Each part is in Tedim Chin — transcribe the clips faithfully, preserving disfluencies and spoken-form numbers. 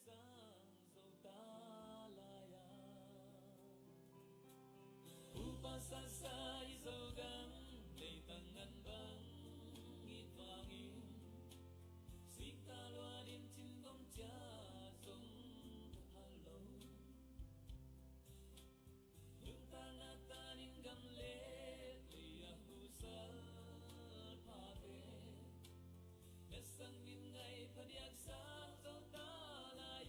sang zo ta lai a, upa sasa i Zogam leitang ngan bang i vangin, singta luanin cin bom cia zong ka phal lo. Nuntakna tanin gam le lei a husal phate, na sang min ngai phadiak sang zo ta lai.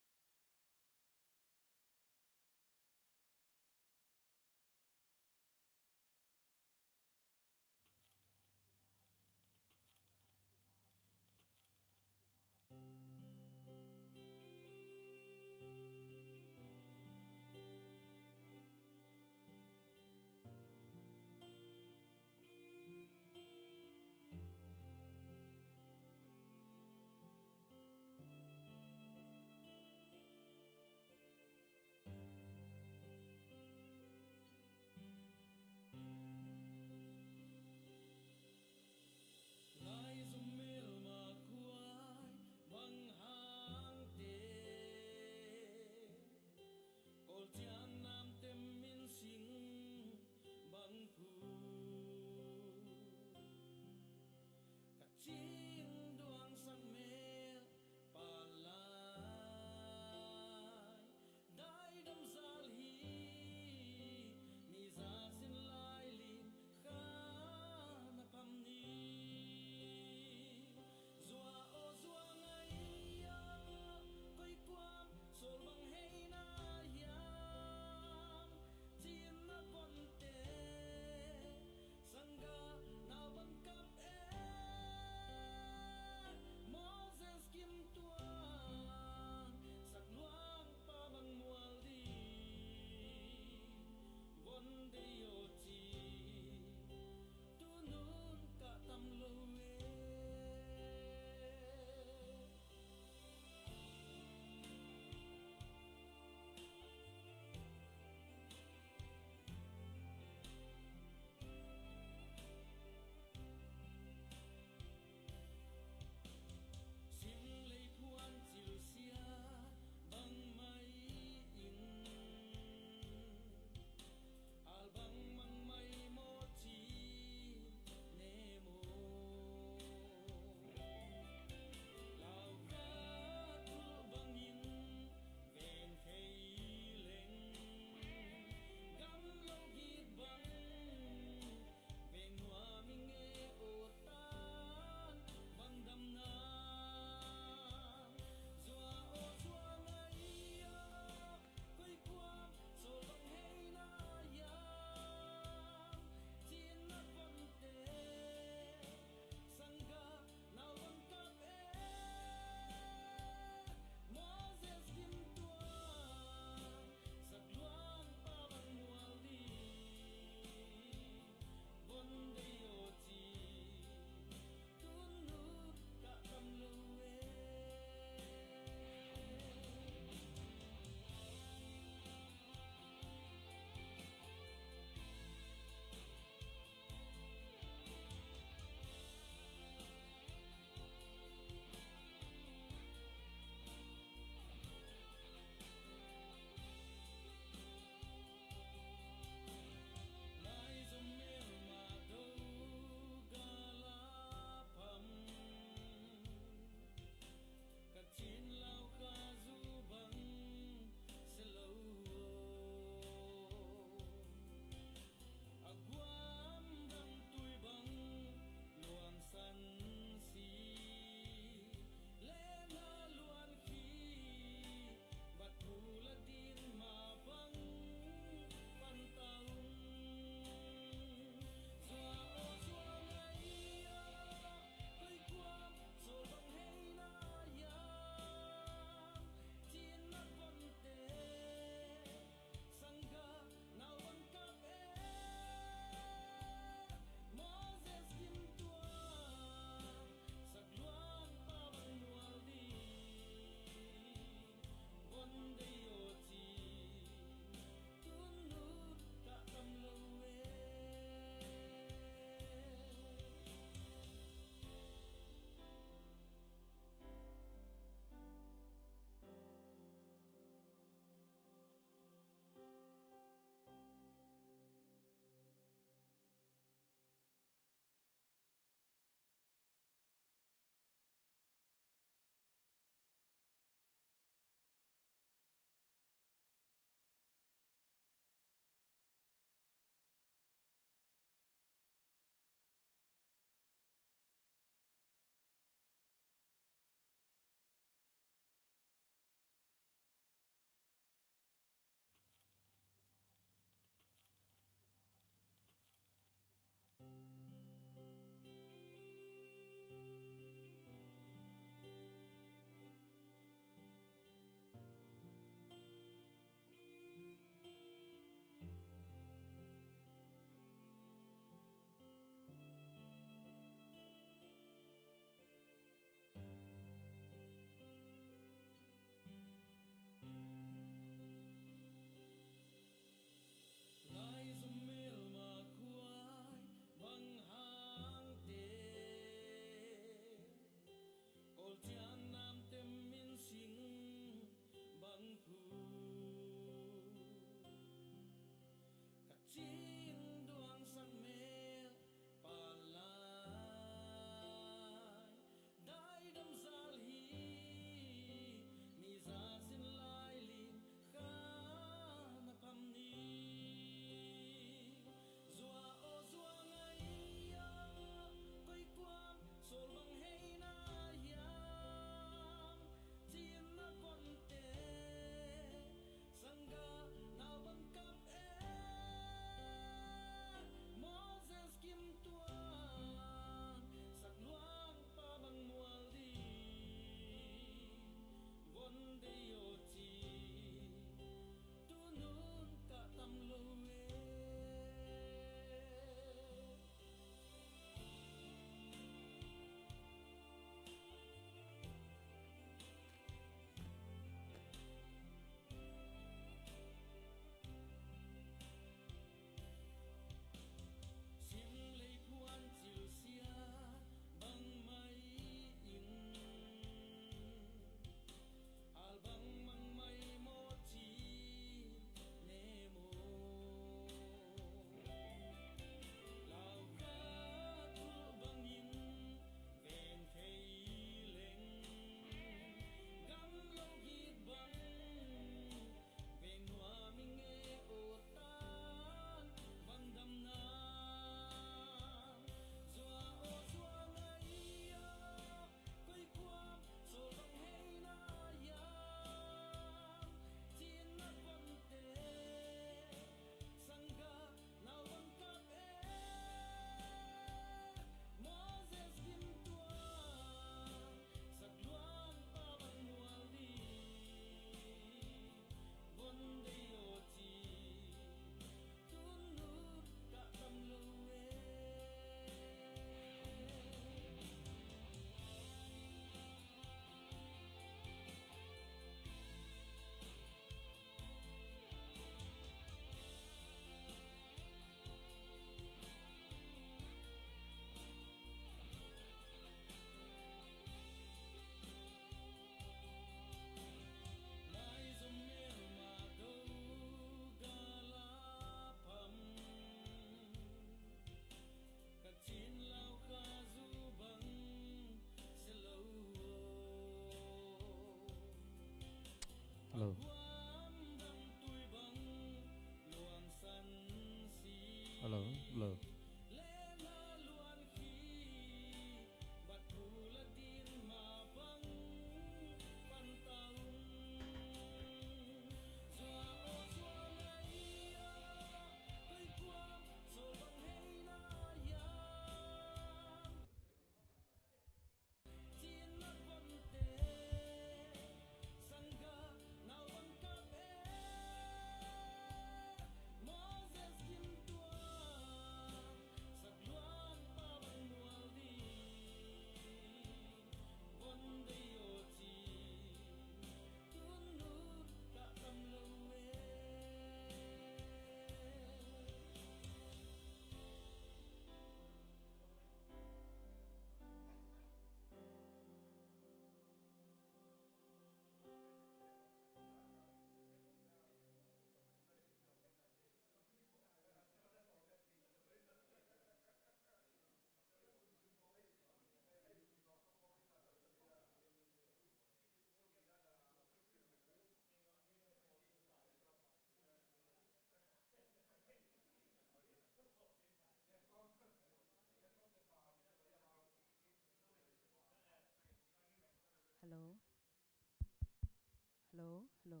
Hello, hello.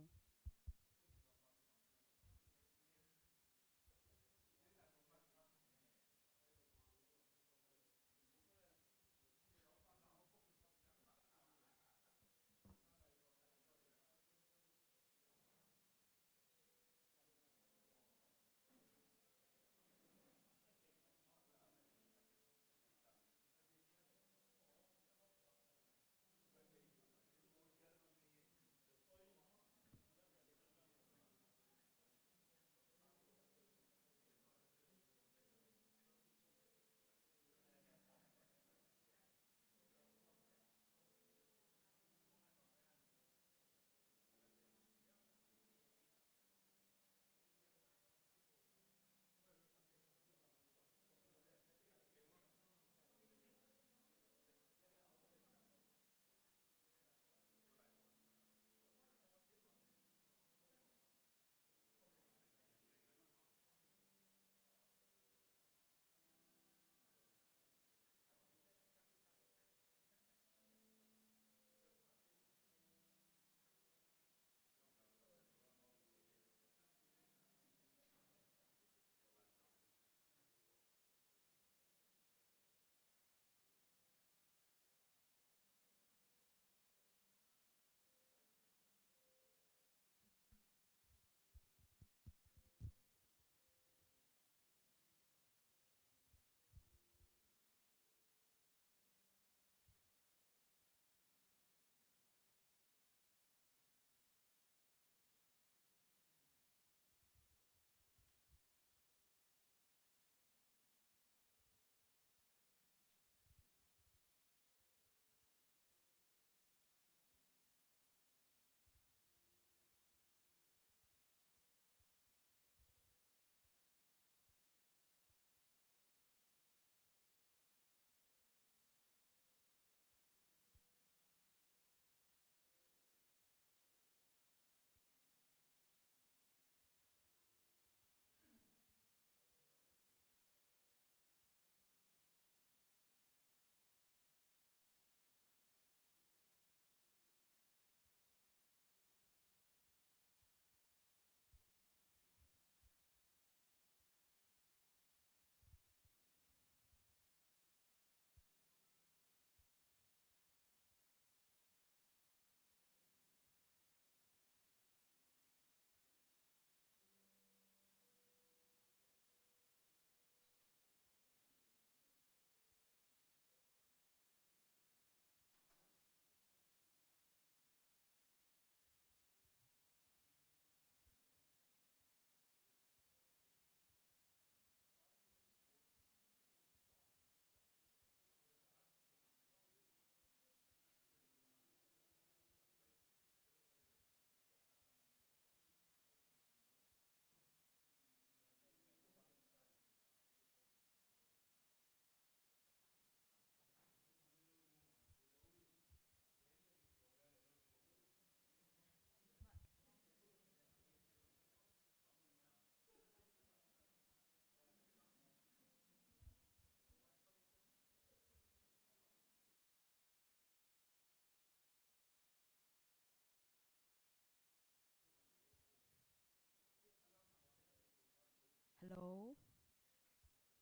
Hello.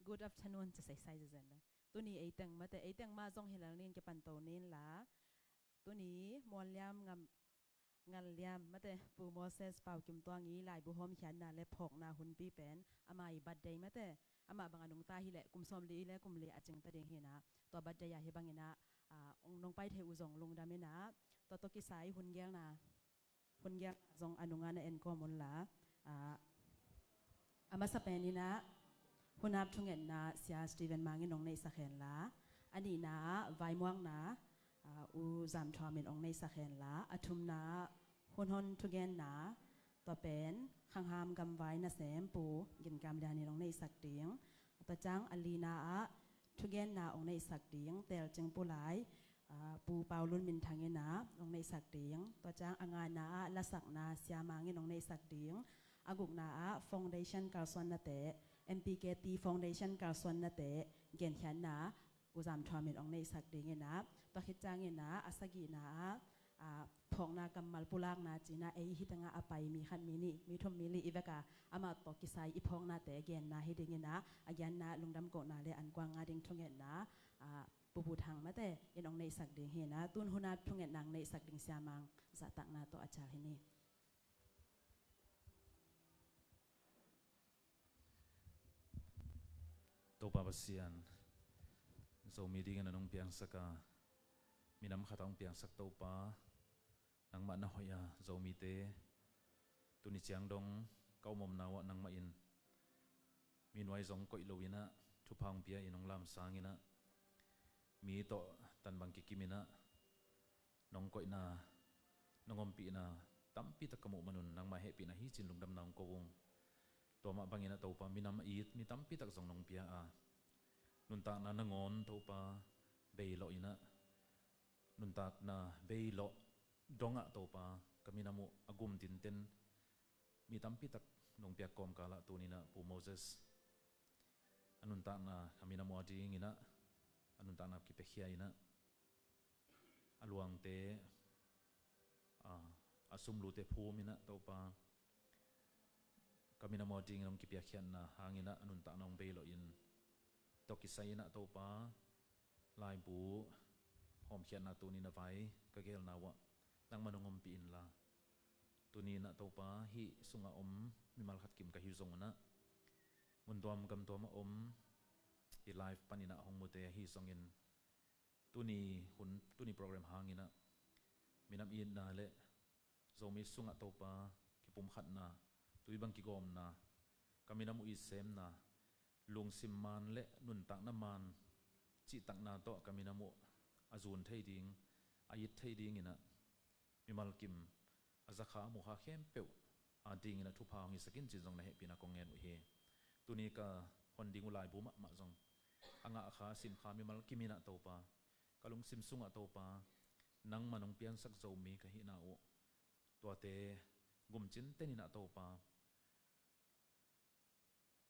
Good afternoon, ci saisai zezen le. Tuni eiteng mate, eiteng mah zong hi lel ning, kipan to ning la. Tuni Muan Liam ngam, Ngal Liam mate, Pu Moses Pau Kim Tuang i laibu hawmkhiatna le phawkna hunpi pen ama i birthday mate, ama bang a nungta hi leh kum sawmli le kum li a cingta ding hi na. Tua birthday a hi bangin ah, ah, ong nong pai thei uh zong lungdam in ah, tua tawh kisai hun gelna, hun gelna zong a nungah na en kawm un la. Ah, a masa pen in ah, hun ap thungetna Sia Stephen Mang in ong neihsak hen la. A nihna ah vaimuakna, ah, U Zam Thuam in ong neihsak hen la. A thumna ah hun hon thugenna, tua pen Khangham gamvai nasem Pu Gin Kam Lian in ong neihsak ding. Tua ciang a lina ah thugenna ong neihsak ding Telcing Pu Lai, ah, Pu Pau Lun Min Thang in ah ong neihsak ding. Tua ciang a ngana ah lasakna Sia Mang in ong neihsak ding. A gukna ah foundation kalsuannate, M P K T Foundation kalsuannate genkhiatna U Zam Thuam in ong neihsak ding in ah, tua khit ciangin ah a sagihna ah, ah, phawkna kammal pulakna cina ei hi tangah a pai mi khat mi nih mi thum mi li i veka amah tawh kisai i phawknate genna hi dinginah a gianna lungdam kohna le an kuanga ding thungetna a pupu thang mate in ong neihsak ding hina tun huna thungetna ang neihsak ding siamang zahtakna tawh a cial hi ni. Topa Pasian, Zomi dingin a nong piangsak a minam khat a hong piangsak Topa, nangmah na hoih a Zomite tuni ciang dong ka um omna uah nangmah in mi nuai zong koih lo inah thupha hong pia in hong lamsang inah mi tawh tanbang kikim inah nong koihna nong ompihna tampitak ka muh manun nangmah hehpihna hi cin lungdamna hong ko ung. Tua mah bangin a Topa minam a it mi tampitak zong nong pia a nuntakna nangawn Topa beilawh inah nuntakna beilawh dongah Topa ka minam uh a gum tinten mi tampitak nong piak kawmkalah tuninah Pu Moses a nuntakna a minam uh a dinginah a nuntakna kipiakhia inah a luangte a, a sumlute phum inah Topa ka minam uh a dingin hong kipiakkhiatna hanginah a nuntakna hong beilawh in tawh kisai inah Topa laibu hawmkhiatna tunin a vai ka gelna uah nangmah nong ompih inla tuni inah Topa hih sungah om mimal khat kim ka hi zong unah mun tuam gam tuam a om hih live paninah hong mute ahi zongin tuni hun tuni program hanginah minam itna le Zomi sungah Topa kipumkhatna tui bang kigawmna ka minam uh itsemna lungsim man le nuntakna man cihtakna tawh ka minam uh a zun thei ding a it thei dinginah mimal kim a zakha a mukha khempeuh a dingin a thupha hong hisak in cin zong na hehpihna kong ngen uh hi. Tuni ka hon ding uh laibu mahmah zong a ngahkha a simkha mimal kim inah Topa ka lungsim sungah Topa nangmah nong piansak Zomi ka hihna uh tuate gumcin ten inah Topa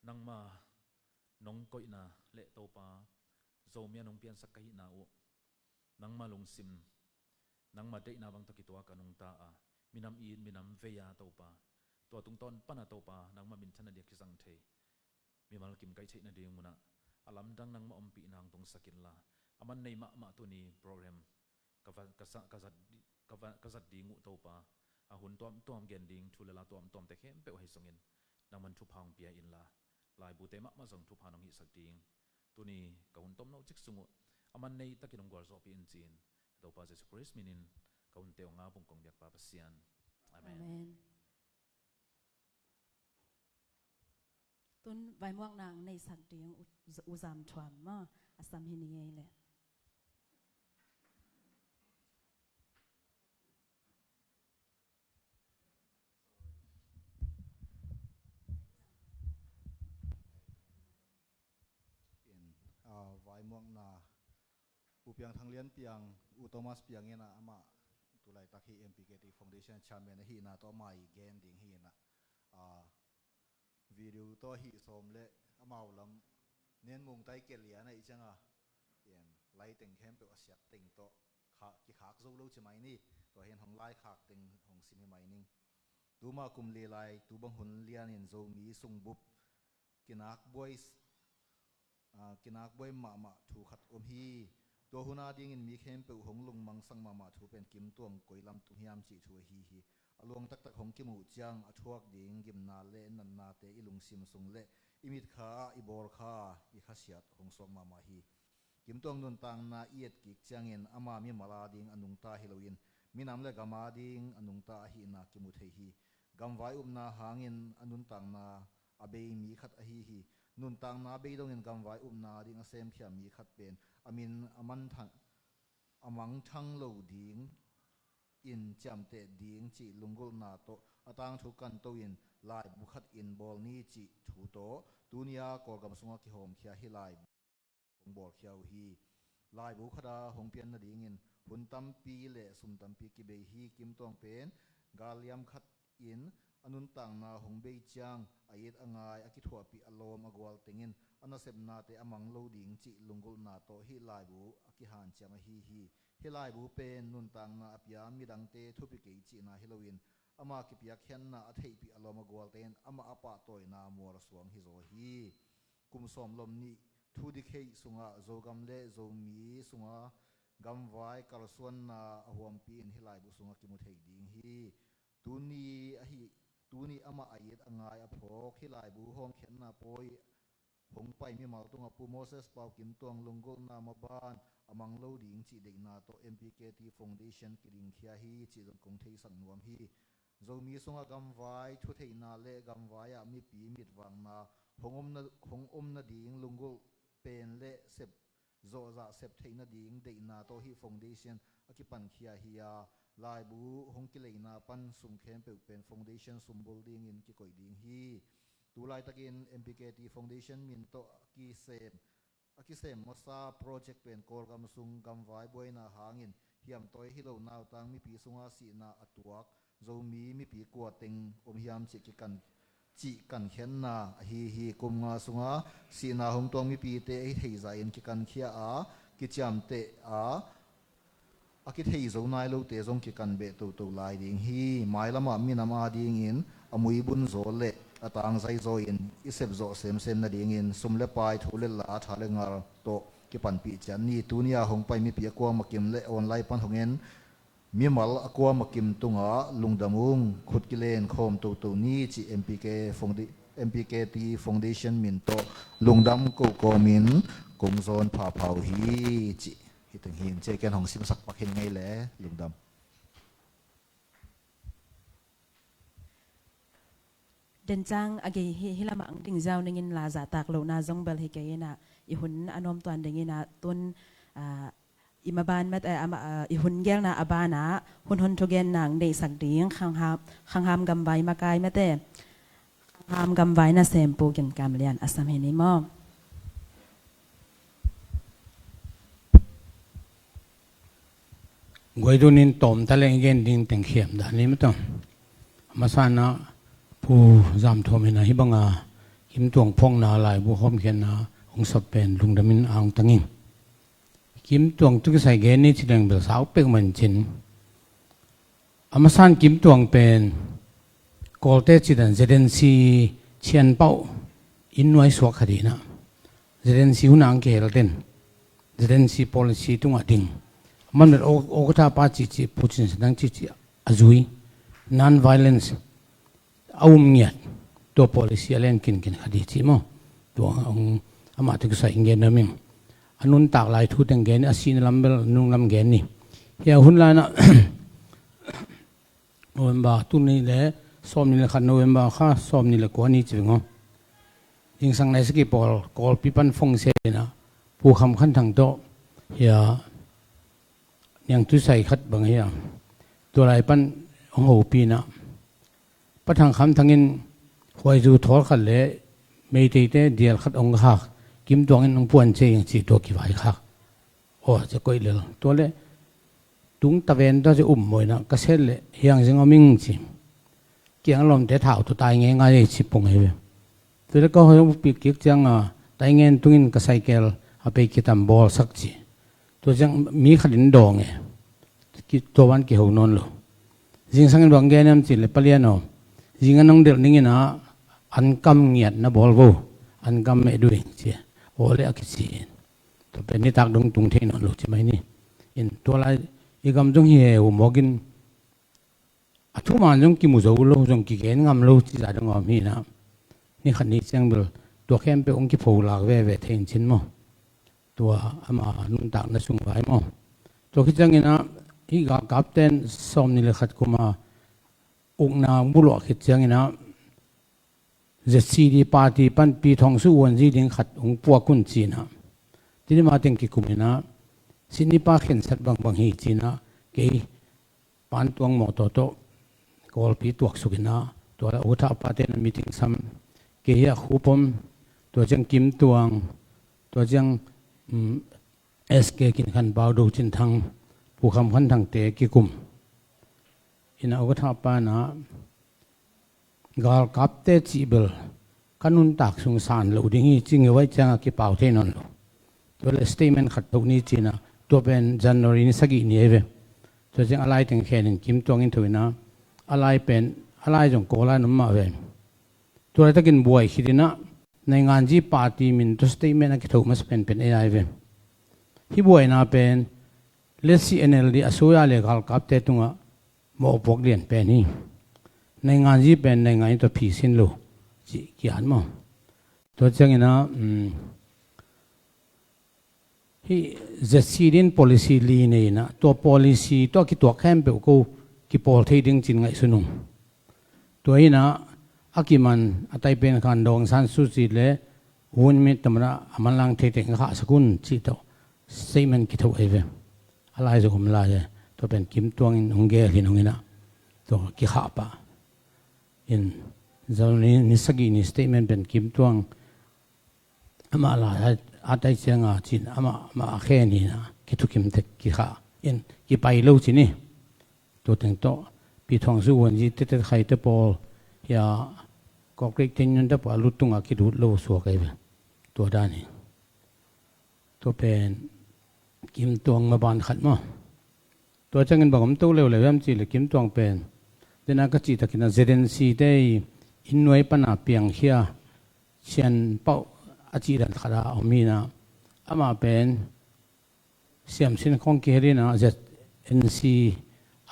nangma nong koihna le Topa Zomi a nong piansak ka hihna uh nangma lungsim nangma deihna bang tawh kituak a nungta a minam it minam vei a Topa tua tungtawn pana Topa nangma minthanna dia kizang thei mimal kim kai theih nading unah a lamdang nangma ompihna hong tungsak inla a man nei mahmah tuni program ka va- ka sa- ka zat di- ka va- ka zat ding uh Topa a hun tuamtuam gen ding thu le la tuamtuamte khempeuh ahi zongin nangman thupha hong pia inla laibute mahmah zong thupha nong hihsak ding tuni ka hun tomno cik sung uh a man nei takin hong gualzawhpih in cin Topa Jesu Khrist minin ka hunte hong ngap ung kong biakpa Pasian. Amen. Amen. Tun vaimuakna ang neihsak ding u- u Zam Thuam maw a sam hi ni ngei leh. In, ah, vaimuakna U Piang Thang Lian Piang, U Thomas Piang in ah amah tulaitak hi M P K T Foundation Chairman ahihna tawh amah i gen ding hi in ah, ah, video tawh hih sawm le amau lam nen mungtai ke lian ah i cianga in laiteng khempeuh a siat teng tawh kha- kikhak zo lo ci mai ni. Tua hin hong laikhak teng hong sim hi mai ning. Tuma kum li lai tu bang hun lianin Zomi sungbup kinak buai, ah, kinak buai mahmah thu khat om hi. Tua hun a dingin mi khempeuh hong lungmangsak mahmah thu pen kimtuang koi lam tung hiam cih thu ahi hi. A luang taktak hong kimuh ciang a thuak ding gimna le natnate i lungsim sung le i mitkha ah i bawlkha i khasiat hong suak mahmah hi. Kimtuang nuntakna i etkik ciangin ama mimal a ding a nungta hi loin minam le gam a ding a nungta ahihna kimu thei hi. Gamvai upna hangin a nuntakna a bei mi khat ahi hi. Nuntakna bei dongin gamvai upna ding a semkhia mi khat pen a min a manthang a mangthang lo ding in ciamteh ding cih lunggulhna tawh a tangthu kanto in laibu khat in bawl ni cih thu tawh tunia Kawlgam sungah kihawmkhia hi laibu kong bawlkhia uh hi. Laibu khata hong pian nadingin hun tampi le sum tampi kibei hi. Kimtuang pen galliam khat in a nuntakna hong bei ciang a it a ngai a kithuahpih a lawm a gual tengin a nasepnate a mang lo ding cih lunggulhna tawh hih laibu a kihanciam ahi hi. Hih laibu pen nuntakna a pia midangte thupi kei cihna hi loin, ama kipiakkhiatna a theihpih a lawm a gualte in amah a pahtawina mual a suang hi zaw hi. Kum sawm lom nih thu dikheih sungah Zogam le Zomi sunga gamvai kalsuanna a huampi in hih laibu sungah kimu thei ding hi. Tuni ahi, tuni amah a it a ngai a phawk hih laibu hawmkhiatna pawi hong pai mimal tungah Pu Moses Pau Kim Tuang lunggulhna maban a mang lo ding cih deihna tawh M P K T Foundation kidingkhia hi cih zong kong theisak nuam hi. Zomi sungah gamvai thutheihna le gamvai ah mipi mitvakna hong omna, hong omna ding lunggulh pen le sep zawhzah sep theih nading deihna tawh hih foundation a kipankhia hi a, laibu hong kileina pan sum khempeuh pen foundation sumbul dingin kikoih ding hi. Tulaitakin M P K T Foundation min tawh a kisem, a kisem masa project pen Kawlgam sung gamvai buaina hangin hiamtawi hi lo nautang mipi sunga sihna a tuak Zomi mipi kua teng om hiam cih kikan, cih kankhiatna ahi hi. Kum nga sunga sihna hong tuang mipite ahi theihzah in kikankhia a, kiciamteh a, a kithei zo nai lote zong kikan beh toto lai ding hi. Mailamah minam adingin a muibun zaw le a tangzai zaw in i sepzawh semsem nadingin sum le pai, thu le la, tha le ngal tawh kipanpih ciat ni. Tuni-a hong pai mipi a kuamah kim le online pan hong en mimal a kuamah kim tungah lungdam ung, khut kilen khawm toto ni cih M P K Founda-, M P K T Foundation min tawh lungdam ko kawmin kong zawn phapha uh hi cih. Hih teng hi in, cia ken hong simsak pak hi ning ei le, lungdam. Dencang a gei hi, hih lamah ang ding ziau ning in la zahtak lohna zong bel hi kei in ah, i hun a nawm tuan ding in ah, tun, ah, i maban mat, eh, ama, ah, i hun gelna a banah hun hon thugenna ang deihsak ding, Khangham, Khangham gamvai makai mate, Khangham gamvai nasem Pu Gin Kam Lian a sam hi ni maw? Guai dunin tawm ta leng i gen ding teng khiam dah ni maw tawh. A masa in ah Pu Zam Thawm in ah hih banga Kim Tuang phawkna laibu hawmkhiatna hong sap pen lungdamin ang tangin. Kim Tuang tawh kisai gen ni ci leng bel sau pek man cin. A masa in Kim Tuang pen Kawlte cidan Z N C Chian Pauh inn nuai suak khat hi in ah, Z N C hun ang kihel den, Z N C policy tungah ding. Man bel aw, aw ka tha pa cihcih, Pu Cin Sa Thang cihcih a zui, non-violence a um ngiat, tua policy a len kinkin khat hi cih maw. Tua, um, amah tawh kisai in gen nuam ing. A nuntak lai thu teng gen ni, a sihna lam bel nung lam gen ni. Hia hun lai in ah November, tuni le sawmnih le khat November kha, sawmnih le kua ni ci veng aw. Zingsang nai sagih pawl Kawlpi pan phone se in ah, Pu Kham Khan Thang tawh, hia, niangtui sai khat bang hia, tua lai pan hong hopih in ah, Pa Thang Kham Thang in huaizu thawl khat le Meiteite dial khat hong khak, Kim Tuang in hong puan cia ing ci, tua kivaikhak. Aw, cia koih lel. Tua le tung ta ven tua cia um maw in ah, ka set le hiang zing om ing ci. Kiang lawmte thau tawh tai ngeingai ei ci pong hi ve. Tua le ka hopih kik ciang a, tai ngen tungin ka cycle a pei kitam bawlsak ci. Tua ciang mi khat in dawng e. Ki, tua van kiho nawn lo. Zingsang in bang gen hiam cih le, Pa Lian aw, zing a nong delh ning in ah, an kam ngiat na bawl vo, an kam meh duing ci. Aw le a kici in. Tua pen nitak dong tung thei nawn lo ci mai ni. In tua lai i gam zong hi he uh mawk in, a thuman zong kimu zo lo, zong kigen ngam lo ci zah dong a om hi in ah, ni khat ni ciang bel tua khempeuh hong kipholak veve thei in cin maw. Tua ama nuntakna sung vai maw. Tua khit ciangin ah hih galkapte in sawmnih le khat kum a ukna mu luah khit ciangin ah Z C D party pan Pi Thawng Su uanzi ding khat hong puak un ci in ah, Tedim a teng kikum in ah, Sydney pa khensat bangbang hi ci in ah, kei Pan Tuang mawtaw tawh Kawlpi tuaksuk in ah, tua le U Thah pate in ah meeting sam, kei hi a Khup Om, tua ciang Kim Tuang, tua ciang, um, S K Kin Khan Pau, Do Cin Thang, Pu Kham Khan Thangte kikum in ah, U Thah pa in ah, galkapte cih bel ka nuntak sung san lo ding hi ci ngei vai ciang a kipau thei nawn lo. Tua le statement khat to ni ci in ah, Tua pen January ni sagih ni ahi ve. Tua ciang a lai teng khen in Kim Tuang in tho in ah, a lai pen, a lai zong Kawl lai in om mah ve. Tua laitakin buai khit in ah, Nainganji party min tawh statement a kitho masa penpen ei ahi ve. Hih buaina pen, let's see, N L D a suya le galkapte tungah mawhpuak lian pen hi. Nainganji pen Nainganji tawh phisin lo cih ki-at maw? Tua ciangin ah, um, hih Z C D in policy li nei in ah, tua policy tawh a kituak khempeuh ko kipawl thei ding ci-in ngaihsun ung. Tua hi in ah, a kiman a tai pen khan Daw Aung San Suu Kyi le U Win Myint tawh mah a manlang thei teng khahsak un cih tawh statement kitho ahi ve. A lai zong om lai e. Tua pen Kim Tuang in hong gel hi in hong in ah, tua kikhah pah in, January ni sagih ni statement pen Kim Tuang amah lai a tai ciang a ci-in amah, amah a khen hi in ah, kithukim tek kikhah in kipai lo ci ni. Tua teng tawh Pi Thuang Suu Win zi tetet khai te pawl, hia Kawk Reih Tein Yun te pawl a lut tungah kilut lo suak ahi ve. Tua dan hi. Tua pen Kim Tuang maban khat maw? Tua ciangin bang om to leuleu hiam cih leh Kim Tuang pen, dena ka cih takin ah Z N C te i inn nuai pana piangkhia Sian Pauh a cih dan khat a om hi in ah, amah pen siamsin khong kihel in ah Z N C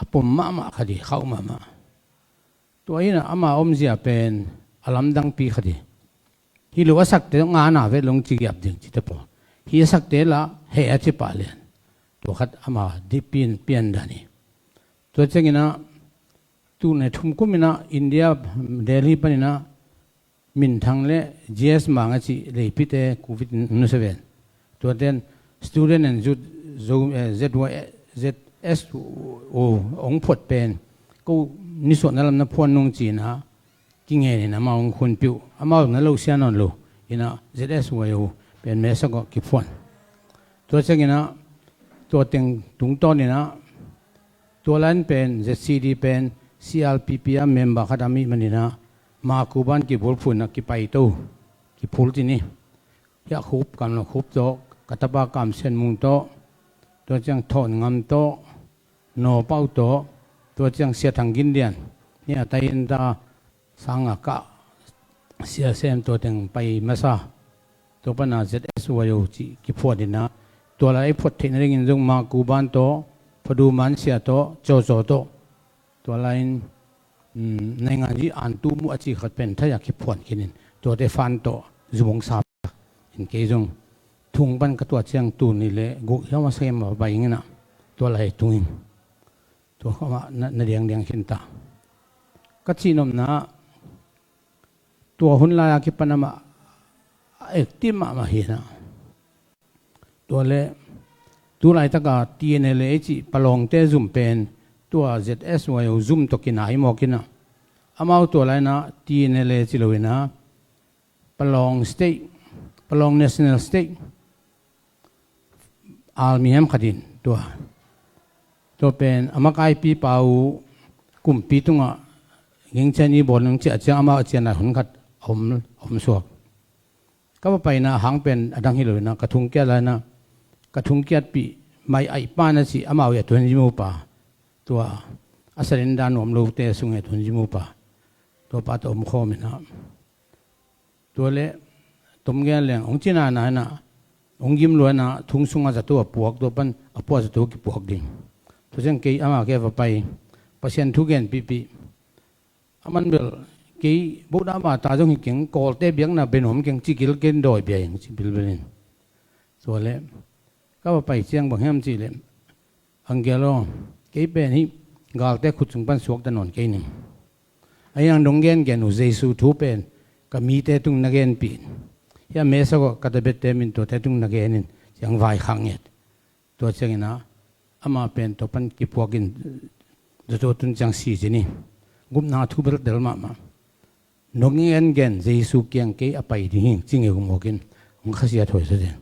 a pom mahmah khat hi, khauh mahmah. Tua hi in ah ama omzia pen a lamdangpi khat hi. Hih lo a sakte ngana vet long ci giap ding ci te pawl. Hih a sakte lah heh a ci pah lian. Tua khat ama dih pian, pian dan hi. Tua ciangin ah tul nih thum kum in ah India, Delhi panin ah Minthang le G S Mang a cih leipite covid nusia ven. Tuaten student and youth zo, eh, Z Y, Z S O hong phuat pen ko nisuahna lam na phuan nung ci-in ah kingen in amau hong khunpih uh. Amau na lo sia nawn lo in ah Z S Y O pen mesa gawh kiphuan. Tua ciangin ah tua teng tungtawn in ah tua lai-in pen Z C D pen C R P P a member khat a mih manin ah Makuban kibulphuh in ah kipai to, kiphul ci ni. Hiah Khup, Kam Lo Khup tawh, ka tapa Kam Sian Mung tawh, tua ciang Thawn Ngam tawh, Naw Pauh tawh, tua ciang Sia Thang Gin Lian, hiah tai in ta sang a kah sia sem tua teng pai masa. Tua pana Z S Y O cih kiphuat in ah, tua lai phuat theihna dingin zong Makuban tawh, Phadu Man Sia tawh, Cawcaw tawh, tua lai-in, um, Nainganji Antu Muh a cih khat pen thei a kiphuan khin in, tuate fan tawh zum hong sap in kei zong thung pan ka tuah ciang tul nih le guk hiam a sem a pai ing in ah, tua lai tung in. Tua khamah na, na diangdiang khin ta. Ka cih nopna, tua hun lai a kipan amah a active mahmah hi in ah. Tua le, tu laitaka T N L A cih Palawngte zum pen, tua Z S Y O zum tawh kinai mawk in ah. Amau tua lai-in ah T N L A ci lo in ah, Palawng State, Palawng National State Army hiam khat in tua. Tua pen a makaipipa uh kumpi tungah gingcian i bawl nung ciah ciang amau a cian lai hun khat a om, a om suak. Ka va paina a hang pen a dang hi lo in ah, ka thungkiat lai-in ah, ka thungkiatpih mai aih pa na cih amau i a tuan zimupa, tua a surrender nuam lote sung i a tuan zimupa, tua pa tawh om khawm in ah. Tua le tom gen leng hong cina na in ah, hong gim lua in ah, thung sungah zato a puak, tua pan a puah zato kipuak ding. Tua ciang kei ama kei va pai, Pasian thu genpihpih. A man bel kei bohdah bata zong hi keng, Kawlte biakna bia nuam keng ci gil ken dawi bia ing ci bilbel in. Tua le ka va pai ciang bang hiam cih leh, Angel aw, kei pen hih galte khut sung pan suakta nawn kei ning. Ahi hang dong gengen uh Jesu thu pen ka mite tung na genpih in. Hiah mesa gawh ka tabette min tuate tung na gen in, ciang vaikhak nget. Tua ciangin ah, amah pen tua pan kipuak in, zato tun ciang si ci ni. Gupna thu beltel mahmah. Nong gengen Jesu kiang kei a pai ding hi, ci ngeu mawk in, hong khasiat huai sa den.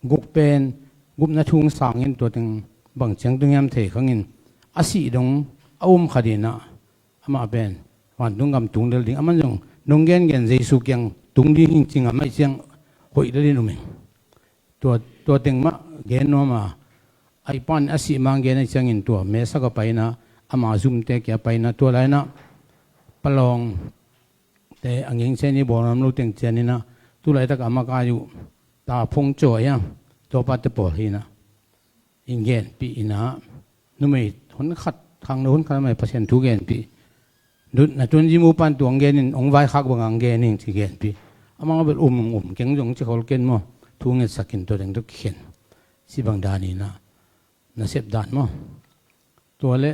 Guk pen, gupna thu hong sang in tua teng bang ciang tung hiam thei khang in, a sih dong a um kha ding in ah, amah pen vantung gam tung lel ding, aman zong nong gengen Jesu kiang tung ding hi ci ngam ahih ciang hoih lel in um in. Tua, tua teng mah gen nuam a, a i pan a sih mang gen a ciangin tua mesa ka paina, ama zumte kia paina, tua laina palawng te a ngeng cian i bawl ngam lo teng cianina, tu laitak a makai uh ta phung caw a, tua pate pawl hina in genpih ina, numei hun khat, khangno hun khat a mai Pasian thu genpih. Dut na tun zimu pan tuang genin ong vaikhak bang ang genin ci genpih. Amang a bel um um keng zong ci khol ken maw, thu ngetsakin tua teng tua kikhen. Ci bang danina na sep dan maw. Tua le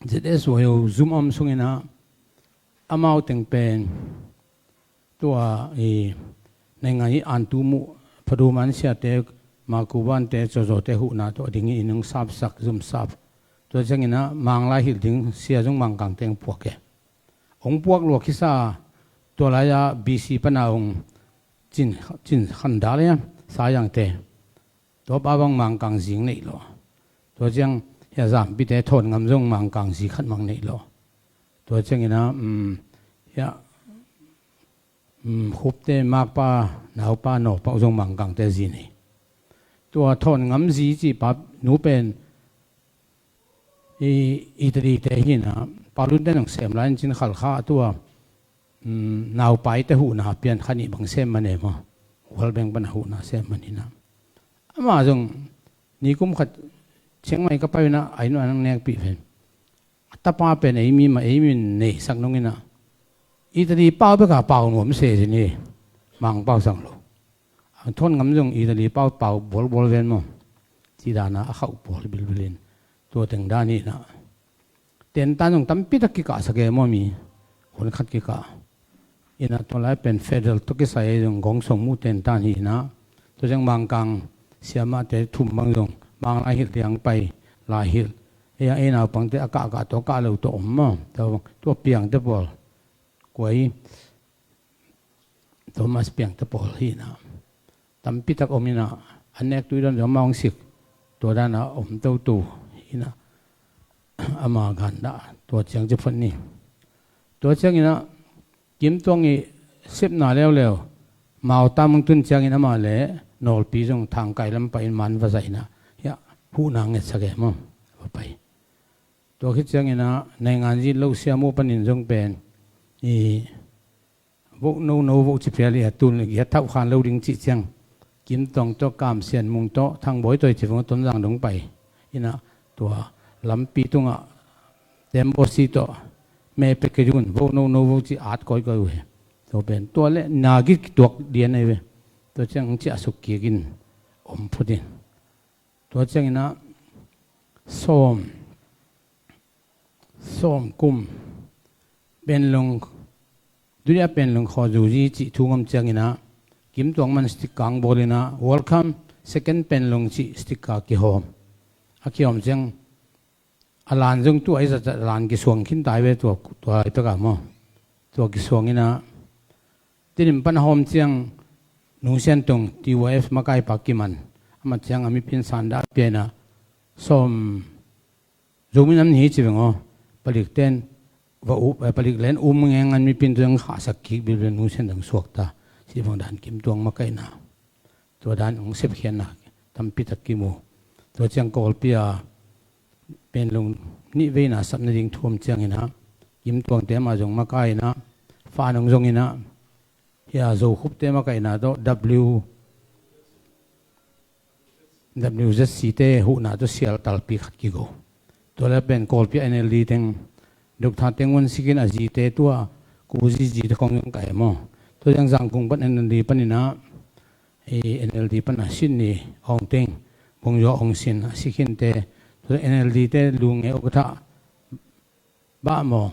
Z S Y O zum om sungina amau teng pen tua i naingan i antu muh, Phaduman siate, Makubante, Cozawte huhna tawh ding i inung sapsak, zum sap. Tua ciangina Manglai hilh ding sia zong Mangkang teng puak e. Ong puak lua kisa, tua laia B C pana ong cin, cin khan dal e, Sayangte. Tua pa bang Mangkang zing neih lo. Tua ciang hia Zampite Thawn Ngam zong Mangkang zi khat mang neih lo. Tua ciangina, um, hia, um, Khupte Makpa, Naupa, Nawpau zong Mangkangte zi nei. Tua Thawn Ngam zi ci pa nu pen i, Italy te hina, Paulun te nong sem lai in cin khalkha tua, um, Naupai te huhna pian kha nih bang sem man e maw. World Bank pana huhna sem man hina. Ama zong nikum khat Chiang Mai ka pai ina, ai nu anang nekpih ven. A tapa pen ei mi ma ei min neisak nungina, Italy pau beka pau nuam se zini, Mang pau sang lo. Ang Thawn Ngam zong Italy pau pau bualbual ven maw. Ci dana a khauh pawl bilbilin. Tua teng dan hina. Tentan zong tampi tak kikah sak e maw mi. Hun khat kikah. Ina tua lai pen federal tawh kisai zong gong song mu tentan hina. Tua zong Mangkang siamahte thum bang zong Manglai hilh liang pai, Lai hilh. Ei a ei naupangte a kahkah tawh kah lo tawh om maw. Tua, tua piangte pawl. Kuai Thomas piangte pawl hina. Tampi tak om ina, a nek tui dan zong mawng sik. Tua dana om toto hina. Ama ganda, tua ciang ci phot ni. Tua ciangina, Kim Tuang i sepna leuleu, Mautam tun ciangin ama le, Nawlpi zong Thangkai lam pai in man va zaina. Hia, huhna ngetsak e maw, va pai. Tua khit ciangina, naingan zin lo siamu panin zong pen, i, voh no no voh ci phial i a tun le gia thauh khan lo ding cih ciang. Kim Tuang tawh, Kam Sian Mung tawh, Thang Bawi tawh i ci vong Tonzang dong pai. Ina tua lampi tungah, Tembaw si tawh, me pe ke dun, voh no no voh ci at kawikawi uh he. Tua pen, tua le, na git kituak dian ahi ve. Tua ciang ciah suk kikin, om phutin. Tua ciangina, sawm, sawm kum, Penlung, dunia Penlung khaw zuzi cih thu ngam ciangina, Kim Tuang man stick kang bawlina, welcome, second Penlung cih stick ka kihawm. A kihawm ciang, a lan zong tu a i zat a lan kisuang khin tai ve tua, tua i peka maw. Tua kisuang ina, Tedim pan a hawm ciang, Nung Sian Tung, T Y F makai pa kiman. Amat ciang a mipin sanda piana. Sawm, Zomi nam ni hi ci veng aw. Palik ten, va u, eh, palik len um ngengan mipin tu ang khahsak kik bilbil Nung Sian Tung suakta. Ci veng dan Kim Tuang makaina. Tua dan ong sepkhiatna tampi tak kimu. Tua ciang Kawlpi a Penlung nih veina sap nading thu om ciangina, Kim Tuangte amah zong makaina, Fa Nung zongina, hia Zo Khupte makaina tawh W, W Z C te huhna tawh sial talpi khat kigo. Tua le pen Kawlpi a N L D teng, Doctor Teng Wun Sikin a zite tua, Kuzi zite khong zong ka em aw. Tua ciang Zangkung pan N L D panina, i N L D pana Sydney Aung Teng, Bungzua Aung Sin, a Sikhinte, tua N L D te lunge ukatha, bah maw,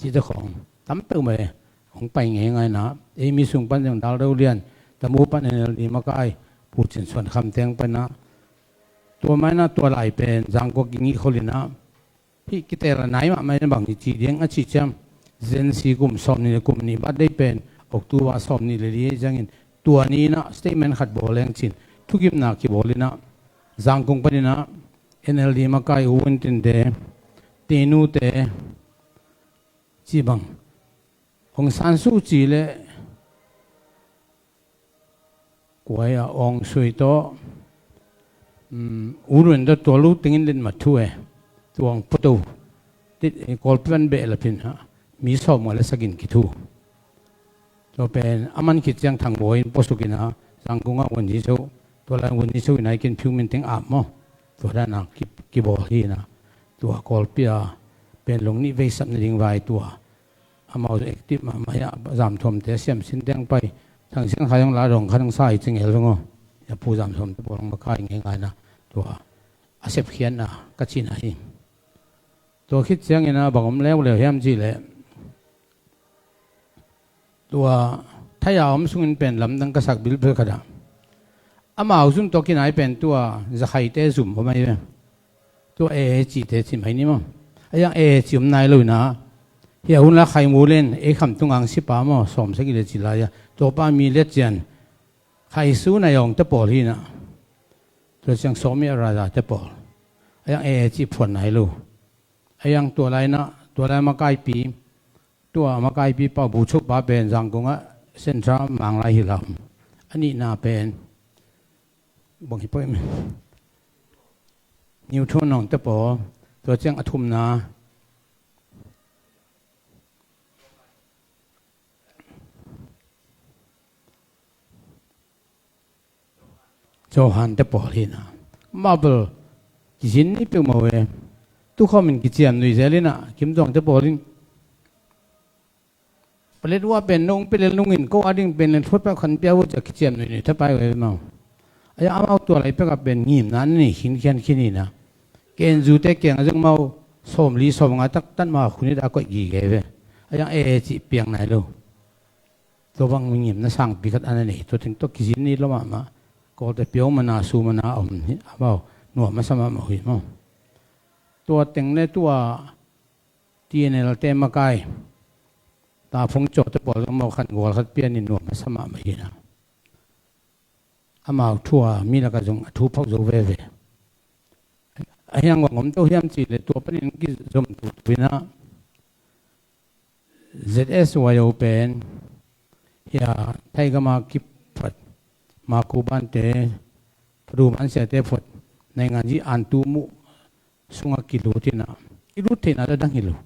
cite khong tam peuh mai, hong pai ngeingaina, ei mi sung pan zong Dal Do Lian, Tamu pan N L D makai, Pu Cin Suan Kham teng pana, tua maina tua lai pen, Zangkua kingih kholina, hih kiteel a nai mahmah in bang hi cih ding a cih ciang, Zen si kum sawm nih le kum nih birthday pen, October sawm nih le li ciangin, tua ni inah statement khat bawl leng cin, thukimna kibawl inah, Zangkung paninah, N L D makai U Win Tinte, Tenu te, ci bang, Aung San Suu Kyi le, kuai a Aung Sui tawh, Um, u run da tua lu tengin len mat thu e. Tuang poto. Ti, eh, Kawlpi van beh la phin ha. Mi sawm nga le sagin kithu. Tua pen a man khit ciang Thang Bawi in puasukin a, Zangkong ah Wunji Cho, tua lai Wunji Cho in a i kin phiu min teng ap maw. Tua dan a ki, kibawl hi na. Tua Kawlpi a pen lung nih vei sap nading vai tua. Amau active mahmah hi a, Zam Thawmte siam sin teng pai. Thang Sian Khai zong la dong kha nang sa i cing el zong aw. A Pu Zam Thawmte pawl hong makai ngeingai na. Tua a sepkhiatna ka cihna hi. Tua khit ciangin a bang om leuleu hiam cih leh, tua Thai a om sungin pen lamdang ka sak bilbel khat ah, amau zum tawh kinai pen tua Zakhaite zum om ahi ve. Tua A A cihte ci mai ni maw. A yang A A ci om nai lo in a, hia hun la Khai Mu Len, ei Kham Tung Ang sipa maw, sawm sagih le ci lai a, tua pa mi let cian Khai Su Nai Awng te pawl hi na. Tua ciang Sawmi Raza te pawl. A yang A A ci phuan nai lo. A yang tua lai na, tua lai makaipi, tua makaipi pa bu chuk pa pen Zangkong ah Central Mang lai hi lam. A nihna pen bang hi poi me. Newton Nong te pawl, tua ciang a thumna Johan te pawl hi na. Mabel kizin ni peuhmah uh e. Tukhawm in kiciam nui zel in a, Kim Tuang te pawl in. Palet uh a pen nong pelel nungin ko a ding pen len thuat peuh khan pia uh cia kiciam nui nui thapai uh e mau. A ya amau tua lai pek a pen ngimna an nei khinkhian khin hi na. Ken zute kiang a zong mau sawm li sawm nga taktak ma khunit a koih gige ve. A yang A A cih piang nai lo. Tua bang mi ngimna sangpi khat a na nei, tua teng tawh kizin ni lo mahmah. Kawlte piau mana su mana a om hi, amau nuam a sa mahmah uh hi maw. Tua teng le tua T N L te makai, ta phung cawte pawl zong mau khan gual khat pian in nuam a sa mahmah hi na. Amau thu a mi lakah zong a thu phauh zo veve. A hiang bang om to hiam cih leh tua panin kizom tutu in a, Z S Y O pen hia Thaigam a kiphuat, Maku Bante, Phadu Man Siate phuat, naingan ji an tu muh sungah kilut in a, kilut theihna ta dang hi lo.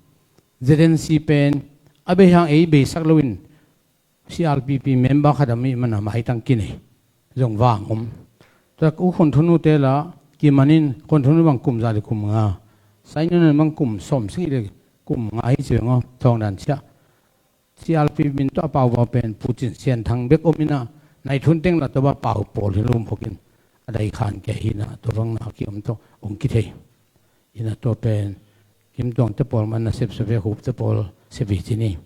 Z N C pen a bei hang ei beisak loin C R P P member khat a mi mana maitang kinei zong vang om. Tua U Khun Thunu te la kimanin Khun Thunu bang kum za le kum nga, Sainun bang kum sawm sagih le kum nga hi ci veng aw, thawng dan ciah. C R P P min tawh a pau va pen Pu Cin Sian Thang bek om in a, Nai Thun teng la tawh a pau pawl hi lum hokin a dai khan kia hi na, tua bang na ki om tawh ong kithei. Hi na tua pen Kim Tuang te pawl man na sep sep e, Hup te pawl sep hi ci ni.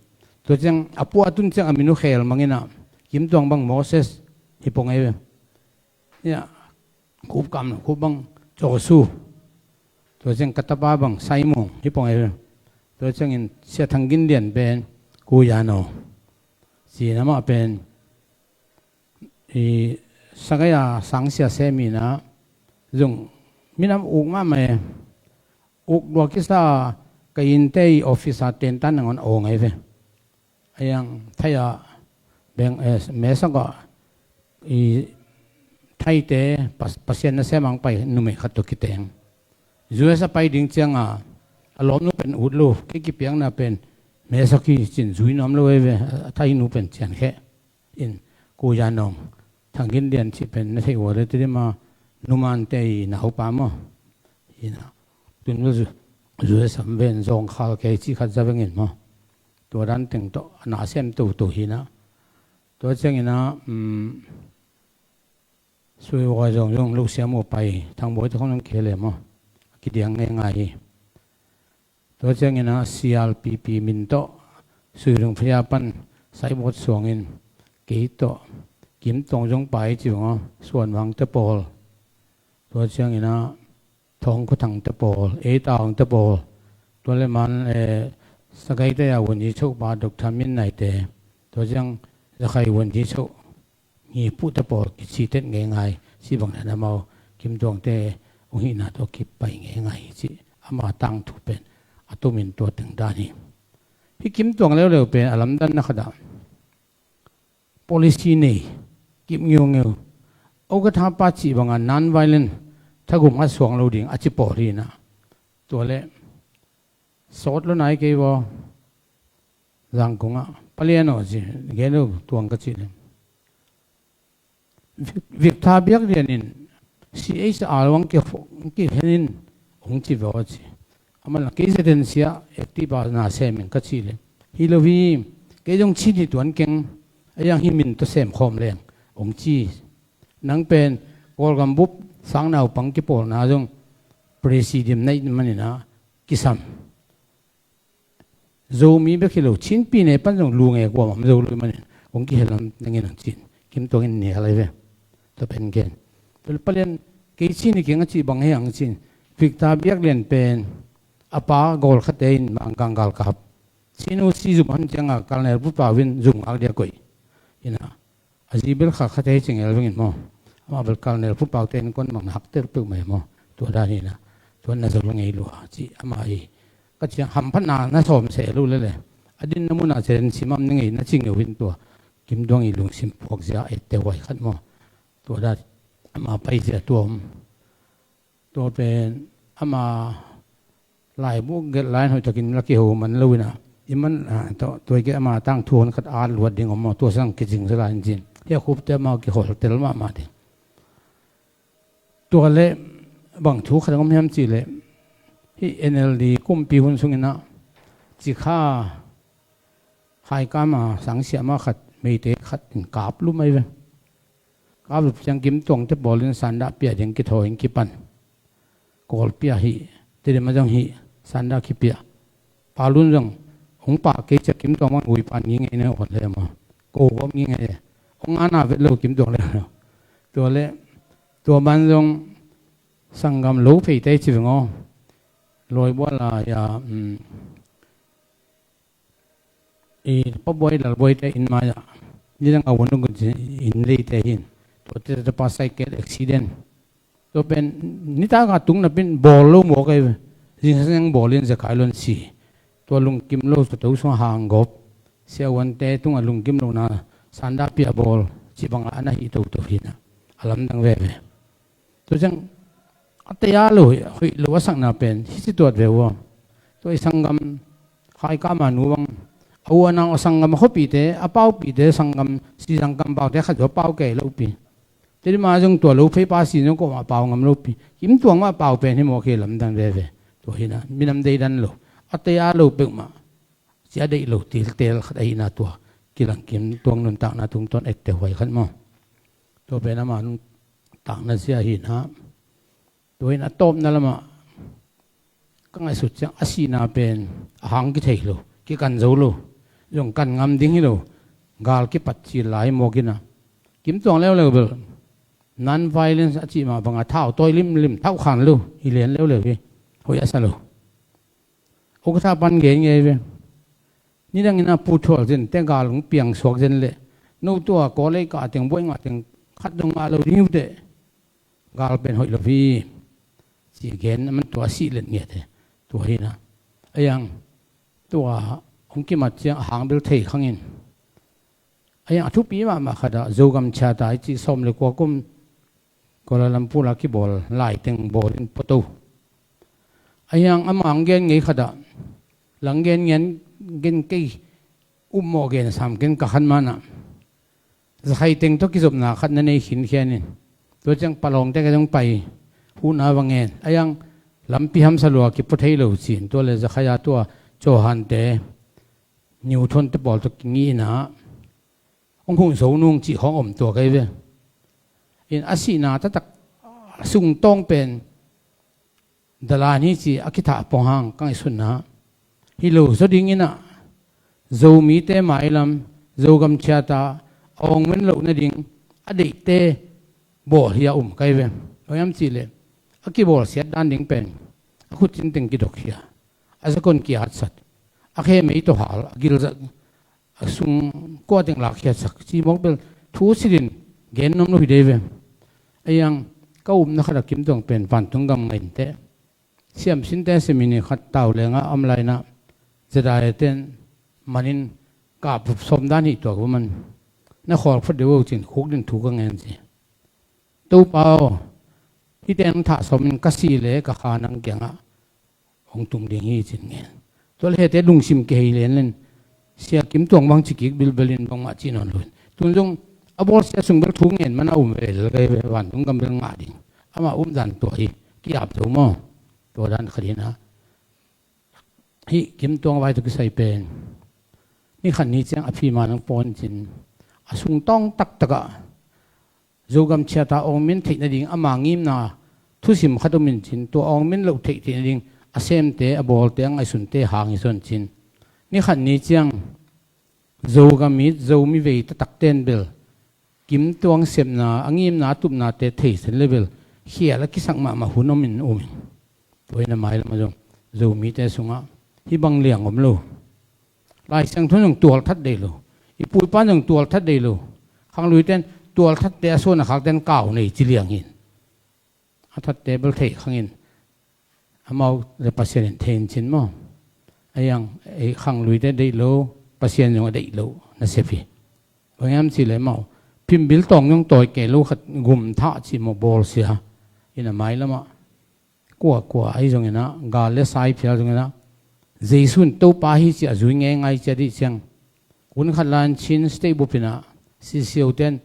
Tua ciang a pua a tun ciang a minu khel mang in a, Kim Tuang bang Moses hi pong e. Ya, Kup kam lo, Kup bang Josu. Tua ciang ka tapa bang Simon hi pong e. Tua ciangin Sia Thang Gin Lian pen Ku Yan Aw. Ci na mah pen i Sagaia sang sia sem hi na, zong minam uk mahmah e. Uk dua kisa ka innte i office a tentan nangawn a aw ngai ve. A yang Thai a beng, eh, mesak a i Thaite pas-, Pasian nasem ang pai numei khat tawh kiteng. U S a pai ding ciang a, a lawmnu pen ut lo, kei kipiakna pen mesak hi cin zui nuam lo e ve, a Thainu pen cian kheh. In Ku Yan Aw, Thang Gin Lian cih pen na theih ua le ti dima numante i naupa maw. Hi na, tun bel zu, zu sam ven zawng khal kei cih khat za vengin maw. Tua dan teng tawh a na sem toto hi na. Tua ciangin a, um, Sui Vai zong zong lo siam uh pai, Thang Bawi te khong zong kihel e maw. A kidiang ngeingai hi. Tua ciangin a C R P P min tawh Sui Ring Phaya pan Saibawt suangin kei tawh Kim Tuang zong pai ci vang a, Suan Vang te pawl. Tua ciangin a Thawng Khua Thang te pawl, Ei Tawng te pawl. Tua le man, eh, Sagaite a Wunji Cho pa Doctor Min Nai te. Tua ciang Zakhai Wunji Cho. Ngipuh te pawl kicitet ngeingai, ci bang dan amau Kim Tuangte ong hihna tawh kipai ngeingai hi ci. Ama tangthu pen a tumin tua teng dan hi. Hih Kim Tuang leuleu pen a lamdanna khat ah policy nei, kip ngeungeu. Okatha pa cih banga non-violent thagum khat suang lo ding a ci pawl hi na. Tua leh sawt lo nai kei vaw, Zangkong ah, Palian aw ci, gen lo tuang ka cih leh, Vic-, Victor Biak Lian in C H R hong ki, hong kihen in hong ci vaw ci. Aman la kei zetin sia active a na sem in ka cih leh, hi lo hi, kei zong Chin hi tuan keng, a yang hi min tawh sem khawm leng hong ci. Nang pen Kawlgam bup sang naupang kipawlna zong presidium na it manin ah kisam. Zomi bek hi lo, Chin pi ne pan zong lu nge kuamah om zo lo manin hong kihel lam nangin hong cin. Kim Tuang in nial ahi ve. Tua pen gen. Tua leh Palian, kei Chin hi keng a cih bang hi hang cin. Victor Biak Lian pen a pa gawlkhate in Mangkang galkap, Chin U C zum a hon ciang a Colonel Pu Pau in zum ngak dia koih. Ina, a zi bel kha khat hi ci ngel vengin maw. Amah bel Colonel Pu Pau te innkuan bang na haktel peuhmah hi maw. Tua dan hi na. Tua na zo ngei lua ci amah hi. Ka ciang hamphatna na sawm se lo leh leh, a dinna mun ah zen simam ni ngei na ci ngeu in tua Kim Tuang i lungsim puak zia etteh huai khat maw. Tua dan amah pai zia tua om. Tua pen ama laibu gelh lai in hoihtakin la kiho man lo ina. I man, ah, tua, tua i ke ama tangthu hon khat at luat ding om maw, tua sang kicing sa lai in cin. Hia khupte ama kihol tel mahmah ding. Tua leh bang thu khat om hiam cih leh, hih N L D kumpi hun sungin ah Cikha Haikam a sangsiah mah khat, Meitei khat in kap lum ahi ve. Kap lum ciang Kim Tuang te pawl in sandah pia ding kithawi in kipan. Kawlpi ah hih, Tedim ah zong hih, sandah kipia. Palun zong hong pah kei ciang Kim Tuang bang ui pan ngingei na hon le maw. Ko gawp ngingei. Hong ana vet lo Kim Tuang le. Tua leh, tua ban zong sanggam lo phei te ci veng aw. Lawibual a, ya, um, i Pa Buai Lal Buai te inn mai ah, nidang a uan ung inn lei te hin. Tua te tapa cycle accident. Tua pen nitak a tung napin bawl lo mawk ahi ve. Zingsang bawl in zekai lon si. Tua lungkim lo sa to sung hang gawp. Sia uan te tung a lungkim lo na sandah pia bawl. Ci bang a na hi toto hi na. A lamdang veve. Tua ciang a tei a lo, hoih lo a sakna pen hi ci tuat ve uh a. Tua i sanggam Haikam a nu bang a u a nau a sanggam a khuapite, a paupite, sanggam si sanggam paute khat zong a pau kei lo pi. Tedim ah zong tua lo phei pa si zong kawmah a pau ngam lo pi. Kim Tuang mah a pau pen hi mawk hi lamdang veve. Tua hi na minam deidan lo, a tei a lo peuhmah cia deih lo tiltel khat ahihna tua kilang Kim Tuang nuntakna tungtawn etteh huai khat maw. Tua pen ama nuntakna sia ahihna. Tua in a tawpna lamah ka ngaihsut ciang a sihna pen a hang kithei lo, kikan zo lo, zong kan ngam ding hi lo, gal kipat cil lai mawk ina. Kim Tuang leuleu bel non violence a cih mah banga thau tawi limlim thauh khan lo hi lian leuleu hi. Hoih a sa lo. Ukatha pan gen ngei ve. Nidang ina pu thual zen te gal hong piang suak zen leh no tua kawlei kah teng buai ngah teng khat dong ngah lo ding hi uh teh. Gal pen hoih lo hi. Ci gen a man tua a sih let ngiat he. Tua hi na. A yang tua hong kimat ciang a hang bel thei khangin. A yang a thupi mahmah khat ah Zogam Charter i cih sawm le kua kum Kuala Lumpur a kibawl lai teng bawl in pua to. A yang ama hong gen ngei khat ah lang gen ngen gen kei upmawh gen sam ken ka khan manah. Zakhai teng tawh kizopna khat na nei khinkhian in. Tua ciang Palawng te ka zong pai hun a va ngen. A yang lampi hamsa lua kipua thei lo cin. Tua le Zakhai a tua Johan te Newton te pawl tawh kingihna hong huh zo nung cih khawng om tua kei ve. In a sihna taktak sungtawng pen dalan hi ci a kithah pong hang ka ngaihsutna. Hi lo zaw dingin ah Zomite mailam Zogam Charter a awng men loh nading a deihte bawl hi a um kai ve. Bang hiam cihleh a kibawlsiat dan ding pen a khutcin teng kidok hi a, a zakon kiatsat, a khe mei tawh hal, a gilzat a sung kua teng lakkhiatsak ci mawk bel thu sirin gen nuam lo hi dei ve. A yang ka upna khat a Kim Tuang pen vantung gam ngain teh siamsinte semini khat tau lenga om laina zedai ten manin kap sawm dan hi tuak va man na khawl phot deuh cin khuk din thu ka ngen ci. Topa aw, Hihte nang thah sawmin ka sih le ka kha nang kiangah hong tung ding hi cin ngen. Tua le hihte lungsim kihei lenlen, Sia Kim Tuang bang ci kik bilbelin bangmah cih nawn loin. Tun zong a bawlsia sung bel thu ngen man a um ve lel kei ve, vantung gam bel ngah ding. Amah umdan tua hi, ki-ap zo maw? Tua dan khat hi na. Hih Kim Tuang vai tawh kisai pen ni khat ni ciang a phima nang pawn cin, a sungtawng taktakah Zogam ciata awngmin theih nading ama ngimna thusim khat om in cin, tua awngmin loh theih theih nading a semte, a bawlte, a ngaihsunte hang hi sawn cin. Ni khat ni ciang Zogam it, Zomi vei taktakten bel Kim Tuang sepna, a ngimna, a tupnate thei sen le bel khial a kisak mahmah hun om in um in. Tua hi na mailam a zong Zomite sungah hih bang liang om lo. Lai Siangtho in zong tualthat deih lo. I pu i pa in zong tualthat deih lo. Khangluite in tualthatte a suan a khakte in kau nei ci liang hi. A thatte bel thei khang in, amau le Pasian in thei in cin maw? A iang, ei khangluite deih lo, Pasian zong a deih lo nasep hi. Bang hiam cih leh amau phimbil tawng zong tawi kei lo khat, gum thah cih maw, bawlsia hi na mailam ah. Kuakua ahi zongin ah, gal le sa i phial zongin ah, Jesu in Topa hi ci a zui ngeingai ci a dih ciang, kun khat lai-in Chin State bup in ah, C C O ten,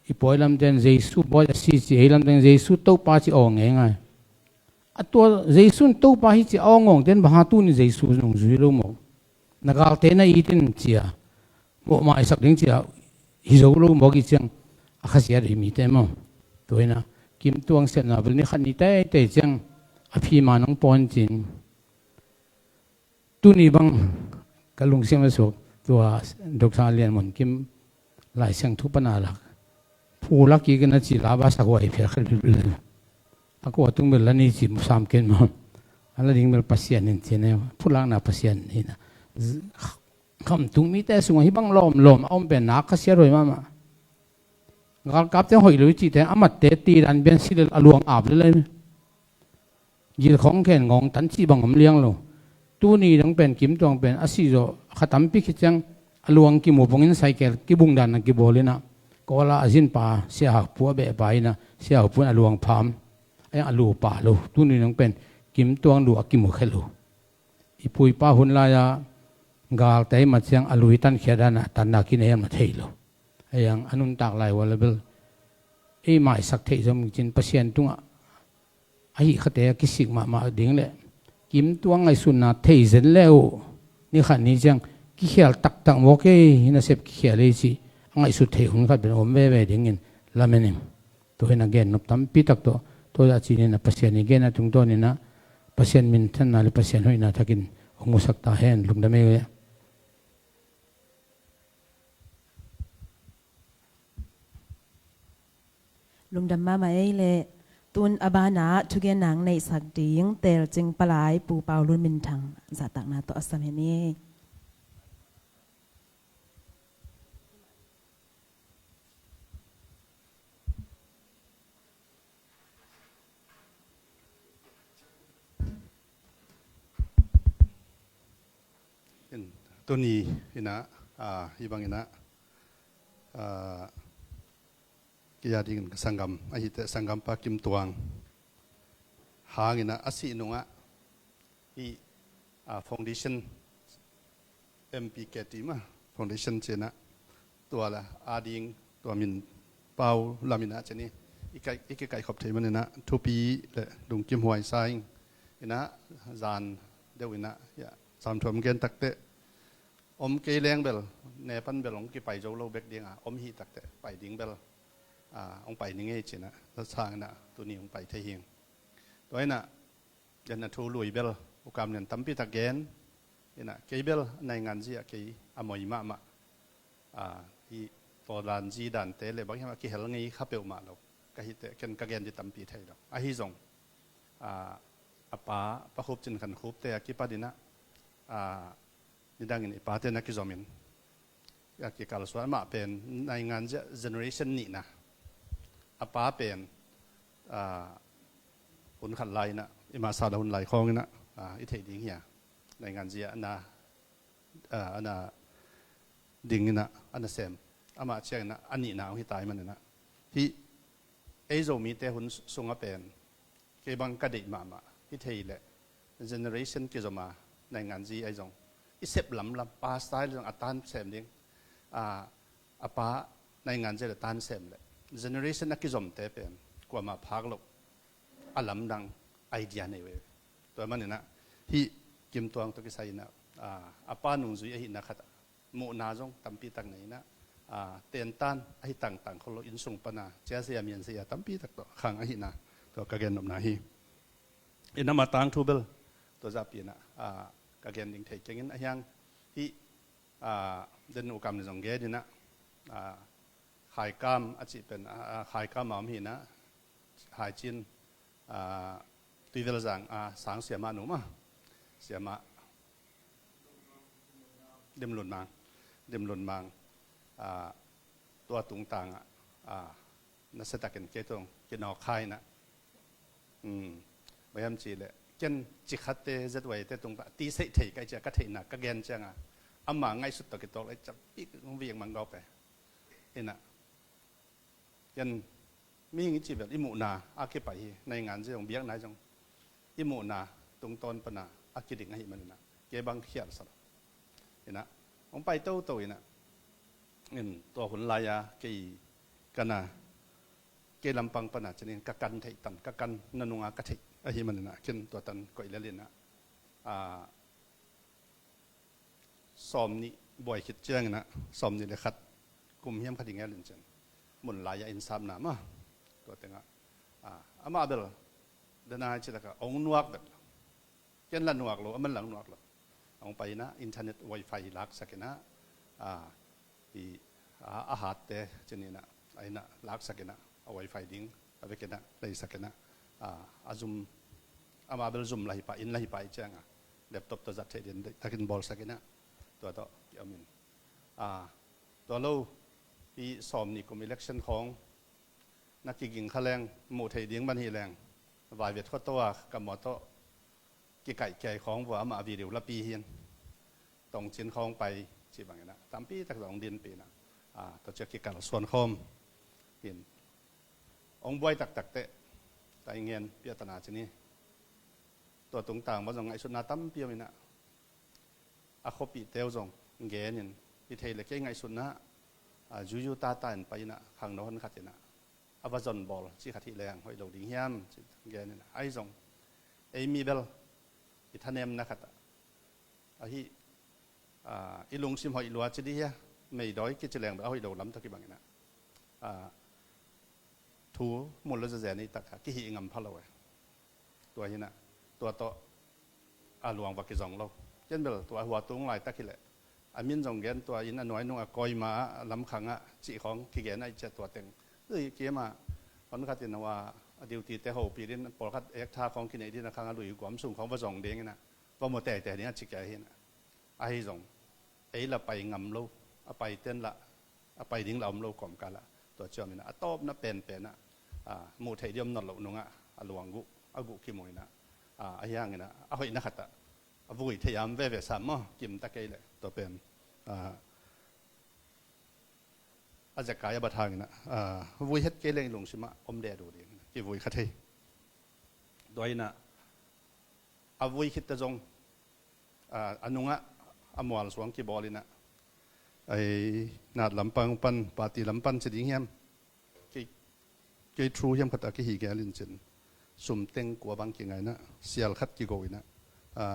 i pawi lamten Jesu bawi a si ci, ei lamten Jesu Topa ci aw ngeingai. A tua Jesu in Topa hi ci a aw ngawngten bang hang tuni Jesu nong zui lo maw? Na galte na it in ci a mawhmaisak ding ci a hi zo lo mawk i ciang a khasiat hi mite maw? Tua hi na Kim Tuang sepna bel ni khat ni teitei ciang a phima nang pawn cin. Tuni bang ka lungsim a suak tua Doctor Lian Mun Kim Lai Siangtho pan a lak, phu lak kik in a ci la ba sak huai phial khat bilbil. A kua tung bel la ni ci sam ken maw? A la ding bel Pasian in ci ne, phu lakna Pasian hi na. Khamtung mite sungah hih bang lawmlawm a om pen nak khasiat huai mahmah. Galkapte hoih lo i cihte a matte tidan bian si le a luang ap le lai. Gilkhong khen ngawng tan cih bang om liang lo. Tuni dang pen Kim Tuang pen a sih zawh kha tampi khit ciang a luang kimu pongin cycle kibungdan a kibawl in ah, kawla a zinpa Sia Hau Pu a behpa in ah, Sia Hau Pu in a luang pham. A iang a lu pa lo. Tuni dang pen Kim Tuang lu a kimu khe lo. I pu i pa hun lai-a galte i mat ciang a lui tankhia dan a tanna kinei a ma thei lo. A iang a nuntak lai ua le bel ei maisak theih zom cin Pasian tungah a hih khate a kisik mahmah ding le Kim Tuang ngaihsutna thei zen le uh ni khat ni ciang kikhial taktak maw kei hi nasep kikhial ei cih a ngaihsut theih hun khat bel om veve dingin lamen ing. Tua hi na gen nop tampi tak tawh tua zah cinin a Pasian i gen a tungtawnin ah Pasian minthanna le Pasian hoihna thakin hong musak ta hen. Lungdam ei. Lungdam mahmah ei le. Tun a banah thugen nang neihsak ding Telcing Palai Pu Pau Lun Min Thang zahtakna tawh a sam hi ni. Tuni in ah, ah, hih bangin ah, ah, kei a dingin ka sanggam, ahih teh sanggampa Kim Tuang hangin ah a sih nungah hih, ah, foundation M P K T mah foundation ci-in ah tua la a ding tua min pau lamin ah ci-in i kai, i kikaihkhop thei manin ah thupi le lungkim huai sa ing. In ah zan deuh in ah, ya, samthuam gen takteh om kei leng bel, ne pan bel hong kipai zo lo bek ding a, om hih takteh pai ding bel, ah, hong pai ning ei ci-in ah, tua sangin ah tuni hong pai thei hi ing. Tua in ah, gen a thu lui bel, U Kam Lian tampi tak gen, in ah kei bel naingan zia kei a moi mahmah, ah, hih tawlan zi dante le bang hiam a kihel ngei kha peuhmah lo ka hih teh, ken ka gen ding tampi thei lo. Ahi zong, ah, a pa, Pa Khup Cin Khan Khup te a kipat in ah, ah, nidangin i pate na kizom in a kikalsuan, amah pen naingan zia generation nihna. A pa pen, ah, hun khat lai in ah, i masa lo hun lai khawng in ah, ah, i theih ding hi a, naingan zia na, ah, a na ding in ah, a na sem. Amah ciangin ah a nihna hong hi tai manin ah, hih ei Zomite hun sungah pen Kei bang ka deih mahmah hi thei leh, generation kizom a naingan zi ahi zong, i sep lamlam, pa style zong a tan sem ding, a, a pa naingan zi le tan sem leh, generation a kizomte pen kuamah phak loh, a lamdang idea nei ve. Tua maninah hih Kim Tuang tawh kisai inah, a, a pa nungzui ahihna khat muhna zong tampi tak nei inah, a, tentan ahi tangtang kholo innsung pana cia sia mian sia tampi tak tawh khang ahihna tua ka gen nopna hi. Inah ma tangthu bel tua zahpi inah, a, ka gen ding thei kengin ahiang hih, a, den ukam ni zong gen inah, a, Khaikam a cih pen, a, a, Khaikam a om hinah, Haicin, a, Tuivelzang, a, Sang Siamah nu mah, Siamah Dimlunmang, Dimlunmang, a, tua tungtangah, a, nasiatakin kei tong kinawk kha inah. Baiam cih leh ken Cikhatte, Z Y A te tungah tiseih thei ka hih ciah ka theihna ka gen cianga ama ngaihsut tawh kituak leh capik hong vik manggau pe inah. Ken mihing i cih bel i muhna a kipai hi, naingan zi zong biakna hi zong i muhna tungtawn pana a kiding ahih maninah kei bang khialsa lo inah hong pai toto inah. In tua hun lai-a kei kana, kei lampang pana cinin ka kan theih tan, ka kan nanunga ka theih ahih maninah ken tua tan koih lel inah, a, sawm nih buai khit cianginah sawm nih le khat kum hiam khat i ngel in cin mun lai-a innsapna mah tua tengah, a, amah bel dana hi citaka ong nuak bel ken la nuak lo, aman lang nuak lo. Hong pai inah internet wifi laksak inah, a, i, a, a hatte cininah a inah laksak inah a wifi ding a vekinah leisak inah, a, a zum, ama bel zum la hi pah, inn la hi pah i cianga laptop tawh zat theih den takin bawlsak inah tua tawh ki-om in, a, tua lo i sawm nih kum election khawng na kiging kha leng muh theih ding man hi leng vaivet khuato a ka mawtaw kikaih kiai khawng vua amah a video lapi hin tongcin khawng pai cih banginah tampi tak zong dinpi inah, a, tua ciah kikal suan khawm hin ong buai taktak teh tai ngen piatana cini. Tua tungtang ma zong ngaihsutna tampi om inah a khuapihte uh zong genin hi thei le kei ngaihsutna, a, zuizu tata in pai inah khangno hon khat inah a va zon bawl cih khat hi leng hoih lo ding hiam ci genin ahi zong ei mi bel i thanemna khat ah ahi, a, i lungsim hoih lua ci dih hia, meidawi kici leng bel a hoih lo lam tawh kibang inah, a, thu mul lo zazen i takha kihih ngam pha lo e. Tua hinah tua tawh a luang va kizong lo. Ken bel tua hua tung laitak hileh a min zong gen tua in a nuai nung a kawima ah lamkhang ah cih khawng kigen ah i ciah tua teng. Ui, kima hon khat in a ua a duty te hopih din pawlkhat ektha khawng kineih din a khang a lui guam sung khawng va zong ding inah va mu teitei ding a ci kei hinah. Ahi zong ei la pai ngam lo, a pai ten la a pai ding la om lo kawmkal ah tua ciam inah a tawpna penpen ah, a, muh theih dih om nawn loh nungah a luang guh a guh kimu inah, a, ahi hanginah a hoihna khat ah a vui thei am veve sam maw, kimta kei leh tua pen, a, a zekai a bat hanginah, a, vui het kei leng i lungsim ah om deh duh ding kivui kha thei. Tua inah a vui khitte zong, a, a nungah a mual suang kibawl inah, ei, nat lampang pan, party lam pan ci ding hiam, kei, kei thu hiam khat a kihih gel in cin sum teng kua bang kingai inah sial khat kigo inah, a,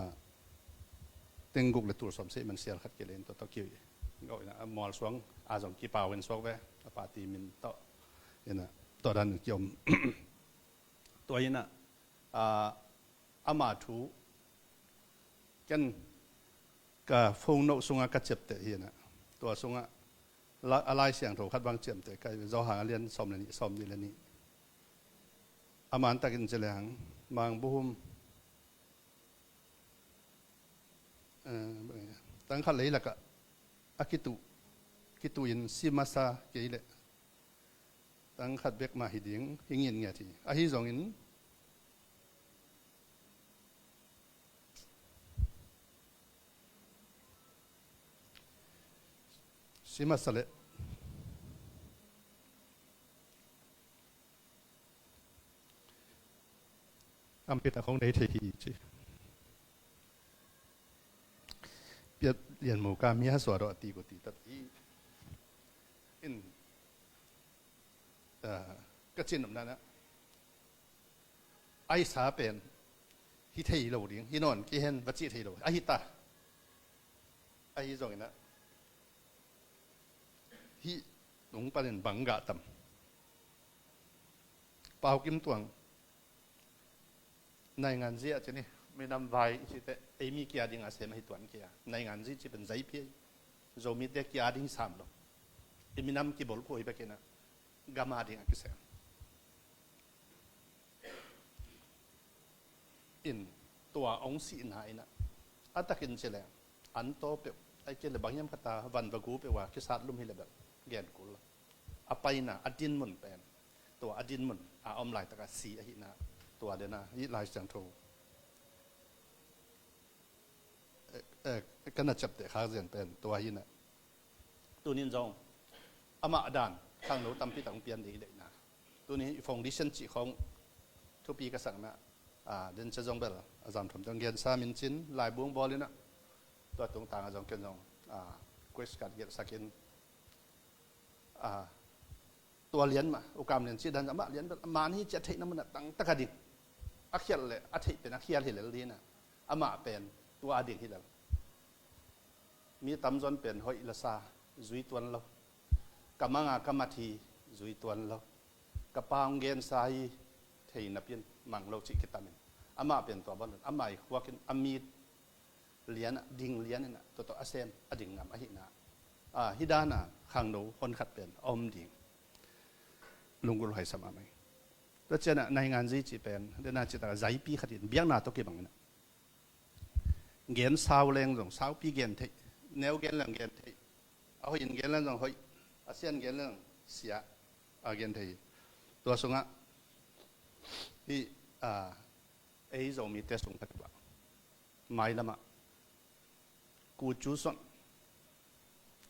teng guk le tul sawm seh man sial khat kile in tua tawh kigo inah a mual suang a zong kipau in suak ve, a party min tawh inah tua dan in kiom. Tua inah, a, ama thu ken ka phone note sungah ka ciapteh hinah tua sungah la, a Lai Siangtho khat bang ciamteh ka hi ve, Johan a lian sawm le nih, sawm nih le nih. A man takin ci leng Mangbuhum, eh, tangkhat leilakah a kituh, kituh in si masa kei leh tangkhat bek mah hi ding hi ngiatngiat hi. Ahi zongin si masa leh Tampi tak hong nei thei hi ci. Piat lian mu ka mi ha sua rawh a ti ko ti tat hi. In, ah, ka cin om nana. Ai sa pen hi thei lo ding, hi nawn ki hen va ci thei lo. A hi ta. A hi zong ina. Hi nung panin bang gah tam. Pau Kim Tuang. Nainganzi a ci ni, minam vai i cite, ei mi kia ding a sem ahi tuan kia. Nainganzi ci pen zaipi ahi. Zomite kia ding sam lo. I minam kibolphuh hi bekin a, gam a ding a kisem. In, tua ong sihna ina. A takin ci le, an taw peuh, ai ke le bang hiam khat a van va gu peuh a, kisat lum hi le bel, gen kul lo. A paina, a dinmun pen. Tua a dinmun a om laitaka si ahihna, tua dena hih Lai Siangtho, eh, eh, ka na ciapteh khak zen pen tua hihna. Tunin zong amah dan khangno tampi tak hong pian ding hi deihna. Tunin hih foundation cih khawng thupi ka sakna, ah, den cia zong bel a zam thum teng gensa min cin, laibu hong bawl ina, tua tungtang a zong ken zong, ah, quiz khat gelhsak in, ah, tua lian mah, U Kam Lian cih dan amah lian bel, amah hi ciah theihna munah tangtaka ding. A khial le a theih pen a khial hi lel dina. Amah pen tua a ding hi lel. Mi tamzaw in pen hoih la sa zui tuan lo. Ka manga ka mat hi zui tuan lo. Ka pa hong gensa hi thei napin mang lo cih kitamin. Amah pen tua bang amah i khuakin a mit lian ah, ding lian inah, tua tawh a sem, a ding ngam ahihna. Ah, hih dana khangno honkhat pen a om ding. Lunggulh haisam a mai. Tua cianah nainganzi cih pen, dena cih taka zaipi khat in, biakna tawh kibang inah. Gen sau leng zong, saupi gen theih. Neu gen leng gen theih. A hoih in gen leng zong hoih. A sia in gen leng sia. A gen theih. Tua sungah, hih, ah, ei Zomite sung khat bah. Mailamah ku cu son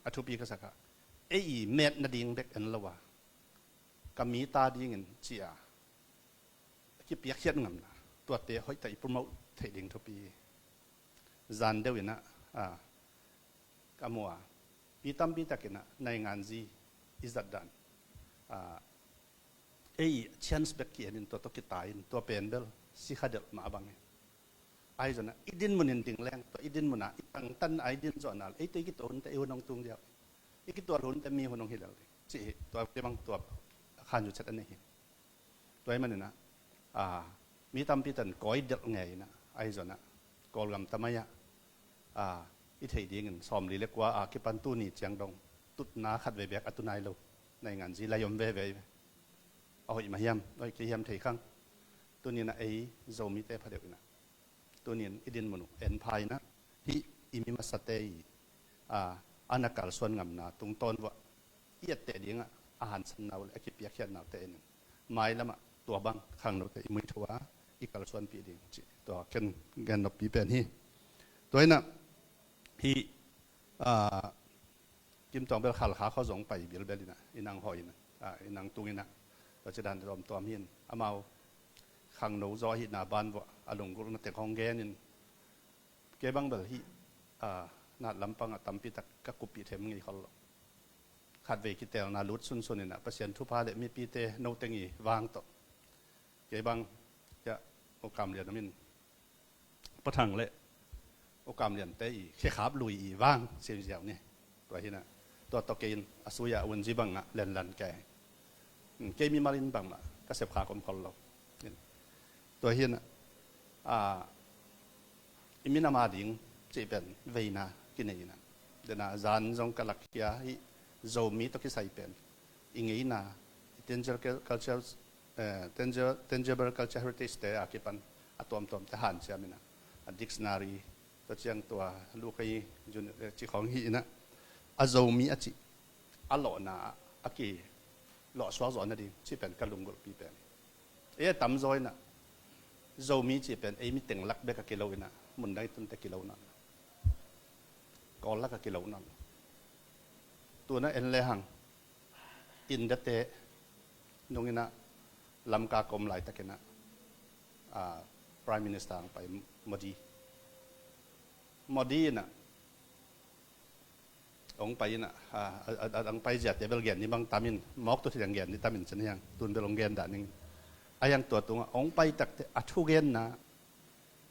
a thupi ka sakah, ei i met nading bek en lo a, ka mi ta dingin cia kipiakkhiat ngamna, tuate hoihtak i promote theih ding thupi. Zan deuh inah, a, ka mua, mi tampi takinah nainganzi i zat dan, a, ei chance bek ki-en in tua tawh kitai in tua pen bel sikha delh mah a bang hi. Ahi zongin i dinmun in ding leng, tua i dinmun ah i tangtan a i din zawhna le, eite i kituah hunte ei hun hong tung diau, i kituah hunte mi hun hong hi lel ding cih hi. Tua kei bang tua khan zu chet a nei hi. Tua ahih maninah, a, mi tampi tan kawi delh ngei inah, ahi zongin Kawlgam tamai ah, a, i theih dingin sawmli le kua a kipan tuni ciang dong tutna khat vei bek a tu nai lo, nainganzi lai om veve. A hoih mah hiam, a hoih kei hiam thei khang. Tuninah ei Zomite phadeuh inah, tunin i dinmun uh en pha inah, hih i mi masate i, a, a na kalsuan ngamna tungtawn vuah i etteh dingah a hansanna uh le a kipiakkhiatna uh te enin, mailamah tua bang khangnote i muitho a i kalsuanpih ding cih tua ken gen noppi pen hi. Tua inah hih, a, Kim Tuang bel Khalkha khuazong pai bilbel inah, i nang hawh inah, a, i nang tung inah, tua ci dan tuamtuam hi in, amau khangno zaw ahihna ban vuah a lunggulhna teng hong gen in, kei bang bel hih, a, nat lampang ah tampi tak ka kuppih them ngei khol lo. Khatvei kitelna lut sunsun inah Pasian thupha le mipite no teng i vang tawh. Kei bang, ya, U Kam Lian amin, Pa Thang le U Kam Liante i khekhap lui i vang siamsiau ni. Tua hinah, tua tawh kei in a sui-ah unzi bangah lenlan kei. Hmm, kei mimal in bangmah ka sepkhak om khol lo. Tua hinah, a, i minam a ding cih pen veina kinei inah, dena zan zong ka lakkhia hih Zomi tawh kisai pen i ngeina, i tangible culture, eh, tangible, tangible culture heritage te a kipan a tuamtuamte hanciam inah, a dictionary, tua ciang tua lukai jun, eh, ci khawng hi inah, a Zomi a cih a lawhna ah a kilawhsuak zawh nading cih pen ka lunggulhpi pen. Ei a tamzaw inah Zomi cih pen ei mi teng lak bek a kilo inah, mundang i tunte kilo nawn lo. Kawl lak a kilo nawn lo. Tuna en lehang India te nung inah Lamka ka om laitakinah, a, Prime Minister ang pai, Modi. Modi in ah, hong pai in ah, a, a, a, hong pai ziate bel gen ni bang tamin, mawk tu thei ang gen ni tamin cin hiang, tun bel hong gen dah ning. A hiang tua tungah hong pai takte a thugenna,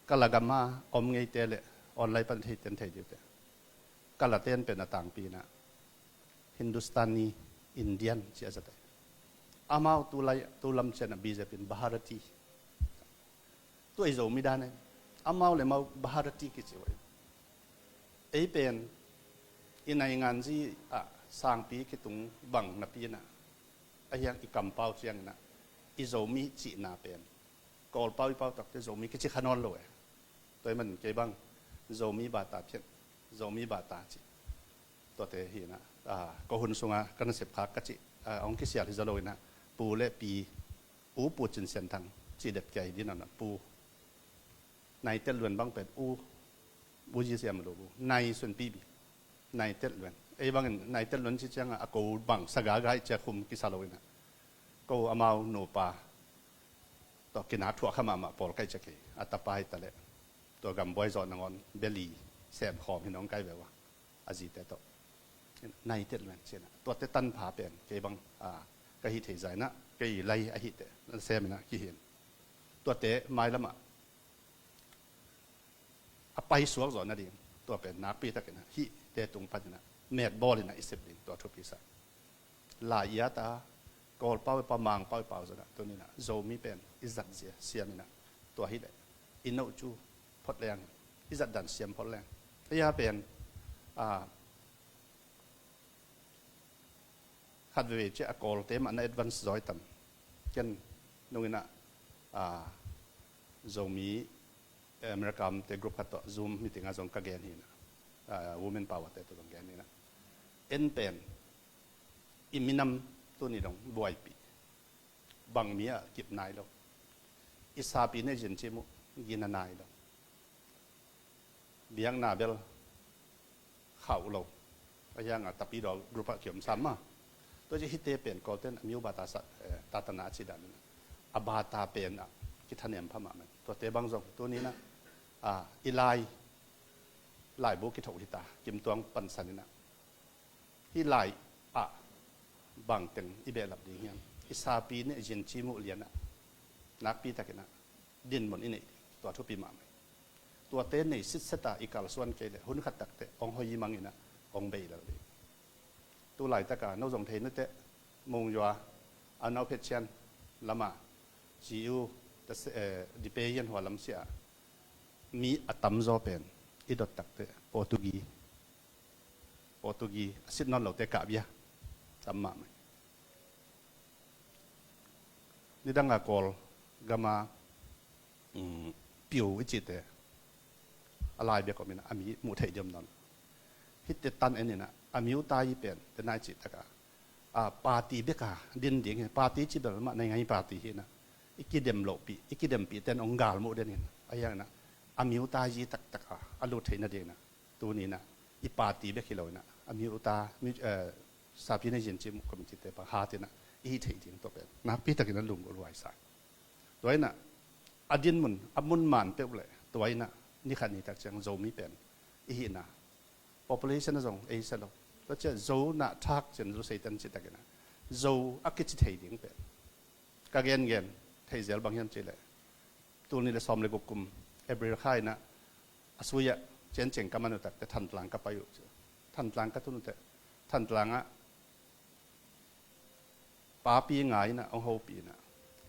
ka lagama om ngeite le online pan thei ten thei diute. Ka laten pen a tangpi in ah Hindustani Indian ci a zate. Amau tulai, tulam cian a B J P in Bharati. Tua i Zomi dan e. Amau le mau Bharati kici uh. Ei pen i nainganzi ah sangpi kitung bang napi in ah, a hiang i kampau ciang in ah i Zomi cihna pen Kawlpau i pau takte Zomi kici kha nawn lo e. Tua i man kei bang Zomi bata phian, Zomi bata ci. Tuate hi in ah, a, ko hun sunga ka nasep khak ka ci, a, hong kisial hi zaw lo in ah, pu le pi, u pu Cin Sian Thang ci det kia hi din a, pu Nai Tel Luan bang pen u, u ji siam lo bu, Nai Sun Pi Bi, Nai Tel Luan. Ei bangin Nai Tel Luan ci ciang a, a ko bang sagaga i cia khum kisa lo in ah, ko amau nupa tua kina thuak kha mahmah pawl kai cia kei, a tapa hi ta le, tua gambuai zawh nangawn beli sem khawm hi nong kai ve ua, a zite tawh. Nai Tel Luan ci in ah, tuate tanpha pen kei bang, a, ka hih thei zai in ah, kei lai a hihte na sem in ah kihin. Tuate mailamah a paisuak zawh nading, tua pen nakpi takin ah hihte tung panin ah metbawl in ah i sep ding tua thupi sa. Lai i at a, Kawlpau i pau, Mangpau i pau zong ah, tuni in ah Zomi pen i zat zia siam in ah, tua hi leh i note cu phot leng, i zat dan siam phot leng. Ei a pen, a, khat veve cia a Kawlte mah na advance zaw i tam. Ken nung in ah, a, Zomi, eh, America omte group khat tawh Zoom meeting ah zong ka gen hi in ah, a, women power te tawh zong gen hi in ah, en pen i minam tuni dong buaipih, bang mi ah kip nai lo. I sapi neih zin cim uh gina nai lo. Biakna bel khauh lo. A hiang a tapidaw group ah kiom sam ma. Tua ci hihte pen Kawlten a miu bata sa, eh, tatana a ci dan in ah, a bata pen ah kithanem pha mahmah. Tuate bang zong tuni in ah, a, i lai, laibu kithoh hi ta, Kim Tuang pansan in ah, hih lai ah bangteng i behlap ding hiam? I sapi neih zin cim uh lian ah nakpi takin ah dinmun i neih ding, tua thupi mahmah. Tuate nei sitset a i kalsuan kei leh hun khat takte hong hoi i mang in ah hong bei lel ding. Tu laitak a no zong thei nuteh, Mung Yua, a nau phet cian lam a, G U, ta se, eh, Dipei Yan Hua lam sia, mi a tamzaw pen i dot takte Portugi, Portugi a sit nawn lote kah bia tam mahmah. Nidang a Kawl gam a, um, piu i cihte a lai bek om in a mi muh theih diam nawn. Hihte tan en in a, a miu tai pen te nai cih tak a, a, party bek a din ding hi. Party ci bel mah naingai party hi in a, i kidem lohpih, i kidempih ten hong galmuh den in a, a hiang in a, a miu tai taktak a a lut theih nading in a, tuni in a, i party bek hi lo in a, a miu ta, miu, eh, sapi neih zin cim uh committee te bang hat in a, i hih theih ding tawh pen nakpi takin a lunggual huai sa. Tua in a, a dinmun a mun man peuh leh tua in a, ni khat ni tak ciang Zomi pen i hih in a, population a zong ei sia lo. Tua ciah Zo na thak cian Zo seitan cih takin a, Zo a kici thei ding pen ka gengen thei zel bang hiam cih leh, tul nih le sawm le guk kum April kha in a, a sui ah Cienceng ka man uh takte Thantlang ka pai uh ci. Thantlang ka tun uh teh, Thantlang ah papi ngai in a hong hopih in a,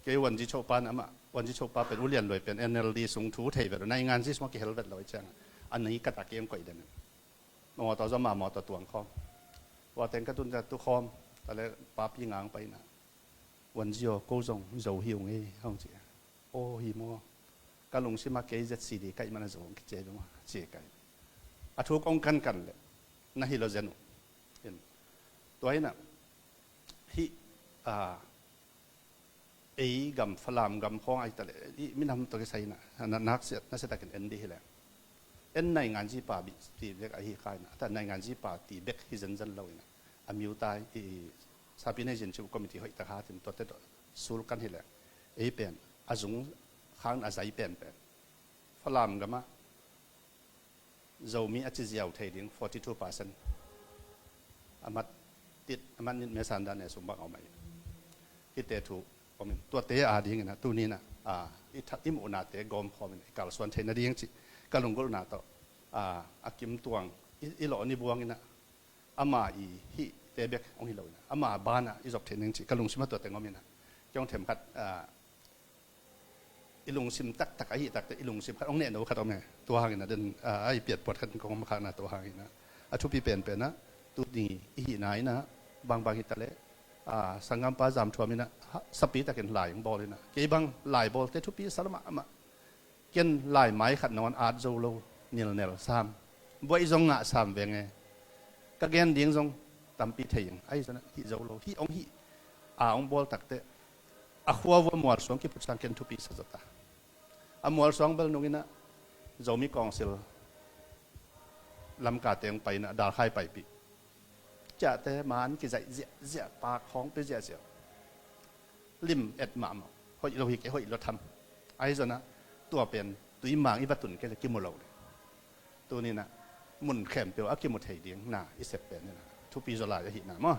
kei Wanzi Chopa in a, amah Wanzi Chopa pen ulian luai pen N L D sung thu thei vet uh, nainganzi sung a kihel vet lo i ciang a, a nei ka tak i hong koih den in. Mawtaw zong mah mawtaw tuang khawm. Ua teng ka tun teh tu khawm, ta le papi ngai hong pai in a, Wanzi aw, ko zong Zo hi ung ei, hong ci. Aw, hi maw? Ka lungsim a kei Z C D ka hih man a Zo hong kici hi maw, ci ka hi. A thu kong kankan leh na hi lo zen uh. In. Tua in a, hih, a, ei gam Falam gam khawng ahi ta leh, i minam tawh kisai in a, na, na, nasia, nasia takin en dih hi leh. En nainganzi pa bih ti bek ahi kha in a, ta nainganzi pa ti bek hi zenzen lo in a, a miu tai, i, i sapi neih zin cim uh committee hoih tak hat in tuate tawh sul kan hi leh, ei pen a zung khang a zai penpen Palam gamah Zomi a ci ziau thei ding forty two percent a mat tit a mat nit mesan dan e sung bang a om ahi. Hite thu om in tuate a dingin ah tuni in ah i muhnate gawmkhawm in i kalsuan theih nading cih ka lunggulhna tawh a kimtuang i lawh ni buang in ah ama i hihte bek hong hi lo in ah ama banah i zop theih nading cih ka lungsim a tuate ngawm in ah kiong themkhat i lungsim taktak ahi takte i lungsim khat hong nehno khat om e. Tua hangin a den a i piatpuat khat kong om khakna tua hangin a thupi penpen ah tuni i hihna in ah bangbang hita leh sanggampa Zam Thuam in ah sapi takin lai hong bawl in ah kei bang lai bawlte thupi sa lo mahmah. Ken lai mai khat nawn at zo lo nilnel sam buai zong ngah sam veng e. Ka gen ding zong tampi thei ing ahi zong hih zo lo hih hong hih a hong bawl takte a khua vua mualsuang kiphut sang ken thupi sa zota. A mualsuang bel nung in ah Zomi Council Lamka teng pai in ah dalkhai paipih ciahte man kizaih ziahziah pak hong pe ziahziah lim et mahmah hoih lo hi kei hoih lo tham ahi zong ah tua pen tuimang i va tun kei le kimu lo le. Tuni in ah mun khempeuh a kimu thei ding na i sep pen in ah thupi zaw lai ahihna maw.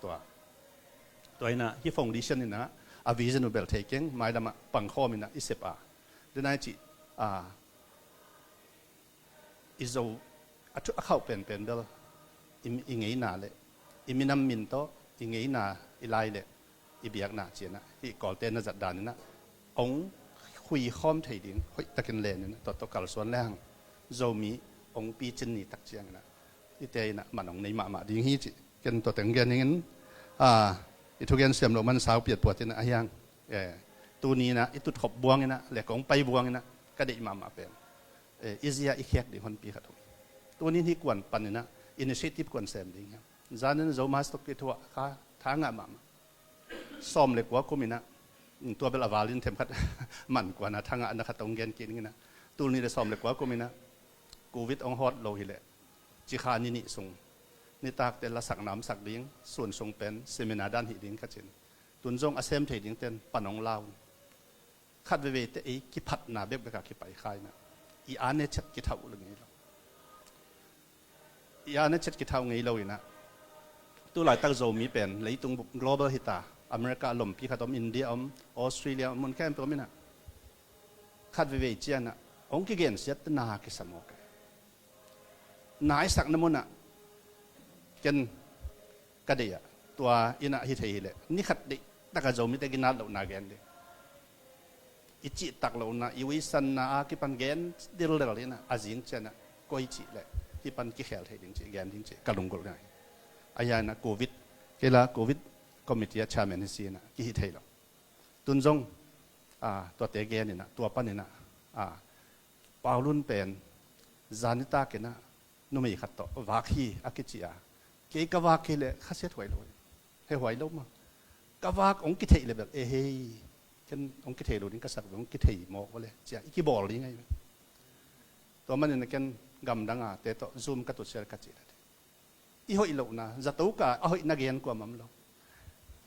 Tua tua in ah hih foundation in ah a vision uh bel thei keng mailam ah pangkhawm in ah i sep a den ai cih a i zo a thu a khauh penpen bel i ngeina le i minam min tawh i ngeina i lai le i biakna ci in ah hih Kawlte na zat dan in ah hong khuikhawm thei ding hoih takin len in ah tua tawh kalsuan le hang Zomi hong picin ni tak ciang in ah i te in ah man hong nei mahmah ding hi cih ken tua teng gen ning in i thugen siam loh man sau piatpuat in ah a hiang tuni in ah i tutkhop buang in ah le kong pai buang in ah ka deih mahmah pen i zia i khiak ding honpi khat hong hi. Tuni in hih kuan pan in ah initiative kuan sem ding hiam? Zan in Zomas tawh kithuah kha tha ngah mahmah. Sawm le kua kum in ah tua bel a val in themkhat man kuan a tha ngah na khat hong gen kik ning in ah tul nih le sawm le kua kum in ah Covid hong hawt lo hi leh cikha ni nih sung nitakte lasak namsak ding sun sung pen seminar dan hih ding kha cin tun zong a sem thei ding ten pan hong lau in khat veveite ei kiphatna bekbek a kipai kha in ah i ane chet kithauh ngei lo. I ane chet kithauh ngei lo in ah tu laitak Zomi pen leitung global hita America a lompi khat om India om Australia om mun khempeuh om in ah khat veivei ciang ah hong kigensiat na kisam awk e. Na i sakna mun ah ken ka deih ah tua in ah hi thei hi leh ni khat deih tak a Zomite ginat lohna gen ding i cihtak lohna i uisanna a kipan gen dildel in ah a zing ciang ah koi cih leh hih pan kikhel thei ding cih gen ding cih ka lunggulh ngai. A hiang in ah Covid kei la Covid committee a chairman hi si in ah kihi thei lo. Tun zong tuate gen in ah tua pan in ah Paulun pen zanitak in ah numei khat tawh vak hi a kici a kei ka vak kei leh khasiat huai lo he huai lo ma ka vak hong kitheih le bel e hei ken hong kitheih lo ding ka sak hong kitheih mawk le cia i kibawl ding ahi. Tua manin ken gamdang a te tawh Zoom ka tutsial ka cih le i hoih lohna zato ka a hoih na gen kuamah om lo.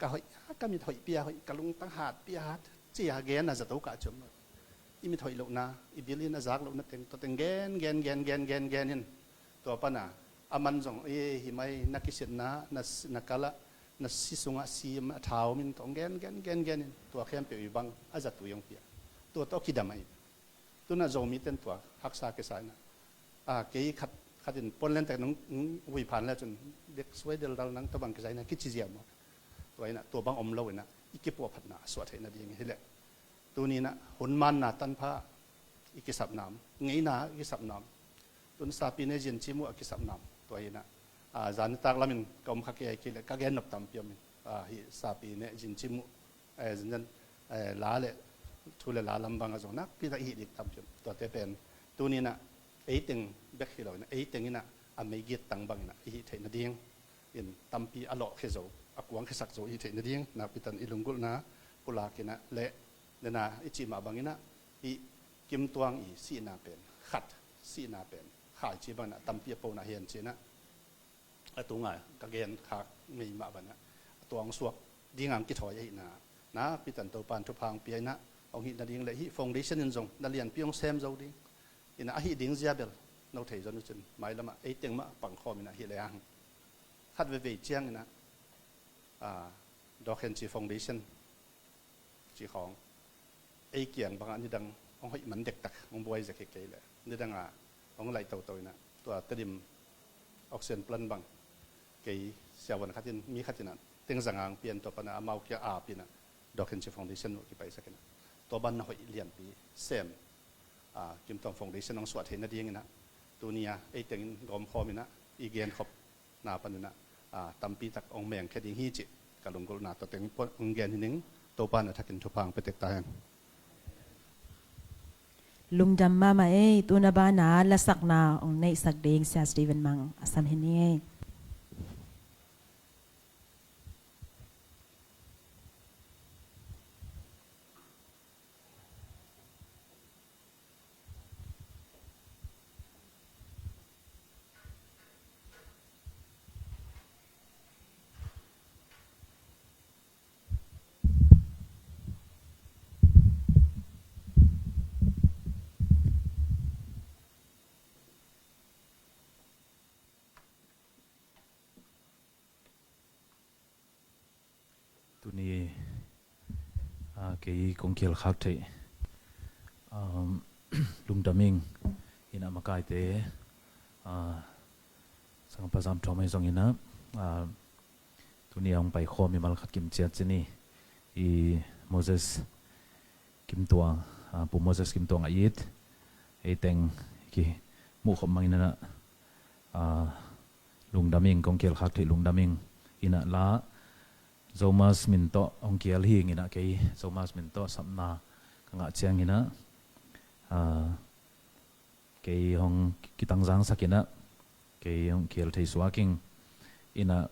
Ka hoih a ka mit hoih pia hoih ka lungtang hat pia hat cia gen a zato ka a ciam lo. I mit hoih lohna i bil in a zak lohna teng tua teng gen gen gen gen gen gen in tua pana a man zong e hi mai na kisitna na kala na si sungah si a thau min tawh gen gen gen gen in tua khempeuh i bang a zatui hong pia tua tawh kidam ahi. Tuna Zomi ten tua haksa kisa ina a kei khat khat in pon len tek nung vui phan le cun dek suai del dal nang tua bang kisa ina kici zia maw? Tua ina tua bang om lo ina i kipuah phatna a suah theihna ding hi leh tuni ina hun manna tanpha i kisapna om ngeina i kisapna om tun sapi ne zin ci muh a kisapna om tua ina a zan nitak lamin ka om kha kei ai kei leh ka gen nop tampi om in a hi sapi ne zin ci muh zan la le thu le la lam bang a zong nakpi tak i hih dik tampi om tuate pen tuni ina ei teng bek hi lo ina ei teng ina a meigit tang bang ina i hih theihna ding in tampi a lawh khia zo a kuang khiasak zo i hih theihna ding nakpi tan i lunggulhna pulak ina le nena i cih mah bang ina i kimtuang i sihna pen khat sihna pen khaici bang ina tampi a pona hian ci ina a tunga ka gen khak ngei mah bana a tuang suak dinga ang kithawi ahihna nakpi tan Topan thupha ang pia ina hong hihna ding le hih foundation in zong na lianpi hong sem zo ding Inah ahi ding zia bel no thei zon uh cin, mailamah ei teng mah pangkhawm inah hi le ang. Khat veve ciang inah, ah, Doc Henry Foundation ci khawng ei kiang bangah nidang hong hoih man dektak hong buai zek hi kei leh, nidangah hong laih toto inah tua Tedim oxygen plant bang kei siavuan khatin mi khatinah tengzang ang pian, tua panah amau kia ap inah Doc Henry Foundation uh kipaisak inah tua banah hoih lianpi sem, ah, Kim Tuang Foundation hong suah theih nading inah tuni-a ei tengin gawmkhawm inah i genkhop na paninah, ah, tampitak hong mengkhia ding hi cih ka lunggulhna tawh teng pua hong gen hi ning. Topa na thakin thupha hong pia tek ta hen. Lungdam mahmah ei. Tuna bana lasakna hong neihsak ding Sia Stephen Mang a sam hi ni ei. Tuni, ah, kei kong kihelkhak theih, um, lungdam ing. Inah makaite, ah, sangpa zam thawm ahi zong inah, ah, tuni a hong paikhawm mimal khat kim ciat cin hi. I Moses Kim Tuang, ah, Pu Moses Kim Tuang a it ei teng kimuh khop mang inah, ah, lungdam ing, kong kihelkhak theih lungdam ing. Inah la Zomas min tawh hong kial hi ing inah kei Zomas min tawh sapna ka ngah ciang inah, ah, kei hong kitangzangsak inah kei hong kial thei suak ing. Inah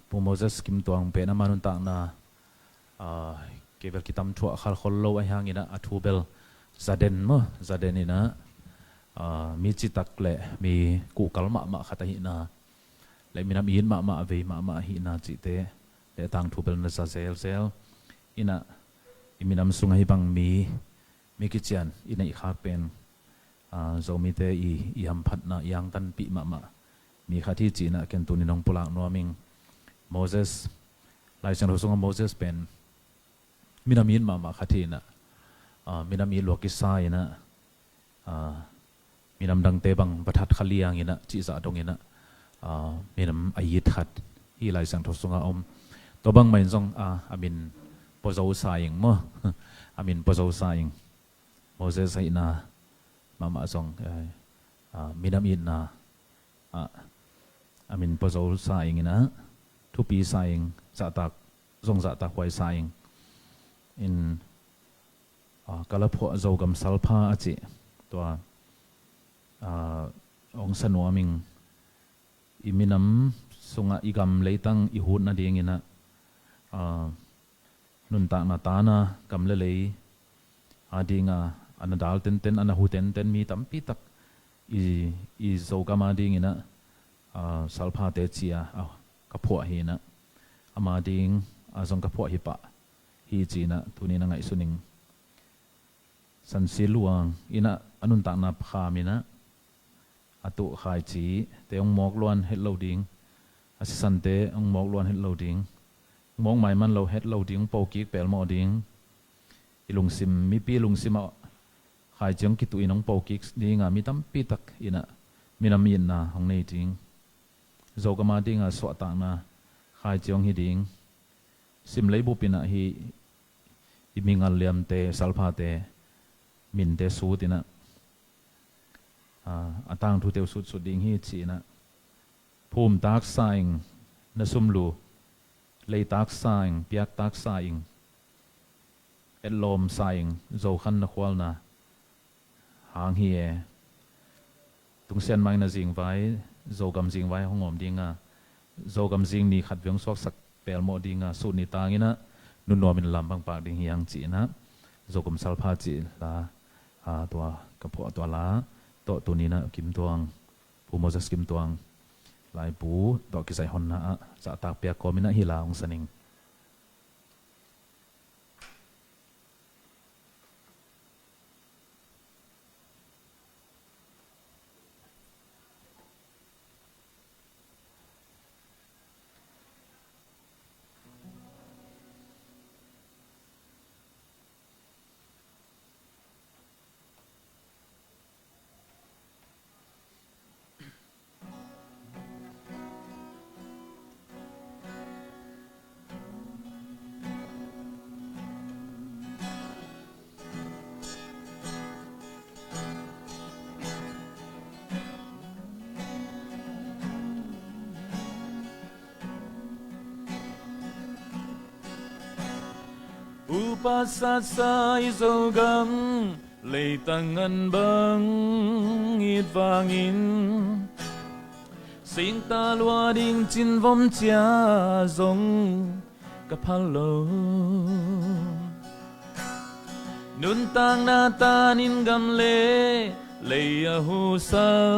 Pu Moses Kim Tuang pen ama nuntakna, ah, kei bel kitam thuah khalkhol lo ahi hang inah a thu bel zaden maw, zaden inah, ah, mi citak le mi kuhkal mahmah khat ahihna le minam it mahmah, vei mahmah ahihna cihte le tangthu bel na za zelzel. Inah i minam sungah hih bang mi, mi kician i neihkhak pen, ah, Zomite i, i hamphatna i angtanpih mahmah mi khat hi ci inah ken tuni nong pulak nuam ing. Moses, Lai Siangtho sungah Moses pen minam it mahmah khat hi inah, ah, minam it lua kisa inah, ah, minam dangte bang va that kha liang inah cihzah dong inah, ah, minam a it khat hi Lai Siangtho sungah om. Tua bangmah in zong, ah, a min pua zo sa ing maw? A min pua zo sa ing. Moses ahihna mahmah zong, eh, ah, minam itna ah a min pua zo sa ing inah, thupi sa ing, zahtak zong zahtak huai sa ing. In, ah, ka la phuah Zogam salpha a cih tua, ah, hong sa nuam ing. I minam sungah i gam leitang i hut nading inah, ah, nuntakna tana gam le lei a dinga a na dal tenten, a na hu tenten mi tampi tak i, i Zogam a ding inah, ah, salphate cia, ah, ka phuah hi inah, ama ding, ah, zong ka phuah hi pah hi ci inah tuni na ngaihsun ing. Sansi Luang inah a nuntakna kham inah a tuh khaicite hong mawk luan het lo ding, a sisante hong mawk luan het lo ding, hong mawk maiman lo het lo ding, hong po kik pelmawh ding. I lungsim, mipi lungsim ah khaici hong kituh in hong po kik dinga mi tampi tak inah minam itna hong nei ding. Zogam a dinga suahtakna khaici hong hi ding. Sim leibup inah hih i mi ngal liamte, salphate minte sut inah, ah, a tangthute uh sutsut ding hi ci inah. Phumtak sa ing na sumlu, leitak sa ing, piaktak sa ing, etlawm sa ing, Zokhan na khualna hang hi e. Tungsian mah in a zingvai, Zogam zingvai hong om dinga, Zogam zingni khat vei hong suaksak pelmawh dinga, sut ni tang inah nunuam in lam bang pak ding hi hang ci inah, Zogam salpha cih la, ah, tua ka phuah tua la tawh tuni inah Kim Tuang, Pu Moses Kim Tuang laibu tawh kizaih honna ah zahtak piak kawm inah hih la hong sa ning. Upa satsa i Zogam leitang ngan bang it vangin, singta lua ding cinvom cia zong ka phal lo. Nuntakna tanin gam le lei a husal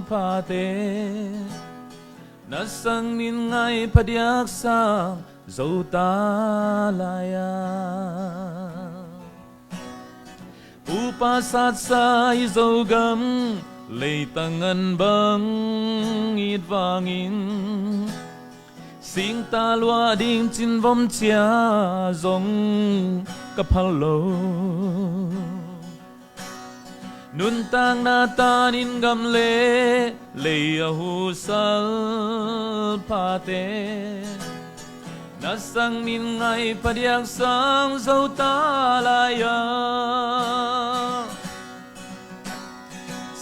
phate, na sangin ngai phadiak sang zo ta lai-a. Upa satsa i Zogam leitang ngan bang it vangin, singta lua ding cinvom cia zong ka phal lo. Nuntakna tanin gam le lei a husal phate, na sangin ngai phadiak sang zo ta lai-a.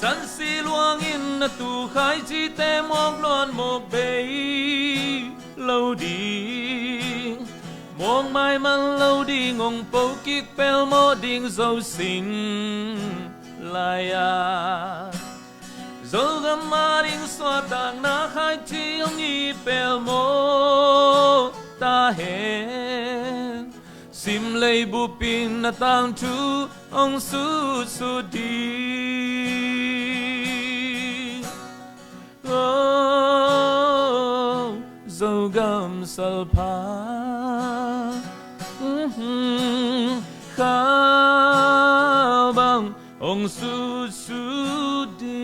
Sansi luangin na tu khaicite mawk luan mawk bei lo ding, mawk maiman lo ding, hong po kik pelmawh ding zo sin lai-a. Zogam a ding suahtakna khaici hong it pelmawh ta hen. Sim lei bup in na tangthu hong sutsut ding. Oh, Zogam salpha, mhm, khau bang hong sutsut ding.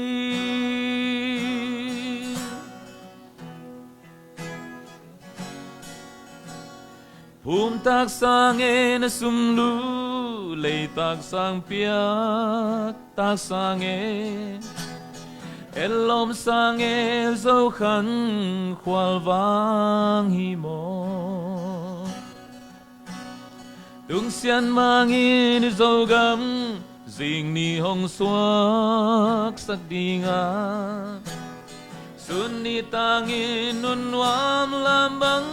Phum tak sang e na sum lu, lei tak sang piak tak sang e, et lawm sang e, Zokhan khual vang hi maw. Tung Sian Mang in i Zogam zing ni hong suaksak ding a, sun ni tangin nunnuam lam bang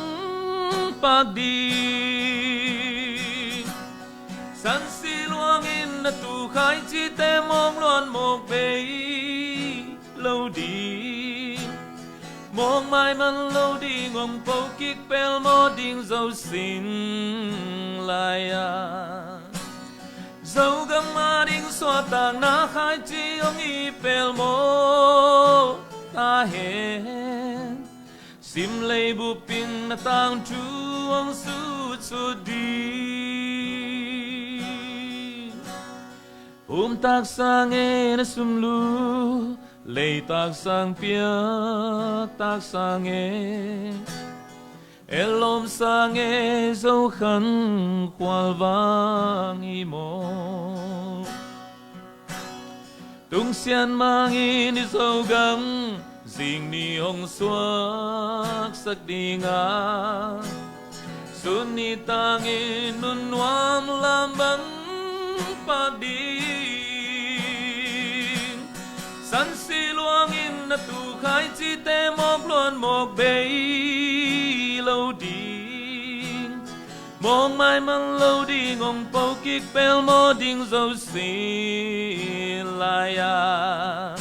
pak ding. Sansi luangin na tu khaicite mawk luan mawk bei lo ding, mawk maiman lo ding, hong po kik pelmawh ding zo sin lai-a. Zogam a ding suahtakna khaici hong it pelmawh ta hen. Sim lei bup in na tangthu hong sutsut ding. Phum tak sang e na sum lu, lei tak sang piak tak sang e, et lawm sang e, Zokhan khual vang hi maw. Tung Sian Mang in i Zogam zing ni hong suaksak ding a, sun ni tangin nunnuam lam bang pak ding. Sansi luangin na tu khaicite mawk luan mawk bei lo ding, mawk maiman lo ding, hong po kik pelmawh ding zo sin lai-a.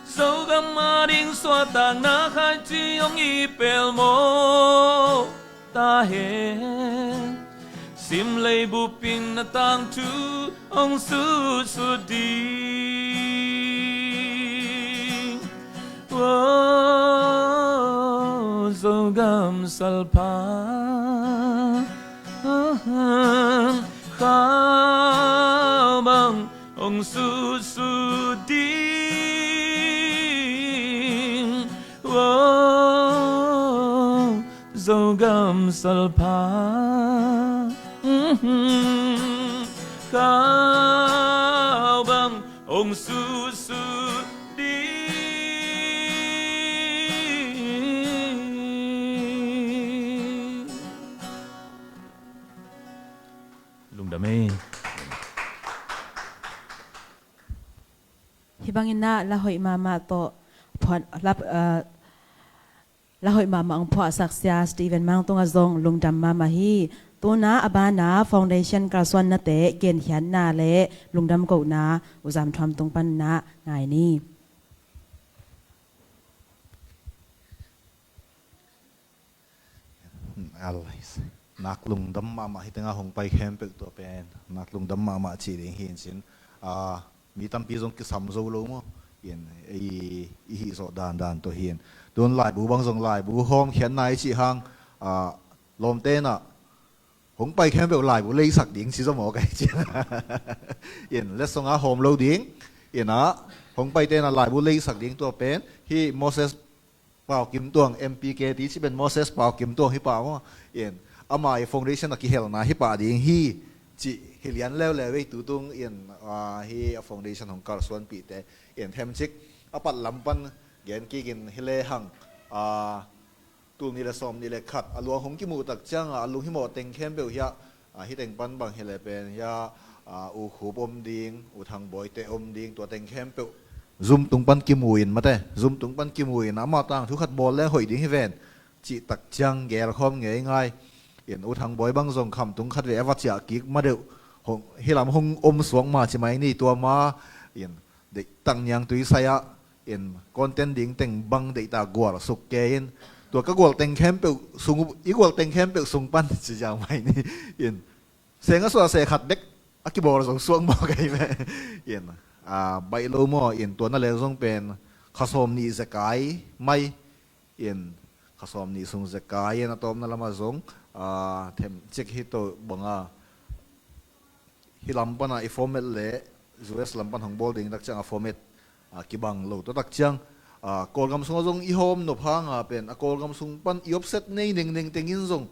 Zogam a ding suahtakna khaici hong it pelmawh ta hen. Sim lei bup in na tangthu hong sutsut ding. Wow, Zogam salpha, khau bang hong sutsut ding. Wow, Zogam salpha, mhm, khau bang hong sutsut ding. Lungdam ei. Hih bangin ah la hoih mahmah tawh phuan, la, ah, la hoih mahmah hong phuahsak sia Stephen Mang tungah zong lungdam mahmah hi. Tuna a bana foundation kalsuannate genkhiatna le lungdam kohna U Zam Thuam tung panna ngai ni. Nak lungdam mahmah, hih tengah hong pai khempeuh tua pen nak lungdam mahmah cih ding hi in cin. Mi tampi zong kisam zo lo maw? In, i, i hih zawh dandan tawh hi in. Tun laibu bang zong laibu hawmkhiatna i cih hang, lawmte in ah hong pai khempeuh laibu leisak ding ci zaw maw kai cian. In, letsong a hawm lo ding. In ah hong paite in ah laibu leisak ding tua pen hih Moses Pau Kim Tuang, M P K ti ci pen Moses Pau Kim Tuang hi pah maw? In, ama i foundation a kihelna hi pah ding hi cih hi lian leuleu ei tu tung in, hi a foundation hong kalsuanpihte in themcik a pat lam pan gen kik in hi lehang, tul nih le sawm nih le khat a luang hong kimuh tak ciangah a lunghimawh teng khempeuh hiah, hih teng pan bang hi le pen hiah, U Khup om ding, U Thang Bawi te om ding, tua teng khempeuh Zoom tung pan kimu in mate, Zoom tung pan kimu in amah tang thu khat bawl leng hoih ding hi ven cih tak ciang gelkhawm ngeingai. In U Thang Bawi bang zong Khamtung khat vei a va ciah kik ma deuh, hih lam hong om suak ma ci mai ni, tua ma in deihtak niangtui sai ah in content ding teng bang deihtak gual suk ke in, tua ka gual teng khempeuh sung, i gual teng khempeuh sung pan ci ziau mai ni. In, seng a suah seh khat bek a kibawl zong suak maw kai ve. In, baih lo maw, in tua na leng zong pen kha sawm nih zekai mai. In, kha sawm nih sung zekai in a tawpna lamah zong themcik hi to banga hih lam pana i format le U S lam pan hong bawl ding tak ciang a format kibang lo tua tak ciang, Kawlgam sungah zong i hawm nop hanga pen a Kawlgam sung pan i offset nei nengneng tengin zong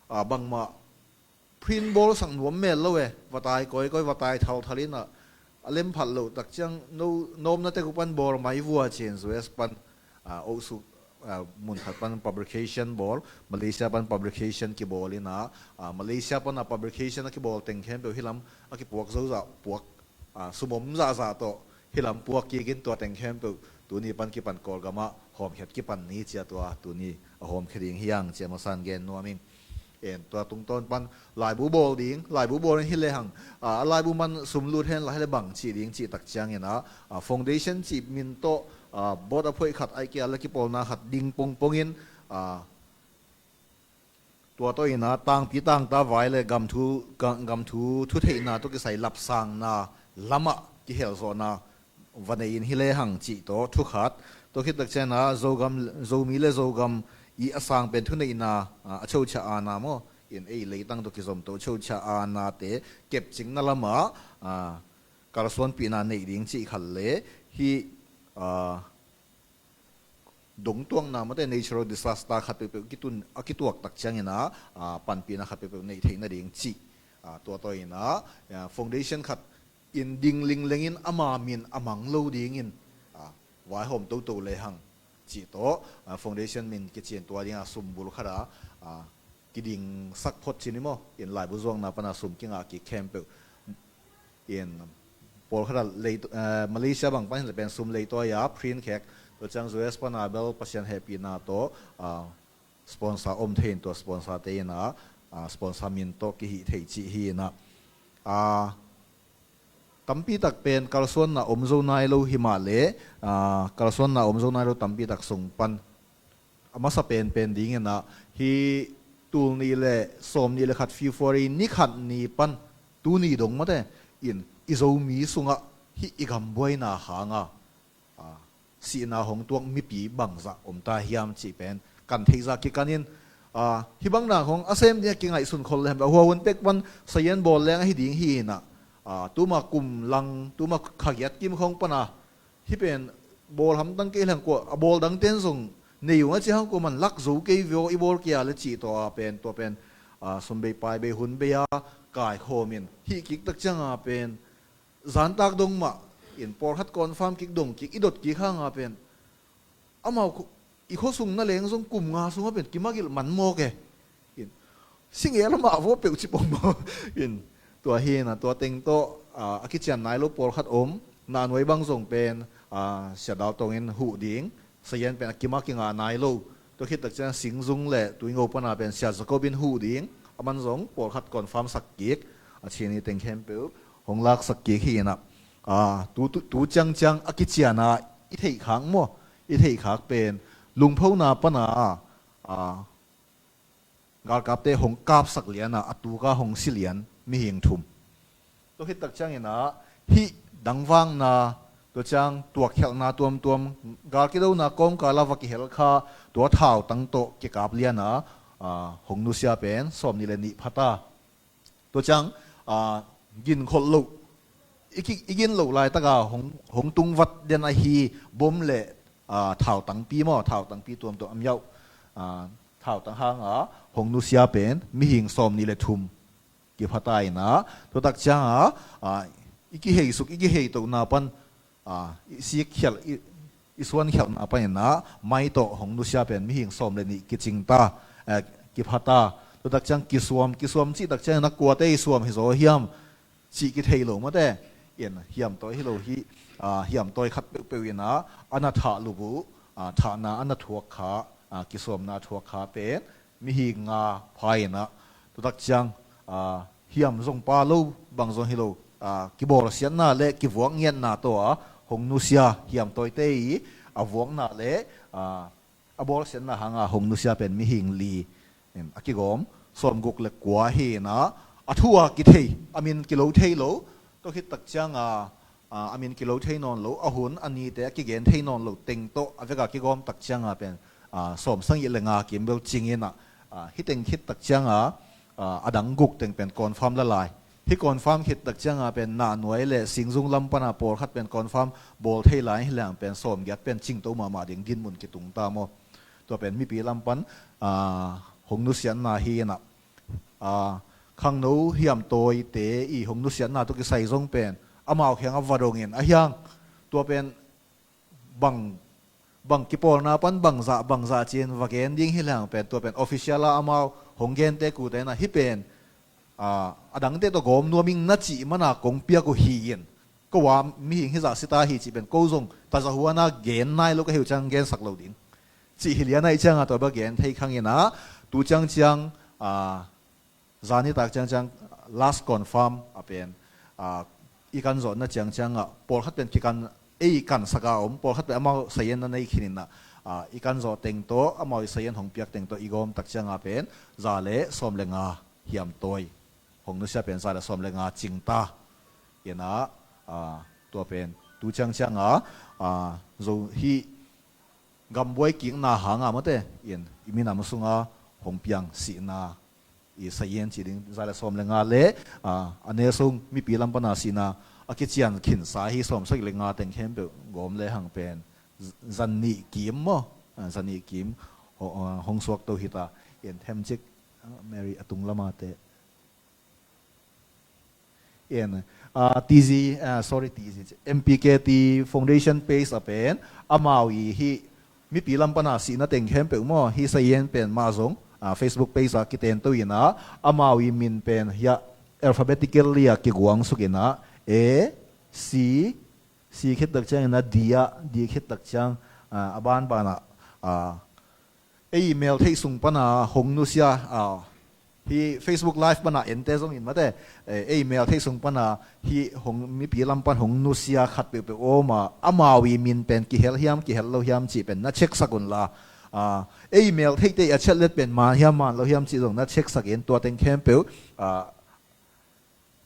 bangmah print bawlsak nuam mel lo e, va tai kawikawi, va tai thalthal in ah a lem phat loh tak ciang no nawmna tek uh pan bawl mai vua cin U S pan, ohsuk, mun khat pan publication bawl, Malaysia pan publication kibawl in ah, Malaysia pana publication a kibawl teng khempeuh hih lam a kipuak zozah puak, sum om zahzah tawh hih lam puak kik in tua teng khempeuh tuni pan kipan Kawlgamah hawmkhiat kipan ni cia tua tuni a hawmkhia ding hi ang cia masan gen nuam ing. En, tua tungtawn pan laibu bawl ding, laibu bawl in hi lehang, a laibu man sum lut hen la hi le bang cih ding cih tak ciangin ah, foundation cih min tawh, board a phoih khat aih kia le kipawlna khat ding pongpongin, tua tawh in ah tangpi tangta vai le gamthu, gamthu thutheihna tawh kisai lapsangna lamah kihelzawhna va nei in hi lehang cih tawh thu khat. Tua khit tak ciangin ah Zogam, Zomi le Zogam i a sang pen thuneihna, a chochia ana maw, in ei leitang tawh kizom tawh chochia anate kepcingna lamah kalsuanpihna neih ding cih khat le hih dongtuakna mate natural disaster khat peuhpeuh kitun a kituak tak ciangin ah panpihna khat peuhpeuh neih theih nading cih, tua tawh in ah foundation khat in ding linglengin ama min a mang lo dingin vaihawm toto lehang cih tawh, foundation min kician tua dingah sumbul khat ah kidingsak phot cin i maw, in laibu zuakna pana sum kingah kik khempeuh in pawlkhat ah Malaysia bang pan hin le pen sum leitawi a print khek, tua ciang U S pana bel Pasian hehpihna tawh sponsor om thei in tua sponsor te in ah sponsor min tawh kihih thei cih hi in ah, tampi tak pen kalsuanna om zo nai lo hi mah le, kalsuanna om zo nai lo tampi tak sung pan a masa penpen dingin ah hih tul nih le sawm nih le khat February ni khat ni pan tuni dong mate in i Zomi sungah hih i gambuaina hanga sihna hong tuak mipi bangzah om ta hiam cih pen kan theihzah kikanin, hih bang nang hong a sem dingah kingaihsun khol lehang a hua hun pek pan sayan bawl leng ahi ding hi in ah, tuma kum lang, tuma khagiat kim khawng pana hih pen bawl hamtang kei lehang kua a bawl dangten zong nei ung a ci hang kua man lak zo kei vio i bawl kia le cih tawh a pen tua pen sumbei paibei hun bei a kaikhawm in hih kik tak cianga pen zantak dong mah in pawlkhat confirm kik dong kik i dot kik hanga pen amau i khuasung na leng zong kum nga sungah pen kimagilh man mawk e. In, singel amah vaw peuh ci pong maw? In, tua hi in ah tua teng tawh a kician nai lo pawlkhat om, Nanuai bang zong pen Sia Dal Tong in huh ding, sayan pen a kimah kingah nai lo. Tua khit tak ciang Singzung le Tuingo pana pen Sia Jacob in huh ding, Aman zong pawlkhat confirm sak kik, a Chin i teng khempeuh hong laksak kik hi inah, a, tu, tu, tu ciangciang a kiciana i theih khak maw, i theih khak pen lungphona pana, a, galkapte hong kapsak liana a tuka hong si lian mihing thum. Tua khit tak ciangin ah hih dangvakna, tua ciang tuakkhialhna tuamtuam, gal kidona kawmkala va kihel kha, tua thautang tawh kikap liana, a, hong nusia pen sawmnih le nih phata. Tua ciang, a, ginkholh loh, i ki, i gin loh laitaka hong, hong tungvat den ahi bom le, a, thautangpi maw, thautangpi tuamtuam a miauh, a, thautang hanga hong nusia pen mihing sawmnih le thum kiphata inah, tua tak cianga, a, i kiheisuk, i kiheitohna pan, a, i sikkhialh, i, i suankhialhna paninah mai tawh hong nusia pen mihing sawm le nih kicingta, eh, kiphata. Tua tak ciang kisuam, kisuam cih tak ciangin a kuate i suam hi zaw hiam cih kithei lo mate. In hiamtawi hi lo hi, a, hiamtawi khat peuhpeuh inah a na thah lup uh, a, thahna a na thuak kha, a, kisuamna thuak kha pen mihing nga pha inah, tua tak ciang, a, hiam zong pa lo, bang zong hi lo, a, kibawlsiatna le kivuak ngiatna tawh a hong nusia hiamtawite i a vuakna le, a, a bawlsiatna hanga hong nusia pen mihing li, em, a kigawm sawmguk le kua hi inah, a thu a kithei, a min kilo thei lo, tua khit tak cianga, a, a min kilo thei nawn lo, a hun a nite a kigen thei nawn lo teng tawh a veka kigawm tak cianga pen, a, sawmsagih le nga kim bel cing inah, a, hih teng khit tak cianga, a, a dang guk teng pen confirm la lai. Hih confirm khit tak cianga pen Nahnuai le Singzung lam pana pawlkhat pen confirm bawl thei lai hi leng pen sawmgiat pen cingto mahmah ding dinmun kitung ta maw. Tua pen mipi lam pan, a, hong nusiatna hi inah, a, khangno hiamtawite i hong nusiatna tawh kisai zong pen amau khiang a va dongin a hiang, tua pen bang, bang kipawlna pan bangzah, bangzah ci-in va gen ding hi leng pen tua pen official a amau hong gente kute inah hih pen, a, a dangte tawh gawm nuam ing na cih mana kong piak uh hi in, ko a mihing hizah sita hi cih pen ko zong tazahuana gen nai lo ka hi uh ciang gensak lo ding cih hi liana i cianga tua bel gen thei khang inah, tu ciangciang, a, zani tak ciangciang last confirm a pen, a, i kan zawhna ciangcianga pawlkhat pen kikan, ei kansak a om, pawlkhat pen amau sayenna nei khin inah, a, i kan zawh teng tawh amau i sayen hong piak teng tawh i gawm tak cianga pen za le sawm le nga hiamtawi hong nusia pen za le sawm le nga cingta inah, a, tua pen tu ciangcianga, a, zo hih gambuai kikna hanga mate in i minam sunga hong piang sihna i sayen ci ding za le sawm le nga le, a, a ne sung mipi lam pana sihna a kician khinsa hi sawmsagih le nga teng khempeuh gawm le hang pen z-, zan nih kim maw, a, zan nih kim ho-, a, hong suakto hita in themcik, a, Mary a tung lamate. In, ah, T Z, ah, sorry, T Z, M P K T Foundation page a pen, amau i hih mipi lam pana sihna teng khempeuh maw, hih sayen pen mah zong, ah, Facebook page a kitento inah, amau i min pen hiah alphabetically a kiguangsuk inah, A, C, C khit tak ciang inah D ah, D khit tak ciang, ah, a banbanah, ah, ei mel theih sung pana hong nusia, ah, hih Facebook Live pana ente zongin mate, eh, ei mel theih sung pana hih hong, mipi lam pan hong nusia khat peuhpeuh om a, amau i min pen kihel hiam, kihel lo hiam cih pen na check sak unla, ah, ei mel theihte a chat let pen man hiam, man lo hiam cih zong na check sak in, tua teng khempeuh, ah,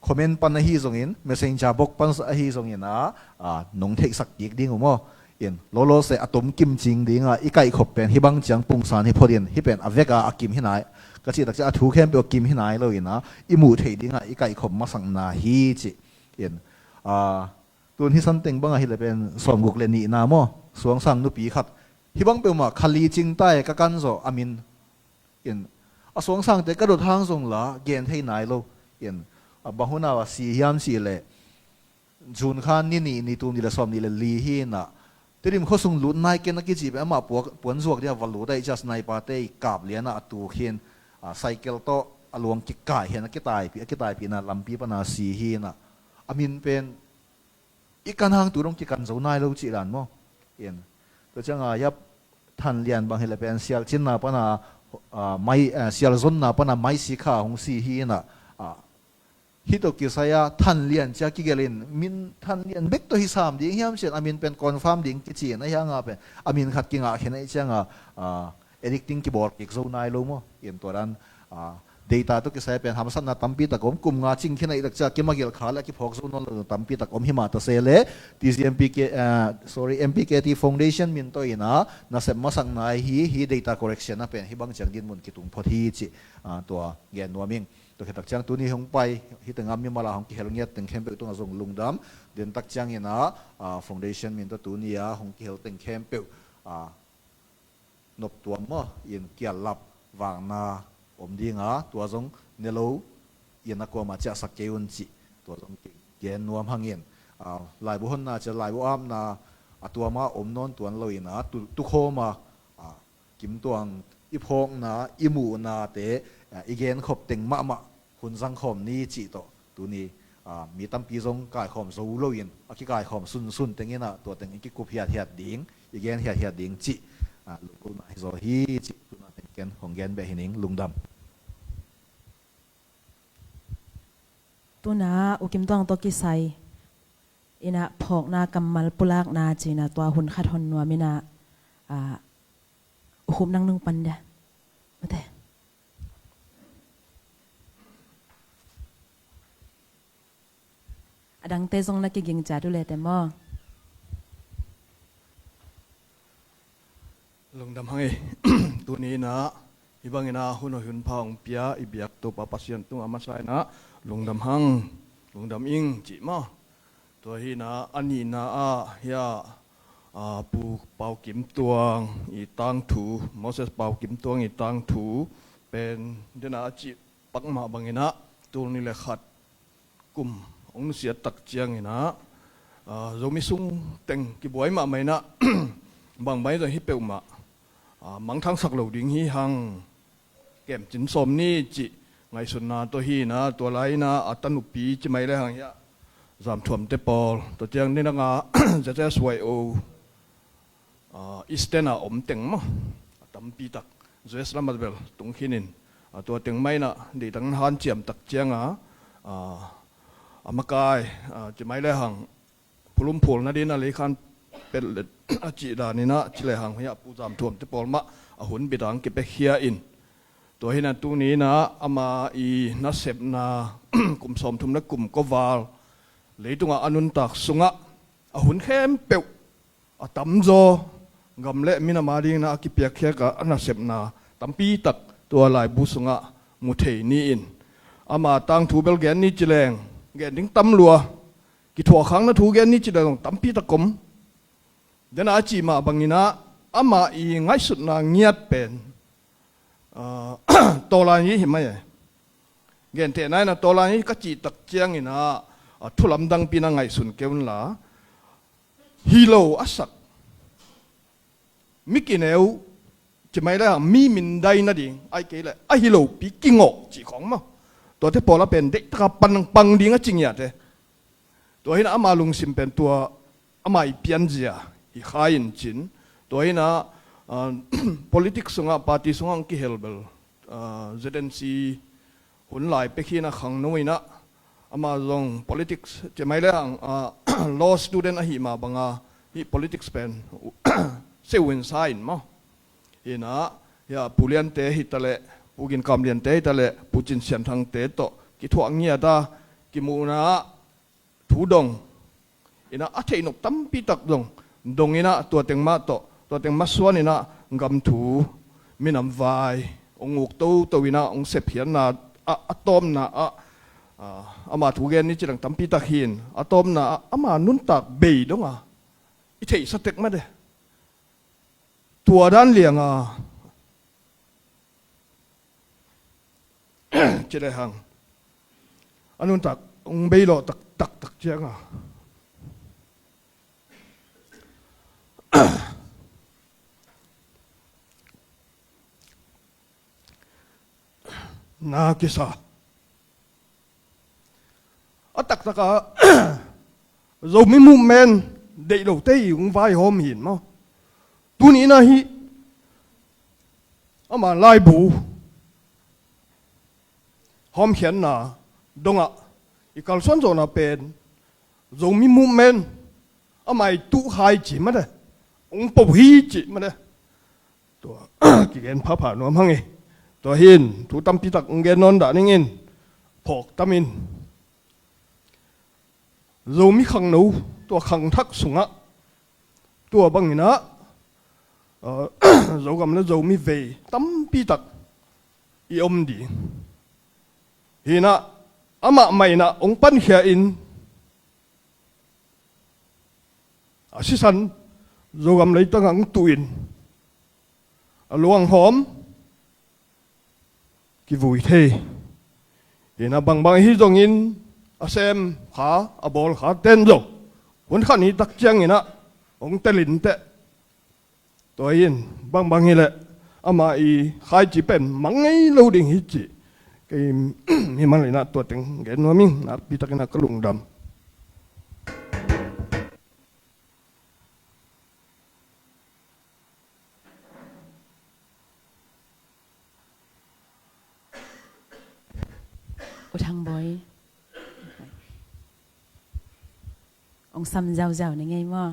comment pan ahi zongin, messenger box pan ahi zongin a, a, nong theihsak kik ding uh maw. In, lawlawse a tom kimcing dinga i kaihkhop pen hih bang ciang pungsan hi phot in, hih pen a veka a kim hi nai, ka cih tak ciang a thu khempeuh a kim hi nai lo in a, i muh theih dinga i kaihkhop masakna hi cih. In, a, tun hih san teng banga hi le pen sawmguk le nihna maw, suangsang nupi khat. Hih bang peuhmah kha li cingta e, ka kan zawh a min. In, a suangsangte ka dot hang zong la gen thei nai lo. In, a bang hun a si hiam cih leh, June kha ni nih, ni tul nih le sawmnih le li hi inah, Tedim khuasung lut nai ken a kici pen amah pua-, puanzuak dia va lut a, i cia sniper te i kap liana a tuk hi in, a, cycle tawh a luang kikai hi in a kitaipih, a kitaipihna lampi pana si hi inah, a min pen i kan hang tu dong kikan zo nai lo cih dan maw. In, tua cianga hiah Than Lian bang hi le pen Sialcinna pana ah, mai, ah, sialzonna pana maisi kha hong si hi inah, ah, hih tawh kisai-a Thanlian cia kigelh in, min Thanlian bek tawh hi sam ding hiam cin, a min pen confirm ding kici in, ahi hanga pen a min khat kingah khin ahih cianga, ah, editing kibawl kik zo nai lo maw. In tua dan, ah, data tawh kisai pen hamsatna tampi tak om, kum nga cing khin ahih tak cia kimagilh kha le a kiphawk zo nawn lo tampi tak om hi mah ta se le, T C M P K, ah, sorry, M P K T Foundation min tawh inah nasep masak nai hi, hi data correction a pen hih bang ciang dinmun kitung phot hi cih, ah, tua gen nuam ing. Tua khit tak ciang tuni hong pai, hih tengah mimal a hong kihel ngiat teng khempeuh tungah zong lungdam. Dentak ciangin ah, ah, foundation min tawh tuni a hong kihel teng khempeuh, ah, noptuam maw, in kiallap vakna om dinga, tua zong ne lo in a kuamah ciahsak kei un cih, tua zong ki-, gen nuam hangin, ah, laibu honna cia laibu apna a tuama om nawn tuan lo inah, tu, tukhawma, ah, Kimtuang i phawkna, i muhnate, ah, i genkhop teng mahmah hun zangkhawm ni cih tawh tuni, ah, mi tampi zong kaikhawm zo loin a kikaikhawm sunsun teng inah tua teng i kikup hiathiat ding, i gen hiathiat ding cih, ah, lungkona hi zaw hi cih tuna teng ken hong gen beh hi ning. Lungdam. Tuna U Kimtuang tawh kisai inah phawkna kammal pulakna ci-inah tua hun khat hon nuam inah, ah, U Khup nang nung pan dia. Mate. A dangte zong na kiging ciat uh le te maw. Lungdam hang ei. Tuni inah hih bang inah hun hoih hun pha hong pia i biak Topa Pasian tungah a masa inah lungdam hang, lungdam ing cih maw. Tua hi inah a nihna ah hiah, ah, Pu Pau Kim Tuang i tangthu, Moses Pau Kim Tuang i tangthu pen dena a cih pak mah bang inah tul nih le khat kum hong nusiat tak ciang inah, ah, Zomi sung teng kibuai mahmah inah bangbang in zong hih peuhmah, ah, mangthangsak lo ding hi hang, kemcin sawm ni cih ngaihsutna tawh hi inah, tua lai inah a tanupi ci mai le hang hiah Zam Thuam te pawl, tua ciang ni danga Z S Y O, ah, Eastern a om teng maw, a tampi tak U S lam ah bel tung khin in, ah, tua teng mah inah deihtak in hanciam tak cianga, ah, a makai, ah, ci mai le hang, phulum phul nadin a leikhan pellet a cih dan inah ci le hang hiah Pu Zam Thuam te pawl mah a hun bit a hong kipia khia in, tua hi inah tuni inah ama i nasepna kum sawmthum le kum kua val leitungah a nuntak sungah a hun khempeuh a tamzaw gam le minam a ding inah a kipiakkhiat a nasepna tampi tak tua laibu sungah mu thei ni in, ama tangthu bel gen ni ci leng gen ding tam lua, kithuahkhakna thu gen ni ci leng tampi tak om. Dena a cih mah bang inah ama i ngaihsutna ngiat pen, ah, tawlan i hi mai e. Gentehna inah tawlan i ka cih tak ciang inah, ah, thu lamdangpi inah ngaihsun kei unla, hi lo a sak, mi kineu ci mai le hang, mi mindai nading, ahih kei leh a hi lopi kingawh cih khawng maw, tuate pawla pen deihtaka pang, pang ding a ci ngiat e. Tua hi inah ama lungsim pen tua ama i pianzia hi kha in cin. Tua hi inah, ah, politics sungah, party sungah hong kihel bel, ah, Z N C hun lai pek hi inah khangno inah, ama zong politics ci mai le hang, ah, law student ahih mah banga hih politics pen seu in sa in maw. Hi inah hiah Pu Liante hi taleh, Pu Gin Kam Liante hi taleh, Pu Cin Sian Thangte tawh kithuah ngiat a, kimuhna ah thu dong inah a theihnop tampi tak dong, dong inah tua teng mah tawh, tua teng mah suan inah gam thu, minam vai hong uk toto inah hong sepkhiatna ah, a tawpna ah, ah, ama thu gen ni ci leng tampi tak hi in, a tawpna ah ama nuntak bei donga i theihsa tek mah de. Tua dan lianga ci le hang a nuntak hong bei lawh tak, tak, tak cianga na kisa. A taktaka Zomi Movement deih lote i hong vaihawm hi in maw. Tuni inah hih ama laibu hawmkhiatna dongah i kalsuan zawhna pen Zomi movement ama i tuh hai ci mate, hong po hi ci mate. Tua kigen phapha nuam hang hi. Tua hin thu tampi tak hong gen nawn dah ning in, phawk tam in. Zomi khangno, tua khangthak sungah tua bangin ah, uh, Zogam le Zomi vei tampi tak i om ding. Hi in ah, amah mah in ah hong pankhia in, a sisan Zogam leitang ah hong tuh in, a luanghawm kivui thei. Hi in ah bangbang hi zongin, a sem kha, a bawl kha ten zong hun khat ni tak ciangin ah hong tel in teh. Tua hi in, bangbang hi leh ama i khaici pen mang ngei lo ding hi ci. Kei mimal in ah tua teng gen nuam ing, nakpi takin ah ka lungdam. U Thang Bawi, hong sam zauzau ni ngei maw?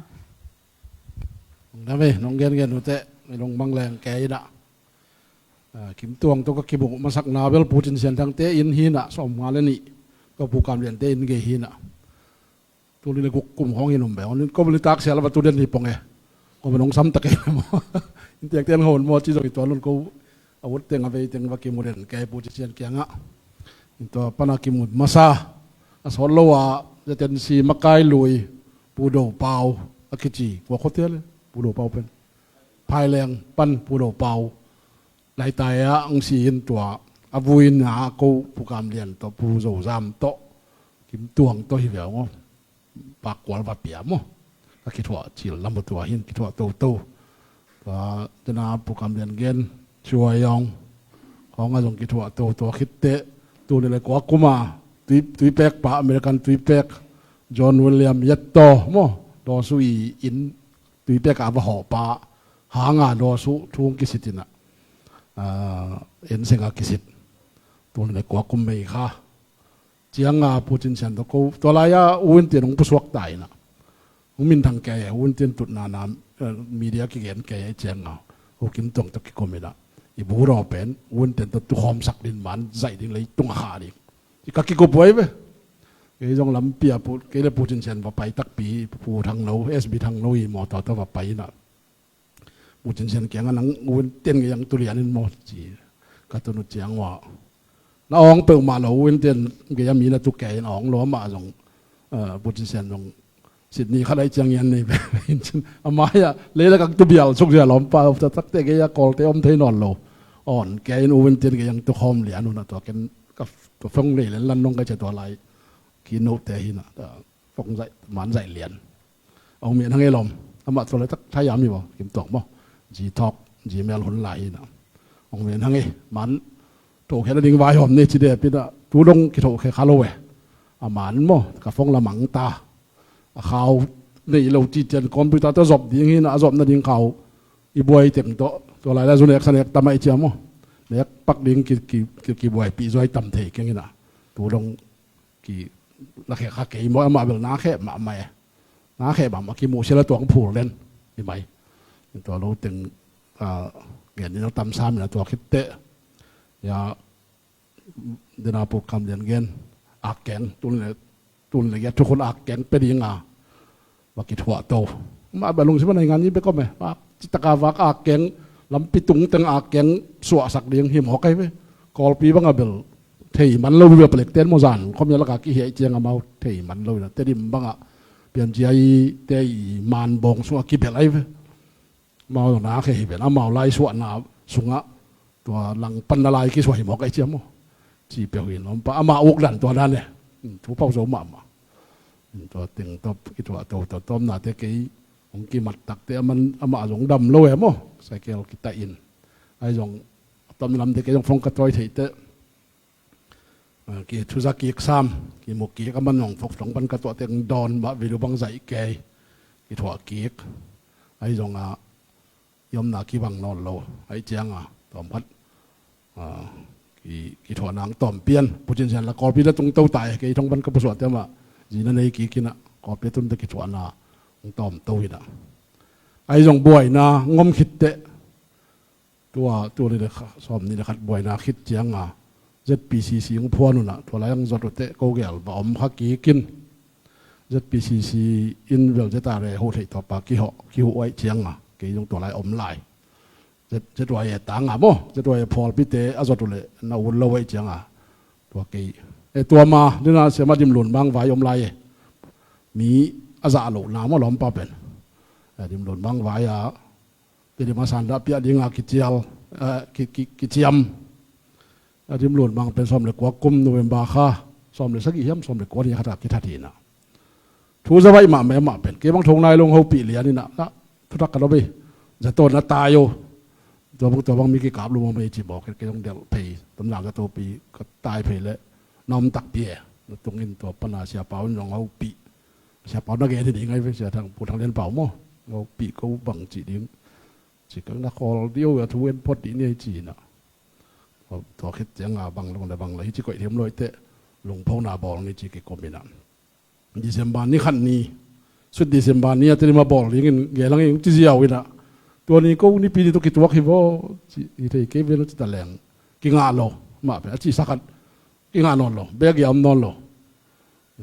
Hong dam e, nong gengen uh teh, i lungmang leng kei in ah. Ah, Kim Tuang tawh ka kimuh masakna bel Pu Cin Sian Thangte inn hi in ah, sawmnga le nih, tua Pu Kam Liante inn gei hi in ah. Tul nih le guk kum khawng hi in om ve. Hong in ko bel i taksia la va tu den hi pong e. Ko bel hong sam ta kei le maw. In tiang tiang hon maw ci zong i tuan un ko a ut teng a vei teng va kimu den kei Pu Cin Sian kiangah. In tua pan a kimu masa, a sawt lo a, ZNC makai lui, Pu Do Pau a kici, kua khuatia le Pu Do Pau pen. Phaileng pan Pu Do Pau. Laitai ah hong si in tua, a vui in ah ko Pu Kam Lian tawh, Pu Zo Zam tawh, Kim Tuang tawh hi ve aw. Pakkual va pia maw. Ka kithuah cil lam uh tua hin kithuah toto. Tua tena Pu Kam Lian gen, Suai Aung khawng a zong kithuah toto. Tua khit teh tul nih le kua kum a tui, tuipek pa, American tuipek, John William Yetto maw, Daw Su i inn tuipek a va hawh pa hang a Daw Su thu hong kisit in ah, ah, inn seng a kisit. Tul nih le kua kum May kha ciang a Pu Cin Sian tawh ko, tua lai a U Win Tin hong pusuak ta in ah, hong minthang kei a, U Win Tin tutna na, eh, media kigen kei a, i ciang a U Kim Tuang tawh kikum in ah, i bu daw pen U Win Tin tawh tukhawmsak ding, man zaih ding, leitung a khah ding ci ka kikup uh ai ve. Kei zong lampi ah Pu, kei le Pu Cin Sian va pai takpi, Pu Thang Lo, S B Thang Lo i mawtaw tawh va pai in ah, Pu Cin Sian kiangah, nang U Win Tin gei ang tu lian in maw ci. Ka tun uh ciang uh ah, na awng peuhmah lo, U Win Tin gei a mi na tu kei in, awng lo amah zong, eh, Pu Cin Sian zong Sydney khat ah i ciang i an nei ve. A mai ah leilak ang tu bial suk zia lawmpa, takte gei a Kawlte om thei nawn lo. Awn kei in U Win Tin gei ang tu khawm lian un ah, tua ken ka, ka phone lei len lan nong ka cia tua lai. Keynote hi in ah, phone zaih, man zaih lian. Hong mian hang e lawm. Amah tua laitak thaiam hi maw, Kim Tuang maw. Gtalk, Gmail hun lai hi in ah. Hong mian hang e, man thohkhiat nading vaihawm ni ci dep in ah, tu dong kithohkhia kha lo e. A man maw, ka phone la mang ta. A khau nei lo ci cian computer tawh zop ding hi in ah, a zop nading khau i buai teng tawh, tua lai la zu nek sa nek tam ah i cia maw. Nek pak ding ki, ki, ki, kibuaipih zuai tam thei keng in ah. Tu dong ki, na khek kha kei maw, amah bel na khek mahmah e. Na khek mahmah, kimuh sia la tuang phul den hi mai. Tua lo teng, ah, gen in a tam sam in a tua khit teh. Ya, dena Pu Kam Lian gen, ak keng, tun le, tun le ya thukhun ak keng pe ding a va kithuah to. Mah bel lungsim a nei ngan i bek om e. Mah citaka vak ak keng, lampi tung teng ak keng suahsak ding hi mawk ai ve. Kawlpi bang a bel thei man lo vive, palek ten maw, zan khawm ya laka kihiai ciang amau thei man lo ina. Tedim bang a pian cia i te i man bawng sungah kibel ai ve. Amau na khe hi ven, amau lai suahna sungah tua langpanna lai kisuah hi mawk ai cia maw. Ci peuh hi in om pa, amah uk dan tua dan e. Thu pau zo mahmah. Tua teng tawh kithuah to, tua tawmnate kei hong kimat takte amah zong dam lo e maw. Cycle kitah in. Ai zong a tawmna lamte kei zong phone ka tawi theih teh. Ah, ki thuza kik sam, kimu kik, aman hong phone pan ka tuah teng dawn mah, video bang zaih kei, kithuah kik. Ai zong a i omna kibang nawn lo. Ai ciang a Tawm khat, ah, ki, kithuahna ang tawm pian. Pucin sian la Kawlpi la tung to tai, kei thong pan ka pusuah te mah. Zina nei kik inah, Kawlpi tunte kithuahna ang tawm to inah. Ai zong buaina ngom khit teh. Tua, tua ni le kha, sawm ni le khat buaina khit cianga Z P C C ang phuan unah, tua lai ang zot uteh ko gel ba om kha kikin. Z P C C in vel Z R A ho theih tawpa kihawh, kihuh aih cianga. Kei zong tua lai om lai. Z, Z Y A tanga maw, Z Y A phawlpite a zot uh leh na ut lo aih cianga. Tua kei. E tua ma, dina siama Dim Lun Mang vai om lai e. Mi a zah lohna maw lawmpa pen. E, Dim Lun Mang vai a, Tedim a sandahpiah dinga kicial, eh, ki, ki, kiciam. A Dim Lun Mang pen sawm le kua kum November kha, sawm le sagih hiam, sawm le kua ni khat a kithat hi inah. Thu za vaih mahmah mah pen, kei bang thong nai long hopih lian inah, na, thutak ka lo bei. Zato na tai o. Tua bang, tua bang mi kikap lo mah mei ci bawk, kei long delh phei, Tonzang zato pi, ka tai phei le. Na om takpi e, na tungin tua pana Sia Pau in long hopih. Sia Pau na gen hi ding ai ve, Sia Thang, Pu Thang Lian Pau maw. Hopih ko bang ci ding. Ci kang na khawl dih o, a thu en phot dih ni ai ci inah. Tua khit cianga bang long le bang le hi ci koih thiam lo iteh. Lungphona bawl ni ci kikom inah. December ni khat ni. Sut December ni a Tedim a bawl dingin gelang in ci ziau inah. Tua ni ko nipi ni tawh kituak hi vaw. Ci, hi thei kei ve lo ci ta leng. Kingah lo. Mah pen a ci sa khat. Kingah nawn lo. Bek a om nawn lo.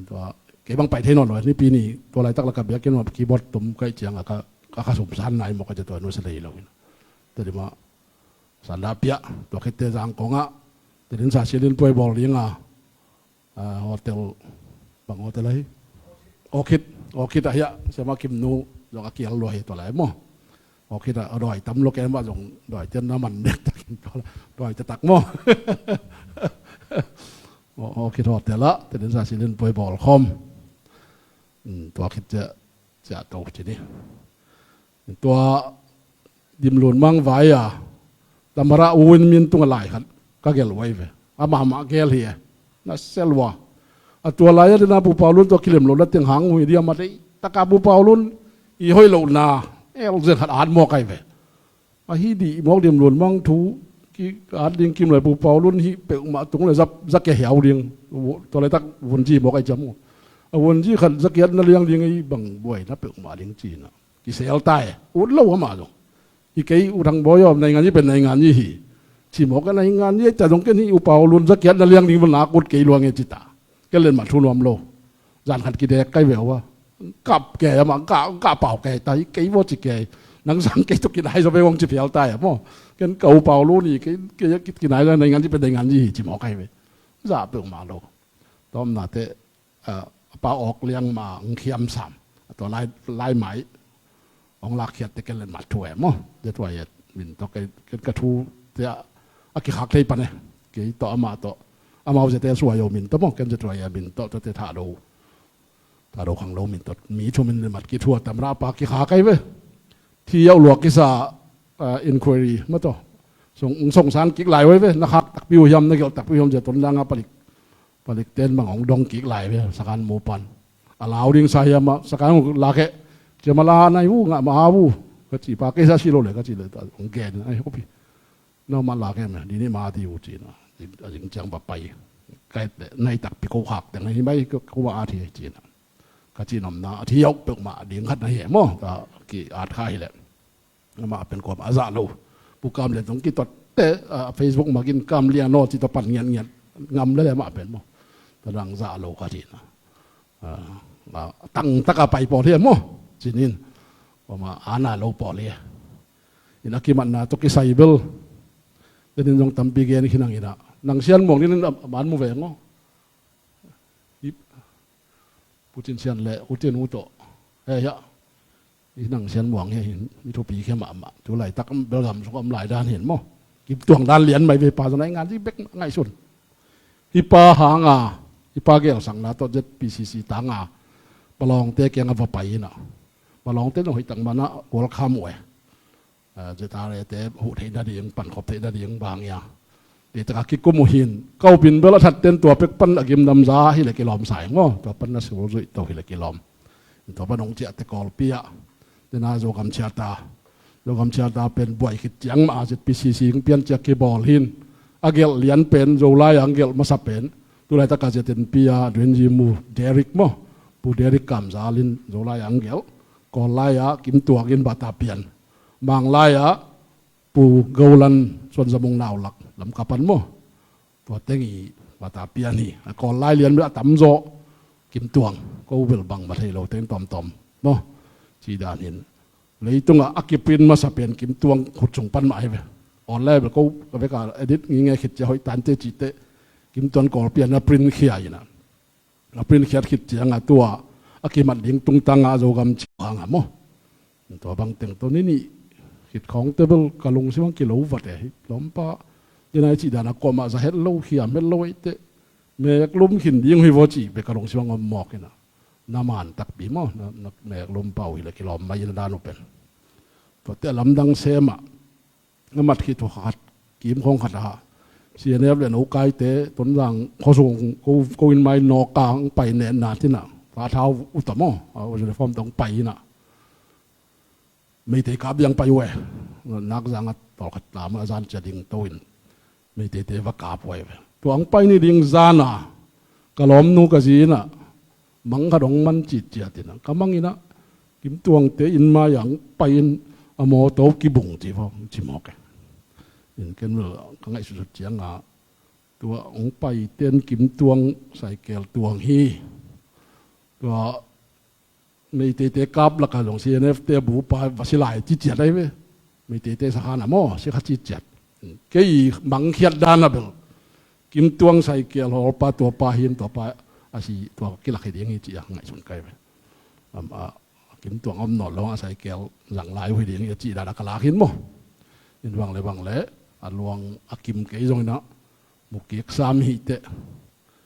Tua, kei bang pai thei nawn lo, nipi ni, tua laitak la ka biakinn mah keyboard tum kaih cianga ka, ka, ka sum san nai mawk a ci tua nusia lei lo in. Tedim a sandahpiah, tua khitte Zangkong ah, Tedim sa silin puai bawl dinga, ah, hotel, bang hotel ahi? Orchid, Orchid ah hiah, siama Kim Nu, zong a kial lua hi tua lai maw. Orchid ah, a dawi tam lo kei mah zong, dawi tian na man dek tak, dawi te tak maw. Aw, aw, khit hotel ah, Tedim sa silin puai bawl khawm. Hmm, tua khit ciah, ciah to ci ni. Tua Dim Lun Mang vai a, Lamara U in min tung a lai khat, ka gel uai ve. Amah mah gel hi e. Na sel ua. A tua lai a dina Pu Pau Lun tua kilem lo na teng hang ui dia ma dei. Taka Pu Pau Lun, i hoih lo na, el zen khat at mawk ai ve. Ahi dih mawk Dim Lun Mang thu, ki at ding kim lai Pu Pau Lun hi peuhmah tung le zap, za kia hiau ding. Tua laitak vunzi mawk ai ciam uh. A vunzi khat za kiat na liang ding ei bang buai na peuhmah ding ci na. Kisel tai, ut lo amah zong. Hi kei U Thang Bawi aw, naingan hi pen naingan hi hi. Ci mawk a naingan hi, ai ta zong ken hi U Pau Lun za kiat na liang ding vun nak ut kei luang e ci ta. Ken len mah thu nuam lo. Zan khat kidek kai veu a. Kap kei amah, ka, ka pau kei ta hi, kei vaw ci kei. Nang sang kei tuk kinai zaw veu ang ci phial tai a maw. Ken ka U Pau Lun hi, kei, kei kinai zaw naingan hi pen naingan hi hi ci mawk kai ve. Za peuhmah lo. Tawmna te, ah, a pa awk liang ma ang khiam sam. A tua lai, lai mai. Ong lak khiat te ken len mat thu e maw. Zet wai et min tawh kei, ken ka thu te a, a kikhak thei pan e. Kei tawh amah tawh. Amau zete suai o min tawh maw. Ken zet wai a min tawh, tawh te thah do. Thah do khang lo min tawh. Mi thu min len mat ki thu a tamra pa kikhak ai ve. Thi yauh luak kisa, ah, inquiry maw tawh. Song, song san kik lai wai ve. Na khak takpi uh hiam, na gelh takpi uh hiam zia ton dang a palik. Palik ten bang hong dong kik lai ve, sakan mu pan. A lau ding sa hiam ah, sakan hong lak e. Ciam a la nai uh, ngah ma a uh. Ka ci pa kei sa si lo le, ka ci le ta, hong gen, ai hopi. Na ma lak e me, di ni ma ti uh ci na. A zing ciang pa pai. Kai te, nai takpi ko khak te, nai mai ko, ko ma a thi ci na. Ka ci nom na, a thi yauh peuhmah ding khat na hi e maw, ta ki at kha hi le. Amah pen kuamah a zah lo. Pu Kam Lian zong kitot te, ah, Facebook mah kin Kam Lian aw ci tawh pan ngiatngiat ngam lele amah pen maw. Tua dang zah lo kha ci na. Ah, ah, tangtak a pai pawl hi maw. Cinin. Kuamah ana lo pawl hi. Ina kimatna tawh kisai bel. Tenin zong tampi gen khin ang ina. Nang Sian Muang nin a man mu veng aw. Pu Cin Sian le U Tin U tawh. He, ya. I nang Sian Muang he hin, mi thupi khe mahmah. Tu laitak belgam sung om lai dan hin maw. Kip tuang dan lian mai ve pa zong nai ngan zi bek ngaihsun. Hi pa hanga, hi pa gelsakna tawh Z P C C tanga. Palawngte kianga va pai ina. Palawngte nong hoih tak mana welcome uh e. Ah, Z R A te huh theih nading, pankhop theih nading bang ia. Deitaka kikum uh hin, ka upin bel a thatten tua pek pan a gimdam za hi le kilawm sa ing aw, tua pan na sul zuih to hi le kilawm. Tua pan hong ciahte Kawlpi ah, tena Zogam ciata, Zogam Charter pen buai khit ciang mah a Z P C C hong pian ciang kibawl hi in. A gelh lian pen, Zolai a hong gelh masa pen, tu laitak a Z N P a Dwayne Zi Mu Derek maw, Pu Derek Kam Zal in Zolai a hong gelh. Kawl lai ah Kim Tuang in bata pian. Mang lai ah Pu Golan Suan Za Mung Nau Lak Lamka pan maw. Tua teng i bata pian hi. A Kawl lai lian bel a tamzaw Kim Tuang, ko bel bangmah thei lo teng tawmtawm maw. Ci dan hi in. Leitungah a kiprint masa pen Kim Tuang khut sung pan mah hi ve. Online bel ko ka vek a edit ngingei khit ciang hoih tante cih teh Kim Tuang Kawl pian a print khia in a, a print khiat khit ciang a tua a kimat ding tungtang a Zogam Charter hang a maw. Tua bang teng tawh ni nih khit khawng teh bel ka lungsim hang kilo vat e. Hi lawmpa, ni nai cih dan a kuamah za het lo, khiam het lo ei teh, mek lum khin ding hi vaw cih bek ka lungsim hang om mawk in a. Na man takpi maw, na, na mek lum pah uh hi leh kilawm mai in a dan uh pen. Tua teh a lamdang sem ah, na mat khit uh khat, kim khawng khat a, C N F le no kaite Tonzang khuasung ko, ko inn mai nawk a hong pai nehna ci in a, ta thau uh ta maw, a uniform tawh hong pai in a, Meitei kap ding hong pai uh e. Nakzang a tawlkhat lam a zan cia ding to in Meiteite va kap uh e ve. Tua hong pai ni ding zan a ka lawmnu ka zi in a mang khat hong man citciat in a, ka mang in a, Kim Tuangte inn mai ah hong pai in a mawtaw kibung ci vaw, ci mawk e. In ken bel ka ngaihsutsut ciang a, tua hong paite in Kim Tuang cycle tuang hi. Tua Meiteite kap lak a zong C N F te bu pa va si lai citciat ahi ve. Meiteite sakhan a maw, si kha citciat. Kei mangkhiat dan a bel Kim Tuang cycle hawlpa tua pa hi in, tua pa a si, tua kilak hi ding hi ci a ngaihsun kai ve. Am, a, Kim Tuang om nawn lo a cycle zang lai uh hi ding hi a ci dan a ka lak hi in maw. In bang le bang le a luang a kim kei zong in a, mu kik sam hi teh,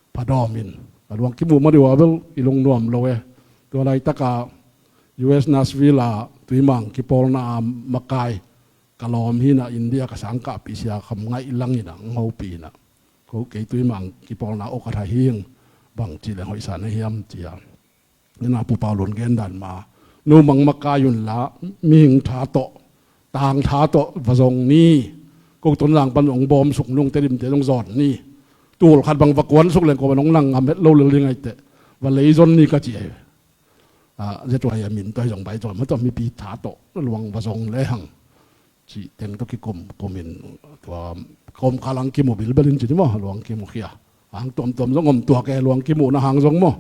phadawm in. A luang kimu mah dih uh a bel i lungnuam lo e. Tua laitak a U S Nashville a Tuimang kipawlna a makai ka lawm hi in a, India ka sangkahpih Sia Kham Ngaih Lang in a hong hopih in a, ko kei Tuimang kipawlna awk a tha hi ing, bang ci leng hoihsa na hiam ci a. Ina Pu Pau Lun gen dan mah, no mang makai un la, mihing tha tawh, tang tha tawh va zong ni. Ko Tonzang pan zong bawm suk nung Tedim te zong zawn ni. Tul khat bang va kuan suk leng ko va nong nang ngam het lo lel ding ahi teh, va lei zon ni ka ci ahi. A, Z Y a min tawh hi zong bai zong ma tawh mipi tha tawh luang va zong le hang. Cih teng tawh kikum, kum in, tua, kawmkal hang kimu bilbel in ci ni maw, luang kimu khia. Hang tuamtuam zong om tuak e, luang kimuhna hang zong maw.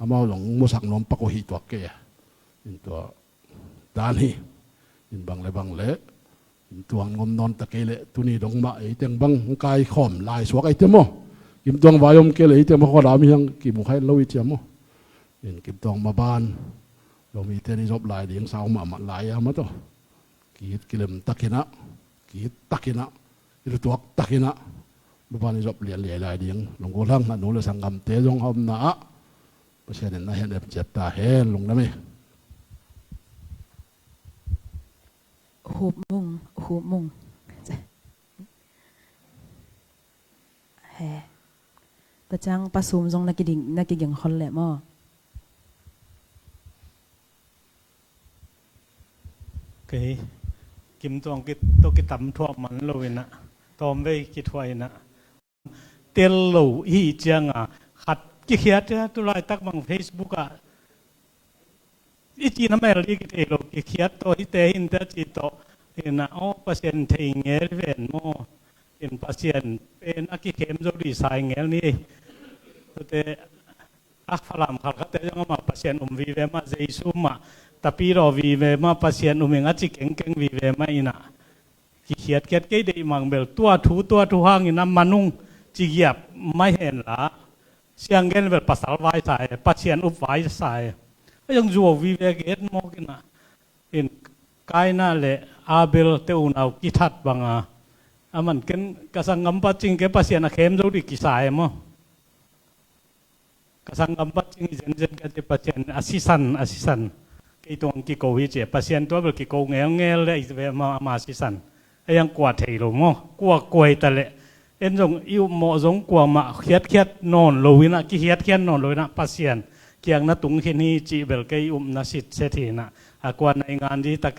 Amau zong musak nuam pak uh hi tuak kei e. In tua dan hi. In bang le bang le, in tuang ngom nawn ta kei leh, tuni dong mah ei teng bang hong kai khawm lai suak ei te maw. Kim Tuang vai om kei leh ei teng bang khuadam hi hang kimu kha het lo i cia maw. In Kim Tuang maban, lo mite ni zop lai ding sau mahmah lai a ma tawh. Ki-it kilem takin ah, ki-it takin ah, i lutuak takin ah, maban i zop lianliai lai ding. Lunggulh hang, a nu le sanggamte zong a omna ah Pasian in na hen em ciat ta hen, lungdam hi. Hup mung, hup mung. He. Tua ciang Pa Sum zong na kiding, na kiging khol leh maw. Kei Kim Tuang ki, tawh kitam thuah man lo in ah, tawmvei kithuah in ah, tel lo i hih ciang a, khat kikhiat a, tu laitak bang Facebook ah i cih na mel ding kithei lo, kikhiat tawh hihte hi in te a cih tawh, in ah, aw, Pasian thei ngel ven maw, in Pasian pen a kikhem zo dih sa i ngel ni. Tute a Falam khalkhate zong amah Pasian um vive mah, Jesu mah, Tapidaw vive mah, Pasian um ing a ci kengkeng vive mah in ah, kikhiatkhiat kei deih mang bel, tua thu, tua thu hangin a manung cigiap mai hen la. Sianggen bel pasal vai sa e, Pasian up vai sa e. A zong zuau vive ki et mawk in ah, in Kaina le Abel te unau kithat bang a, a man ken ka sanggam pat cing ke Pasian a khem zo dih kisa e maw. Ka sanggam pat cing hi zenzen ka ci, Pasian a sisan, a sisan. Kei tungah kiko hi ci, Pasian tua bel kiko ngelngel le i ve ma, ma sisan. A yang kua thei lo maw, kua kua hi ta leh. En zong i upmawh zong kuamah khiatkhiat nawn lo in ah, kikhiatkhiat nawn lo in ah, Pasian kiang na tung khin hi cih bel kei upna sitset hi in ah. A kua na i ngan dih ta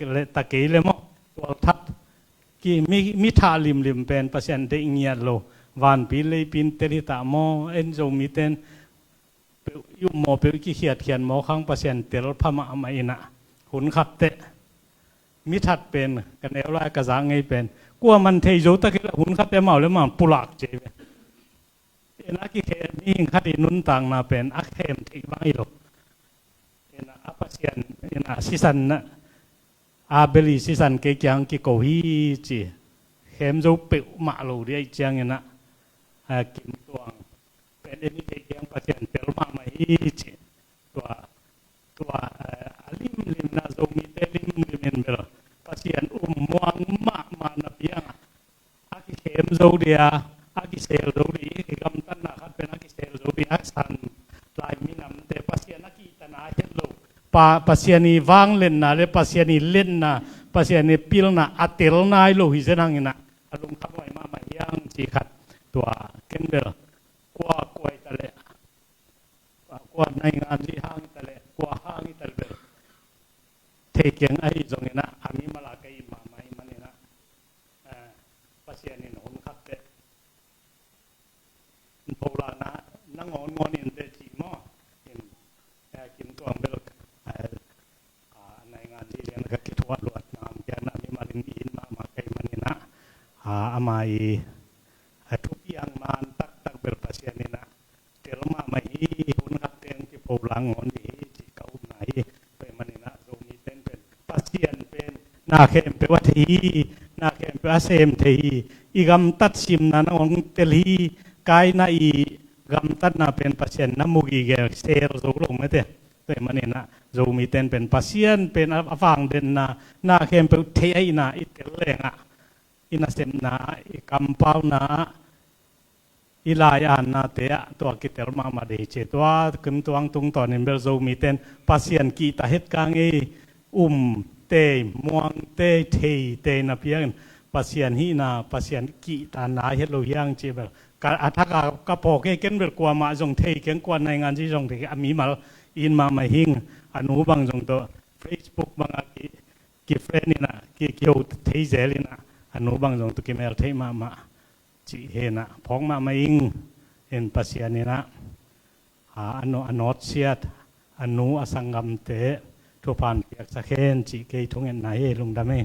kei le maw. tualthat, ki, mi, mi thah limlim pen Pasian deih ngiat lo, vanpi leipi in tel hi ta maw, en Zomite in peuh, i upmawh peuh, i kikhiatkhiat mawh khang Pasian tel pha mahmah in ah, hun khat teh mi that pen, ka neu lai ka zak ngei pen, kuaman thei zo tak hi leh hun khat teh amau le amau pulak ci ve. Ina kikhem, mihing khat i nuntakna pen a khem theih bang hi lo. Ina a Pasian, ina sisan na, Abel i sisan kei kiang kiko hi ci. Khem zo peuhmah lo ding ahih ciangin ah, a, Kim Tuang pen en i theih kiang Pasian tel mahmah hi ci. Tua, tua, eh, a limlim na, Zomite limlim in bel Pasian um muang mahmah na piang a, a kikhem zo dia, a kisel zo di, i gamtatna khat pen a kisel zo di, a san lai minamte Pasian a kihta nai het lo. Pa, Pasian i vangliatna le Pasian i liatna, Pasian i pilna a tel nai lo hi zen hangin ah, a lungkham huai mahmah hi hang ci khat. Tua ken bel kua, kua hi ta leh, kua naingan zi hang hi ta leh, kua hang hi ta leh bel thei keng ahi zongin ah, a mimal a ka it mahmah ahih manin ah, eh, Pasian in hun khat teh pholakna nangawn ngawn in teh ci maw. In, eh, Kim Tuang bel, eh, a, naingan zi lian ka kithuah luat nam kiang na mimal in it mahmah ka hih manin ah, a, ama i, a, thupiang man taktak bel Pasian in ah tel mahmah hi, hun khat teng kipholak ngawn ding hi ci ka upna hi. Tua ahih manin ah Zomite in pen Pasian pen na khempeuh a thei hi, na khempeuh a sem thei hi. I gamtat simna nangawn tel hi. Kaina i gamtatna pen Pasian na mu gige, sel zo lo mate. Tua ahih manin ah Zomite in pen Pasian pen a, a vangdetna, na khempeuh thei ahihna i tel leng ah, i nasepna ah, i kampauna ah, i lai-annate ah tua kitel mahmah ding hi ci. Tua Kim Tuang tungtawnin bel Zomite in Pasian kihta het kang ei, um tei, muang tei, thei tei na piang in, Pasian hihna, Pasian kihta nai het lo hi hang ci bel ka, a thak a ka phawk hi. Ken bel kuamah zong thei keng, kua naingan zi zong thei keng, a mimal in mahmah hing. A nu bang zong tawh Facebook bang a ki, ki friend in ah, ki, kiho thei zel in ah, a nu bang zong tawh kimel thei mahmah cih hi in ah, phawk mahmah ing. In Pasian in ah, a, a nu, a nawtsiat, a nu a sanggamte thupha piaksak hen cih kei thungetna hi. Lungdam hi.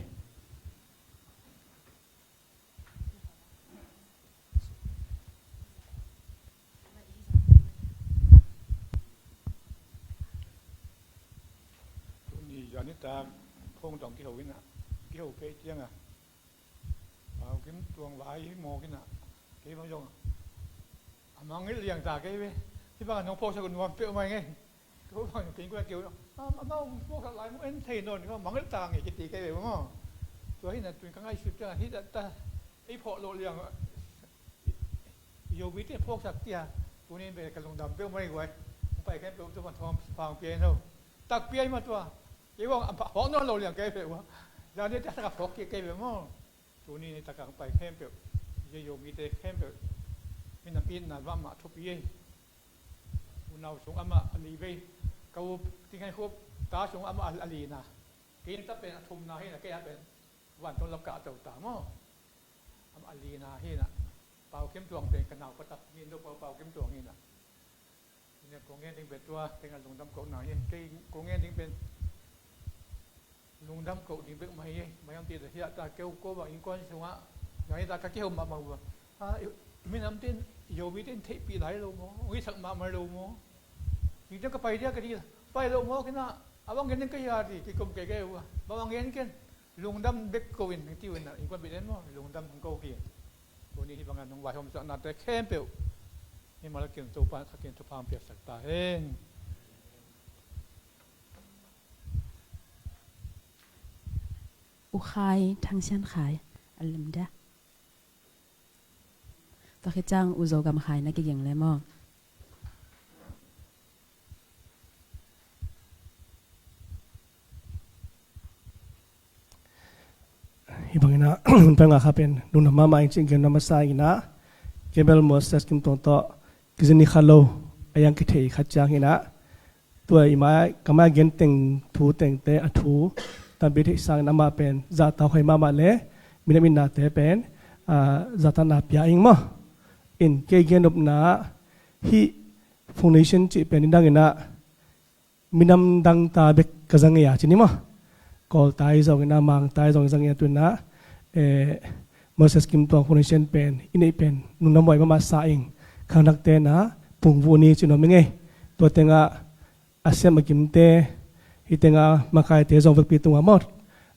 Tuni zan nitak phone tawh kiho in ah, kiho kei ciang a, Pau Kim Tuang vai hi mawk in ah, kei bang zong a mangngilh liang ta kei ve. Hih bang a nong phawksak uh nuam peuhmah ing ei. Ko bang kei kua keu, a, amau phawksak lai mu en thei nawn, ko mangngilh ta ngei kiti kei ve maw. Tua hi in ah tuni ka ngaihsut ciang a, hih ta, ta, ei phawk loh liang a, Zomite phawksak tia, tuni in bel ka lungdam peuhmah hi guai. Hong pai khempeuh tua pan thawm pang pia in ho. Tak pia hi mah tua. Kei bang a phawk nawn lo liang kei peuh ua. Zan nitak a phawk kei kei peuh maw. Tuni nitak a hong pai khempeuh, Zomite khempeuh, minam itna mahmah thupi ei. Unau sung amah a li vei, ka u Ti Ngen Khup ta sung amah a, a lina. Kei ta pen a thumna hi in ah, kei a pen vantung lam kah to ta maw. Amah a lina hi in ah, Pau Kim Tuang pen ka nau pata min do Pau, Pau Kim Tuang hi in ah. Ina ko ngen ding pen tua, kei a lungdam kohna hi. Kei ko ngen ding pen lungdam koh ding bek mah hi. Bang hiam cih leh hih ta keu ko bang innkuan sungah, bang hih ta ka kiho mahmah uh a, a, i, minamte in, Zomite in theihpih lai lo maw, hong itsak mahmah lo maw. Hih ciang ka pai dia ka ti, pai lo maw, kei in ah, a bang ngen ding ka hi a ti, kikum kei kei uh a, bang bang ngen ken. Lungdam bek ko in, hong ti uh in ah, innkuan bit en maw, lungdam hong ko hi. Tuni hih bangin nong vaihawmsawnate khempeuh, hih malak in Topa in khakin thupha hong piaksak ta hen. U Khai, Thang Sian Khai, a lem dia. Tua khit ciang U Zo Gam Khai na kiging le maw. Hih bangin ah, hun peuh ngah kha pen lungdam mahmah ing cih gen nuam masa ing in ah, kei bel Moses Kim Tuang tawh kizen ni kha lo, a yang kithei khat ciang hi in ah, tua i mai, ka mai gen teng thu tengte a thu tampi theih sangin amah pen zahtakhuai mahmah le minam itnate pen, ah, zahtakna pia ing maw. In kei gen nopna hih foundation cih pen i dang inah minam dang ta bek ka za ngei a ci ni maw. Kawl ta i zong inah, Mang ta i zong i za ngei a tu inah, eh, Moses Kim Tuang Foundation pen i neih pen nungnam huai mahmah sa ing. Khangthakte inah pungvuh ni ci nuam ing ei. Tua tengah a sem a gimte, hi tengah makaite zong vekpi tungah maw,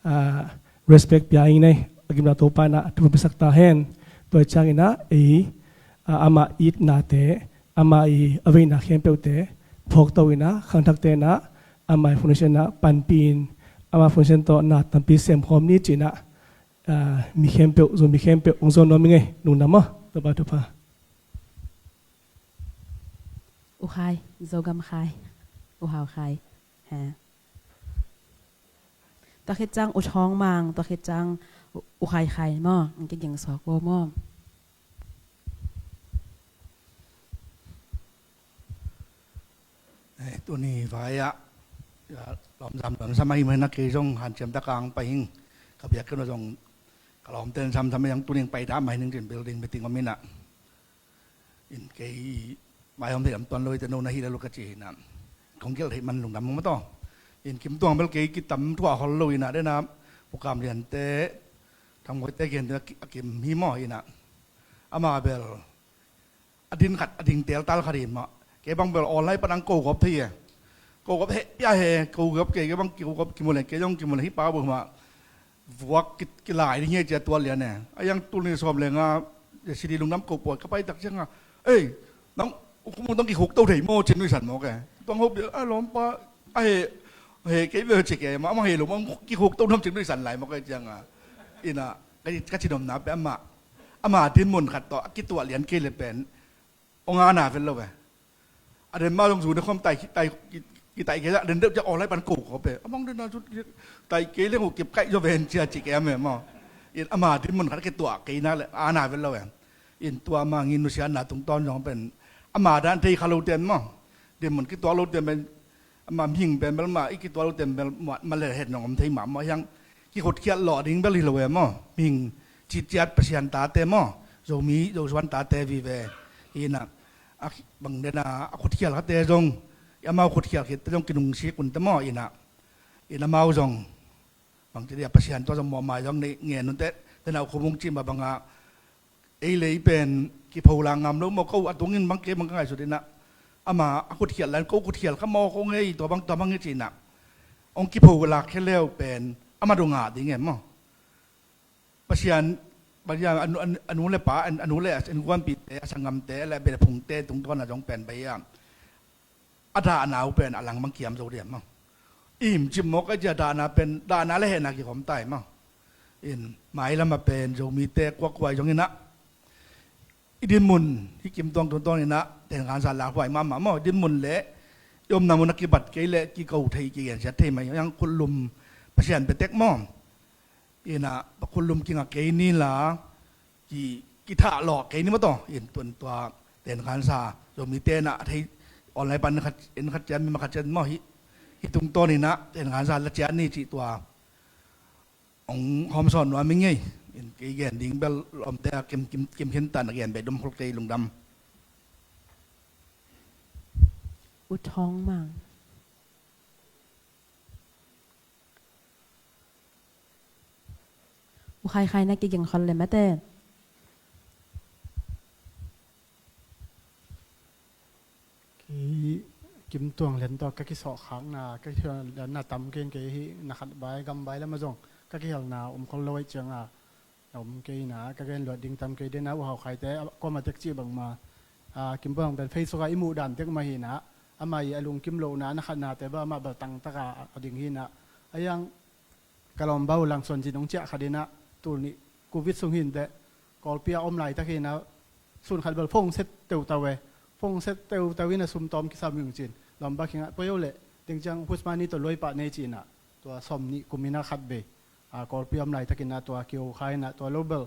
ah, respect pia ing ei. A gimna Topa inah thupha piasak ta hen. Tua ciang inah ei, ah, amah itnate, amah i a veina khempeuhte phawkto inah, khangthakte inah amah i foundation ah panpih in, amah foundation tawh na tampi semkhawm ni ci inah, ah, mi khempeuh, Zomi khempeuh hong zuan nuam ing ei. Lungdam maw. Topa thupha. U Khai, Zogam Khai, U Hau Khai. He. Tua khit ciang U Thawng Mang, tua khit ciang U, U Khai Khai maw, ang kiging suak uh maw. Eh, tuni vai-ah, ya, lawmzam lawmzam ahih manin a kei zong hanciam tak ang pai hing, ka biakinn uh zong ka lawmte'n samsam a yang tuni pai dah mah hi ning cin building meeting om inah. In kei mai hom thei lam tuan lo i te no na hi la lo ka ci hi inah. Kong gelh thei man lungdam mong maw taw. In Kim Tuang bel kei kitam thuah hol lo inah dena, Pu Kam Lian te, Thang Moi te gen dena a kim hi maw inah. Ama bel a din khat, a ding teltal khat hi mah. Kei bang bel online pan ang ko gawp thei e. Ko gawp he, pia he, ko gawp kei, kei bang ko gawp kimu le, kei zong kimu le hi pau bel mah. Vuak ki, kilai ding hi cia tual lian e. A yang tul ni sawm le nga, ya sidi lungdam ko puai ka pai tak ciang a. Ei, nang, u kumu tang kikhuk to thei maw cin nuisan maw ke. Tuang hop dia, a lawmpa, a he, he kei bel ci ke, mah, mah he lo, mah kikhuk to nam cin nuisan lai maw ke ciang a. Inah, ka, ka ci nuamna pe amah. Ama dinmun khat tawh a kituah lian kei le pen hong ana vet lo ve. A den mah zong zu ne khawm tai, tai, ki, ki tai kei a den deuh ciah aw lai pan ko ko pe. A mong den na zu tai kei leng uh kip kaih zaw ven cia ci kei a me maw. In ama dinmun khat a kituah kei na le ana vet lo ve. In tua ama ngin nusiatna tungtawn zong pen ama dan thei kha lo ten maw. Dinmun kituak lo ten pen ama mihing pen bel mah i kituak lo ten bel mah, mah le het nong om thei mah maw hiang. Kikhutkhiat lawh ding bel hi lo e maw. Mihing citciat Pasian tate maw. Zomi, Zosuan tate vive. Hi inah, a bang dena, a khutkhial khate zong, i amau khutkhial khit te zong kinungsik un te maw inah. In amau zong, bang ci dia Pasian tua zong mawhmai zong nei ngen un te, dena u khumung cih mah banga, ei lei pen kipho la ngam lo maw ko a tungin bang kei bang ka ngaihsut inah. Ama a khutkhial lan ko khutkhial kha maw ko ngei tua bang tua bang ngei ci inah. Ong kipho la khe leu pen ama dong a ding e maw. Pasian, Pasian a nu, a nu, a nu le pa, a nu le a innkuanpihte, a sanggamte le a bia le phungte tungtawn a zong pen bai a a dahna uh pen a lang bang kiam zo diam maw. Im cim mawk a cia dahna pen, dahna le hehna kikhawm tai maw. In mailam a pen Zomite kuakua i zong inah i dinmun, hih Kim Tuang tungtawn inah tenkhansa lakhuai mahmah maw. I dinmun le i omna mun a kibat kei le kiko thei, kigensiat thei mah hiang khutlum Pasian pia tek maw. Inah khutlum kingak kei ni la, ki, kithah lawh kei ni maw taw. In tun tua tenkhansa Zomite inah a thei online pan khat, en khat cian, mi ma khat cian maw hih, hih tungtawn inah tenkhansa la cian ni cih tua hong hawmsawn nuam ing ei. In kei gen ding bel lawmte a kim, kim, kim khin tan a gen bek dom khol kei lungdam. U Thawng Mang. U Khai Khai na kiging khol le mate. Kei Kim Tuang Lian tawh ka kisawhkhakna, ka kihialna tam kei in kei hih na khat bai, gam bai lam a zong ka kihialna om khol lo aih cianga, a om kei inah, ka gen luat ding tam kei dena, U Hau Khai te, a, kuama tek cih bangma, a, Kim Tuang pen Facebook ah i muh dan tek mah hi inah, amah i a lungkim lohna, na khatnate bel amah bel tangtaka a ding hi inah, a yang ka lawmpa uh Langsuan Cin hong ciah khat inah, tul nih Covid sung hi inteh, Kawlpi a om laitak hi inah, sun khat bel phone set teutau e, phone set teutau inah sum tawm kisam hi ung cin, lawmpa khingah poi o leh, teng ciang hush money tawh luai pah nei ci inah, tua sawm nih kum inah khat bei, a, Kawlpi a om laitak inah, tua kio kha inah, tua lo bel,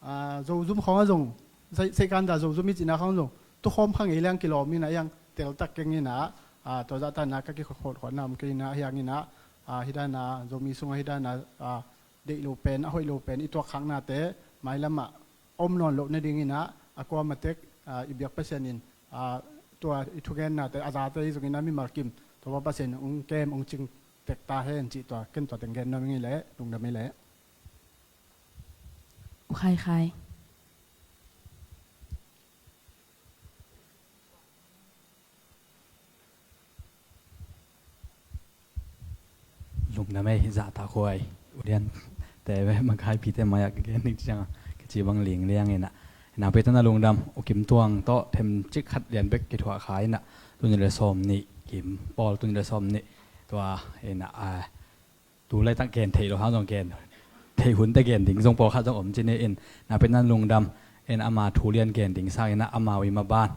a, Zozum khawng a zong, Sei, Seikanda Zozum i cihna khawng zong, tukhawm kha ngei leng kilawm inah, a yang teltak keng inah, a, tua zahtakna ka kikhawtkhuatna om kei inah, a hiang inah, a, hidana Zomi sungah hidana, a, deih lo pen, a hoih lo pen i tuakkhaknate mailamah om nawn loh nadinginah a kuamatek, a, i biak Pasian in, a, tua i thugennate a zate i zongin a mimal kim Topa Pasian in ong kem ong cing tek ta hen cih tua ken tua teng gen nuam ing ei leh, lungdam ei leh. U Khai Khai. Lungdam ei, zahtak huai. U Lian te ve, makaipite mai-ah ka gen ding ciangah ka ci bang lingliang inah, inah pei tana lungdam. U Kim Tuang tawh themcik khat lian bek kithuah kha inah, tuni le sawm nih kim pawl, tuni le sawm nih tua inah, a, tu laitak gen theih lo hang zong gen theih hunte gen ding zong pawlkhat zong om ci ni in, na pei tana lungdam. In ama thu lian gen ding sang inah amau i maban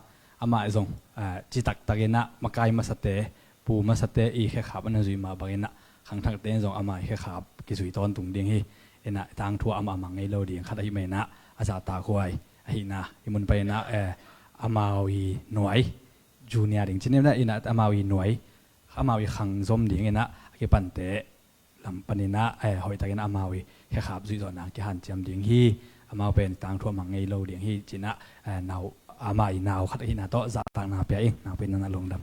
amah zong, a, citaktak inah makai masate, pu masate i khekhap a na zuih mah bangin ah khangthakte in zong ama i khekhap kizui tawntung ding hi. Inah tangthu ah amah mang ngei lo ding khat ahi mah inah a zahtak huai ahihna i mun pai inah, eh, amau i nuai junior ding cin inah, inah amau i nuai, amau i khang zom ding inah a kipante lam paninah, eh, hoihtakin amau i khekhap zuihzawhna kihanciam ding hi. Amau pen tangthu ah mang ngei lo ding hi cinah, eh, nau, amah i nau khat ahihna tawh zahtakna pia ing. Nau pen nanah lungdam.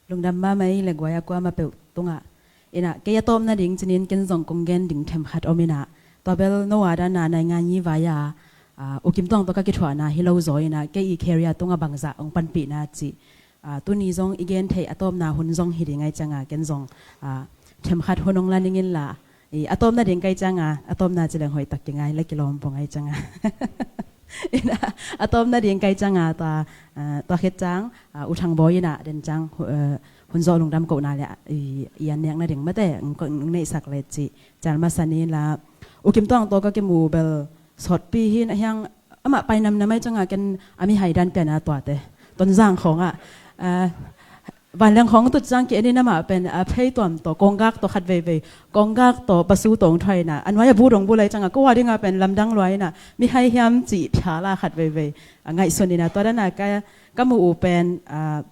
Lungdam mahmah ei le guai a kuamah peuh tungah. Inah kei a tawpna ding cinin ken zong kong gen ding themkhat om inah, tua bel no a dana naingan ngi vai a, a, U Kim Tuang tawh ka kithuahna hi lo zaw inah kei i career tungah bangzah hong panpihna cih, a, tuni zong i gen theih a tawpna hun zong hi ding ahi cianga ken zong, a, themkhat hun hong la ning inla, i, a tawpna ding kai cianga, a tawpna ci leng hoihtak kingai le kilawm pong ahi cianga. Inah a tawpna ding kai cianga tua, a, tua khit ciang, a, U Thang Bawi inah den ciang, hu-, a, hun zawh lungdam kohna le, i, i an nekna ding mate ng, ng neihsak le cih cial masa ni la. U Kim Tuang tawh ka kimu bel sawtpi hi inah hiang amah pai namnam ahi cianga ken a mihai dan piana tuate Tonzang khawngah, a, vanleng khawng tut ciang ki-en in amah pen, a, phei tuam tawh, konggak tawh khat veivei, konggak tawh pasu tawh hong thuai inah a nuai a bu dong bu lai cianga ko a dingah pen lamdang luai inah mihai hiam cih phial a khat veivei, a, ngaihsun inah tua dana ka, ka mu uh pen, a,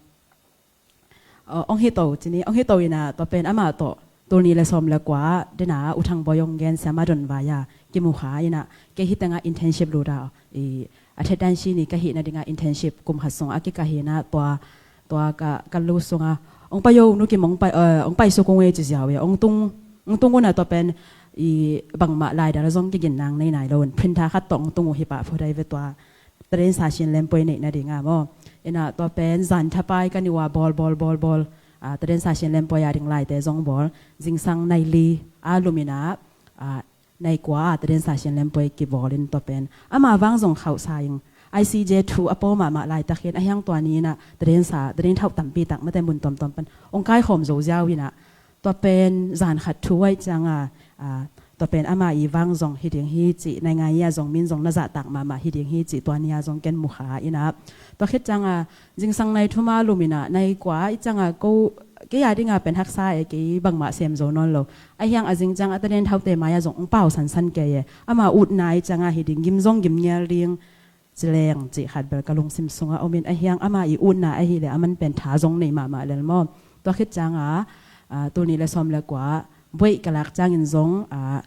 a, ong hi to cini, ong hi to inah tua pen amah tawh tul nih le sawm le kua dena U Thang Bawi hong gen siama don vai a kimu kha inah kei hi tengah internship lut a, i, a thet dan si ni ka hihna dingah internship kum khat sungah a kikah hi inah tua, tua ka, ka lu sungah ong pai o Nu Kim ong pai, eh, ong pai suk ung ei ci ziau e ong tung, ong tung unah tua pen i bangmah laidal zong kigin nang nei nai lo un printer khat tawh ong tung uh hi pah phot ai ve tua. Tadin sa sin lempoi neihna dinga maw. Inah tua pen zan thapai ka niwa bawl, bawl, bawl, bawl. A, tadin sa sin lempoi a ding laite zong bawl. Zingsang nai li a lum inah, a, nai kua a tadin sa sin lempoi kibawl in tua pen ama vang zong khauh sa ing. I C J thu a paw mahmah laitak hin a hiang tua ni inah tadin sa, tadin thauh tampi tak mate mun tuamtuam pan ong kaikhawm zo ziau inah. Tua pen zan khat thu ahi cianga, a, tua pen ama i vang zong hi ding hi cih, naingai a zong min zong na zahtak mahmah hi ding hi cih tua ni a zong ken mu kha inah. Tua khit cianga zingsang nai thum a lum inah nai kua i cianga ko, kei a dinga pen haksa e kei bangmah sem zo nawn lo. A hiang a zing cianga tadin thaute mai a zong ong pau sansan kei e. Ama utna i cianga hi ding gim zong gim ngial ding. Ci leng cih khat bel ka lungsim sungah om in a hiang ama i utna ahih leh a man pen tha zong nei mahmah lel maw. Tua khit cianga, a, tul nih le sawm le kua buaih ka lak ciangin zong, a,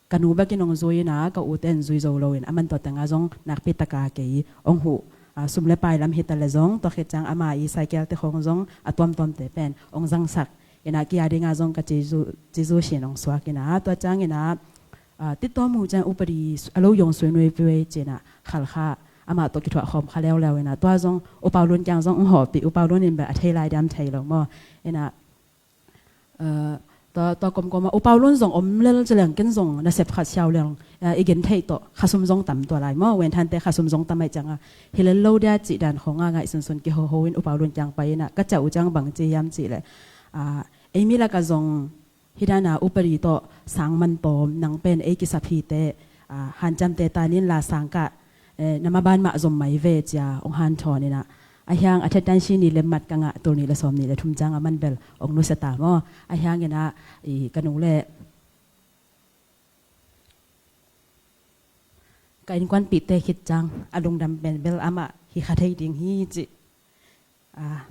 ka nu bek in ong zui inah ka ute in zui zo lo in a man tua tengah zong nakpi taka kei ong huh, a, sum le pai lam hi ta le zong tua khit ciang ama i cycle te khawng zong a tuamtuamte pen ong zangsak inah kia dinga zong ka cizu, cizu sin ong suak inah tua ciang inah, a, titawm uh ciang upadi a lo yong sui nui piwei cinah khalkha amah tawh kithuah khawm kha leuleu inah tua zong U Pau Lun kiang zong ong hawhpih, U Pau Lun in bel a thei lai diam thei lo maw. Inah, a, tua, tua komkoma U Pau Lun zong om lel ci leng ken zong nasep khat siau leng, a, i gen theih tawh khasum zong tam tua lai maw. Wen Thante khasum zong tam ahi cianga hi lel lo dia cih dan khawnga ngaihsunsun kihoho in U Pau Lun kiang pai inah ka ciah uh ciang bang ci hiam cih leh, a, ei mi lakah zong hidana upadi tawh sang man tawm nang pen ei kisap hi teh, a, hanciamte tanin la sang kah, eh, na maban mah zom mai ve cia ong hanthawn inah. A hiang a thet dan si ni lemmat ka ngah tul nih le sawm nih le thum ciang a man bel ong nusia ta maw. A hiang inah i ka nu le ka innkuanpihte khit ciang a lungdam pen bel amah hi kha thei ding hi cih. A,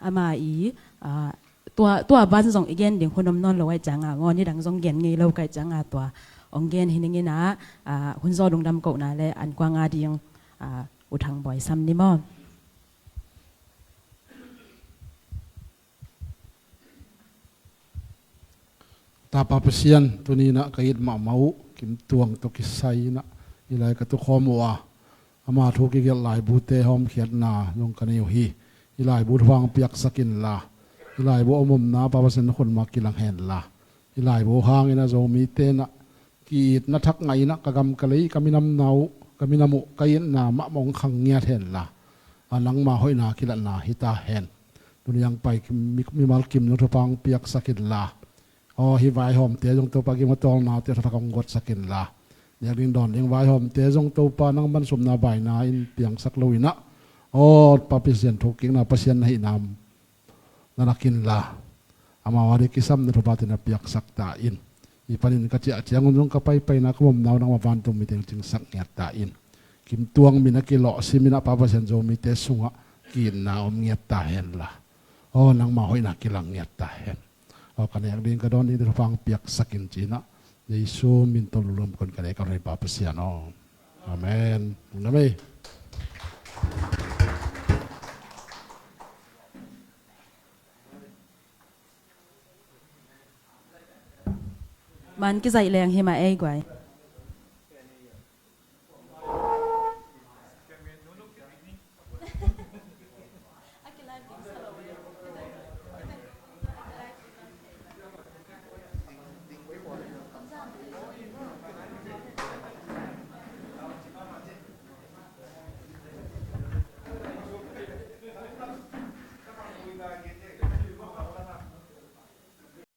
ama i, a, Tua, tua van zong i gen ding hun om nawn lo ahih ciangin, ngawn nidang zong gen ngei lo ka hih ciangin tua hong gen hi ning in ah, ah, hun zaw lungdam kohna le an kuang a ding, ah, U Thang Bawi Sam ni maw? Tapa Pasian, tuni in ah ka it mahmah uh Kim Tuang tawh kisai in ah hih lai ka tukhawm uh a, ama thu kigelh laibute hawmkhiatna zong ka nei uh hi. Hih laibu thupha hong piaksak inla, hih laibu a om omna Pa Pasian na khut mah kilang henla, hih laibu hangin ah Zomite in ah ki-itna thak ngah in ah ka gam ka lei, ka minam uh, ka minam uh, ka itna mahmah hong khang ngiat henla, a nangma hoihna kilatna hi ta hen. Tuni hong pai kim, mi, mimal kim zong thupha hong piaksak inla, aw, hih vaihawmte zong Topa gim a tawlnate thakthak hong guatsak inla, nek ding dawn ding vaihawmte zong Topa nangman sumna baina in piangsak lo in ah, aw, Pa Pasian thukikna Pasian na hihna na lak inla, amau a ding kisam na thupha tawh na piaksak ta in. Hih panin ka ciah ciangun zong ka paipaina ka om omna uh nangma vantung mite in cingsak ngiat ta in. Kim Tuang min a kilawhsim in ah Pa Pasian Zomite sungah ki-itna om ngiat ta henla, aw, nangma hoihna kilang ngiat ta hen. Aw, ka nek ding ka dawn dingte thupha hong piaksak in ci in ah Jesu min tawh lungdam kong ka nek ka rei Pa Pasian aw. Amen. Lungdam ei. Man kizaih leng hi mah ei guai.